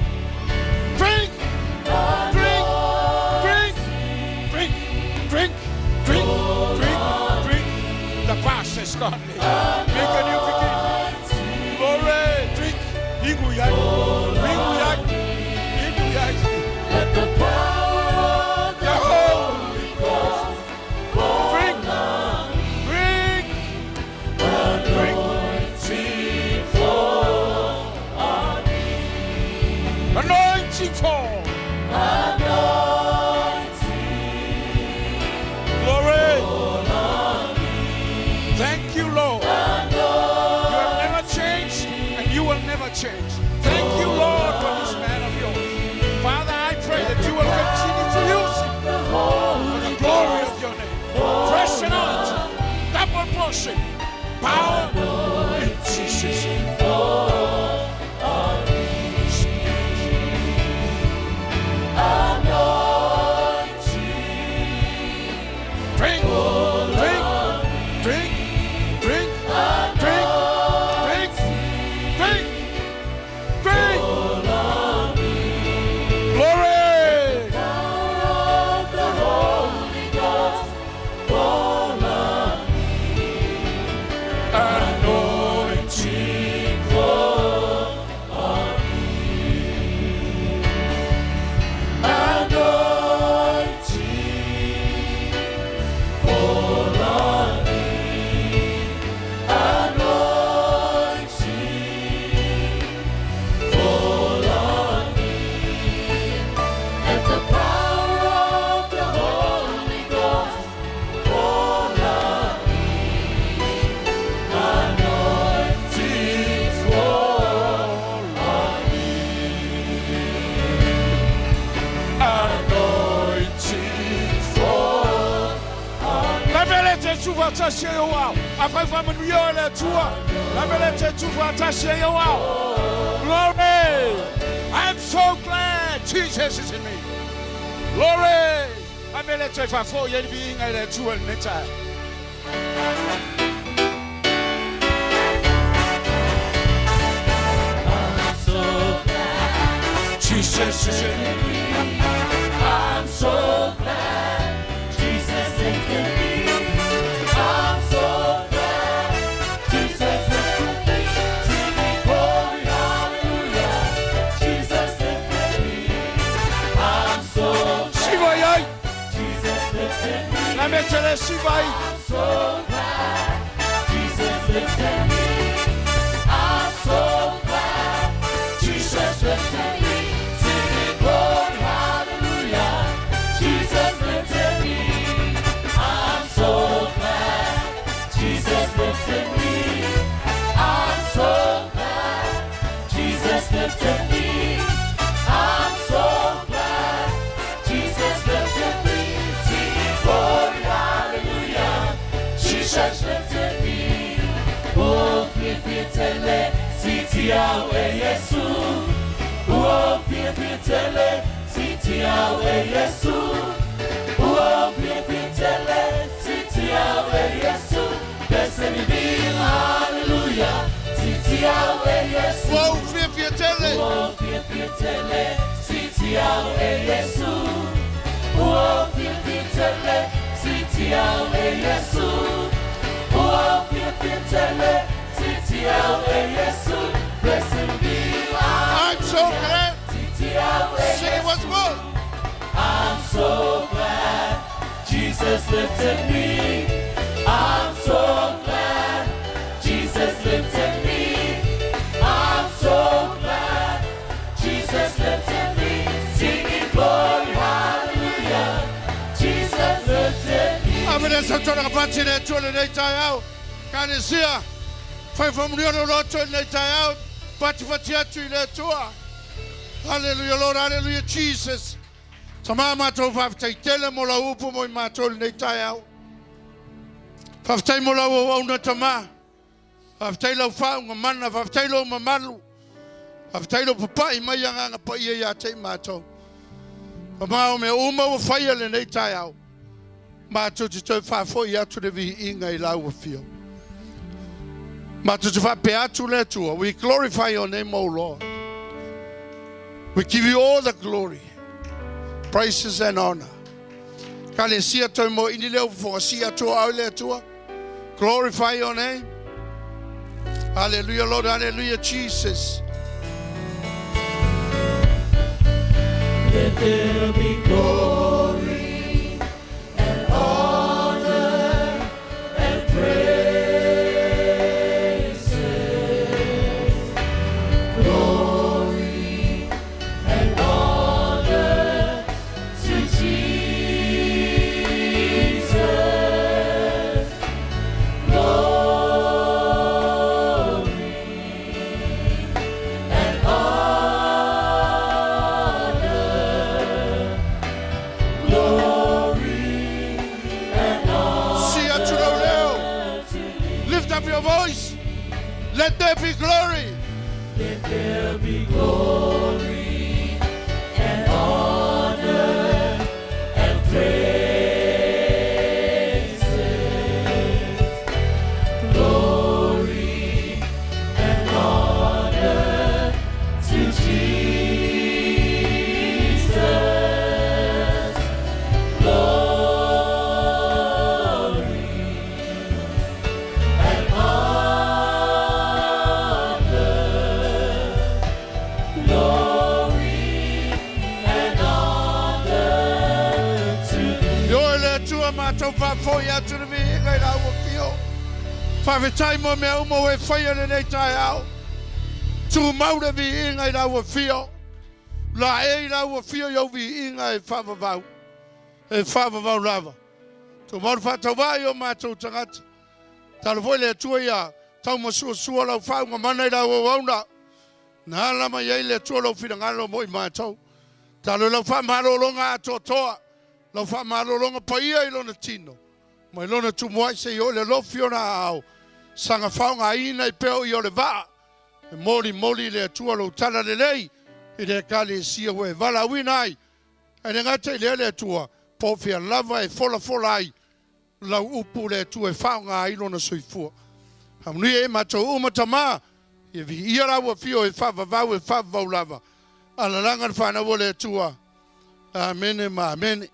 Drink, drink, drink, drink, drink, drink, drink, drink. The past is gone. Make a new beginning. Glory. Drink. Ingu yai. Ingu yai. Ingu yai. The Holy Ghost. Drink. Drink. Drink. Anointing fall. Glory. Thank you, Lord. You have never changed and you will never change. Thank you, Lord, for this man of yours. Father, I pray that you will continue to use him for the glory of your name. Fresh anointing, double portion, power in Jesus' name. Spirit. Drink, drink, drink, drink, drink, drink, drink, drink. Glory. Anointing fall on me. Anointing fall on me. Anointing fall on me.
Let the power of the Holy Ghost fall on me. Anointing fall on me.
Anointing fall. La belle te tuva tasia yo au. Afai fa manu yo le tua. La belle te tuva tasia yo au. Glory. I'm so glad Jesus is in me. Glory. A mele te fa fo ye vi inga le tua le neta.
I'm so glad
Jesus is in me.
I'm so glad Jesus lifted me. I'm so glad Jesus lifted me. Singing glory, hallelujah. Jesus lifted me. I'm so glad
Siva i ai.
Jesus lifted me.
La me te le siva ai.
I'm so glad Jesus lifted me. I'm so glad Jesus lifted me. Singing glory, hallelujah. Jesus lifted me. I'm so glad Jesus lifted me. I'm so glad Jesus lifted me. I'm so glad Jesus lifted me. Singing glory, hallelujah. Jesus lifted me. Oh, fiafia tele, sitiau e Yesu. Oh, fiafia tele, sitiau e Yesu. Oh, fiafia tele, sitiau e Yesu. Blessed be hallelujah. Sitiau e Yesu.
Ua ou fiafia tele.
Ua fiafia tele, sitiau e Yesu. Ua fiafia tele, sitiau e Yesu. Ua fiafia tele, sitiau e Yesu. Blessed be
I'm so glad.
Sitiau e
Sing it once more.
I'm so glad Jesus lifted me. I'm so glad Jesus lifted me. I'm so glad Jesus lifted me. Singing glory, hallelujah. Jesus lifted me.
Ave le sautoga pati le Atua lenei taeao. Ekalesia, fai faamanuia lou loto i lenei taeao. Fatifati atu i le Atua. Hallelujah, Lord, hallelujah, Jesus. Tama matou faafetai tele mo lau upu mo i matou i lenei taeao. Faafetai mo lau auauna Tama. Faafetai lau faauga mana, faafetai lou mamalu. Faafetai lou papai mai agaga paia ia te i matou. Tama o mea uma ua faia lenei taeao. Matou te toe faafoi atu le viiga i lau afio. Matou te faapea atu le Atua. We glorify your name, O Lord. We give you all the glory, praises and honor. Ekalesia toe moili leo fofoga si atu au le Atua. Glorify your name. Hallelujah, Lord. Hallelujah, Jesus.
Let there be glory and honor and praises. Glory and honor to Jesus. Glory and honor. Glory and
Si atu lau leo.
honor to thee.
Lift up your voice. Let there be glory.
Let there be glory and honor and praises. Glory and honor to Jesus. Glory and honor. Glory and honor to thee.
Yo e le Atua matou faafoi atu le viiga i lau afio. Faafetai mo mea uma ua e faia lenei taeao. Tumau le viiga i lau afio. La e i lau afio i au viiga e faavavau. E faavavau lava. Tumau le faatauvaa i o matou tagata. Talo foi le Atua ia taumasuasua lau faauga mana i lau auauna. Na ala mai ai le Atua lou finagalo mo i matou. Talo i lau faamalologa atoatoa, lau faamalologa paia i lona tino, mai lona tumuai seia oo i le alofi o na aao, saga faaaogaina i pea o ia o le vaa, e molimoli i le Atua lou tala lelei i le Ekalesia ua e valaauina ai. Ae le gata i lea le Atua, po o fea lava e folafola ai. Lau upu le Atua e faaaoga ai lona soifua. Faamanuia e matou uma Tama, ia viia lau afio e faavavau e faavavau lava. Alalaga le fanau a le Atua. Amene ma amene.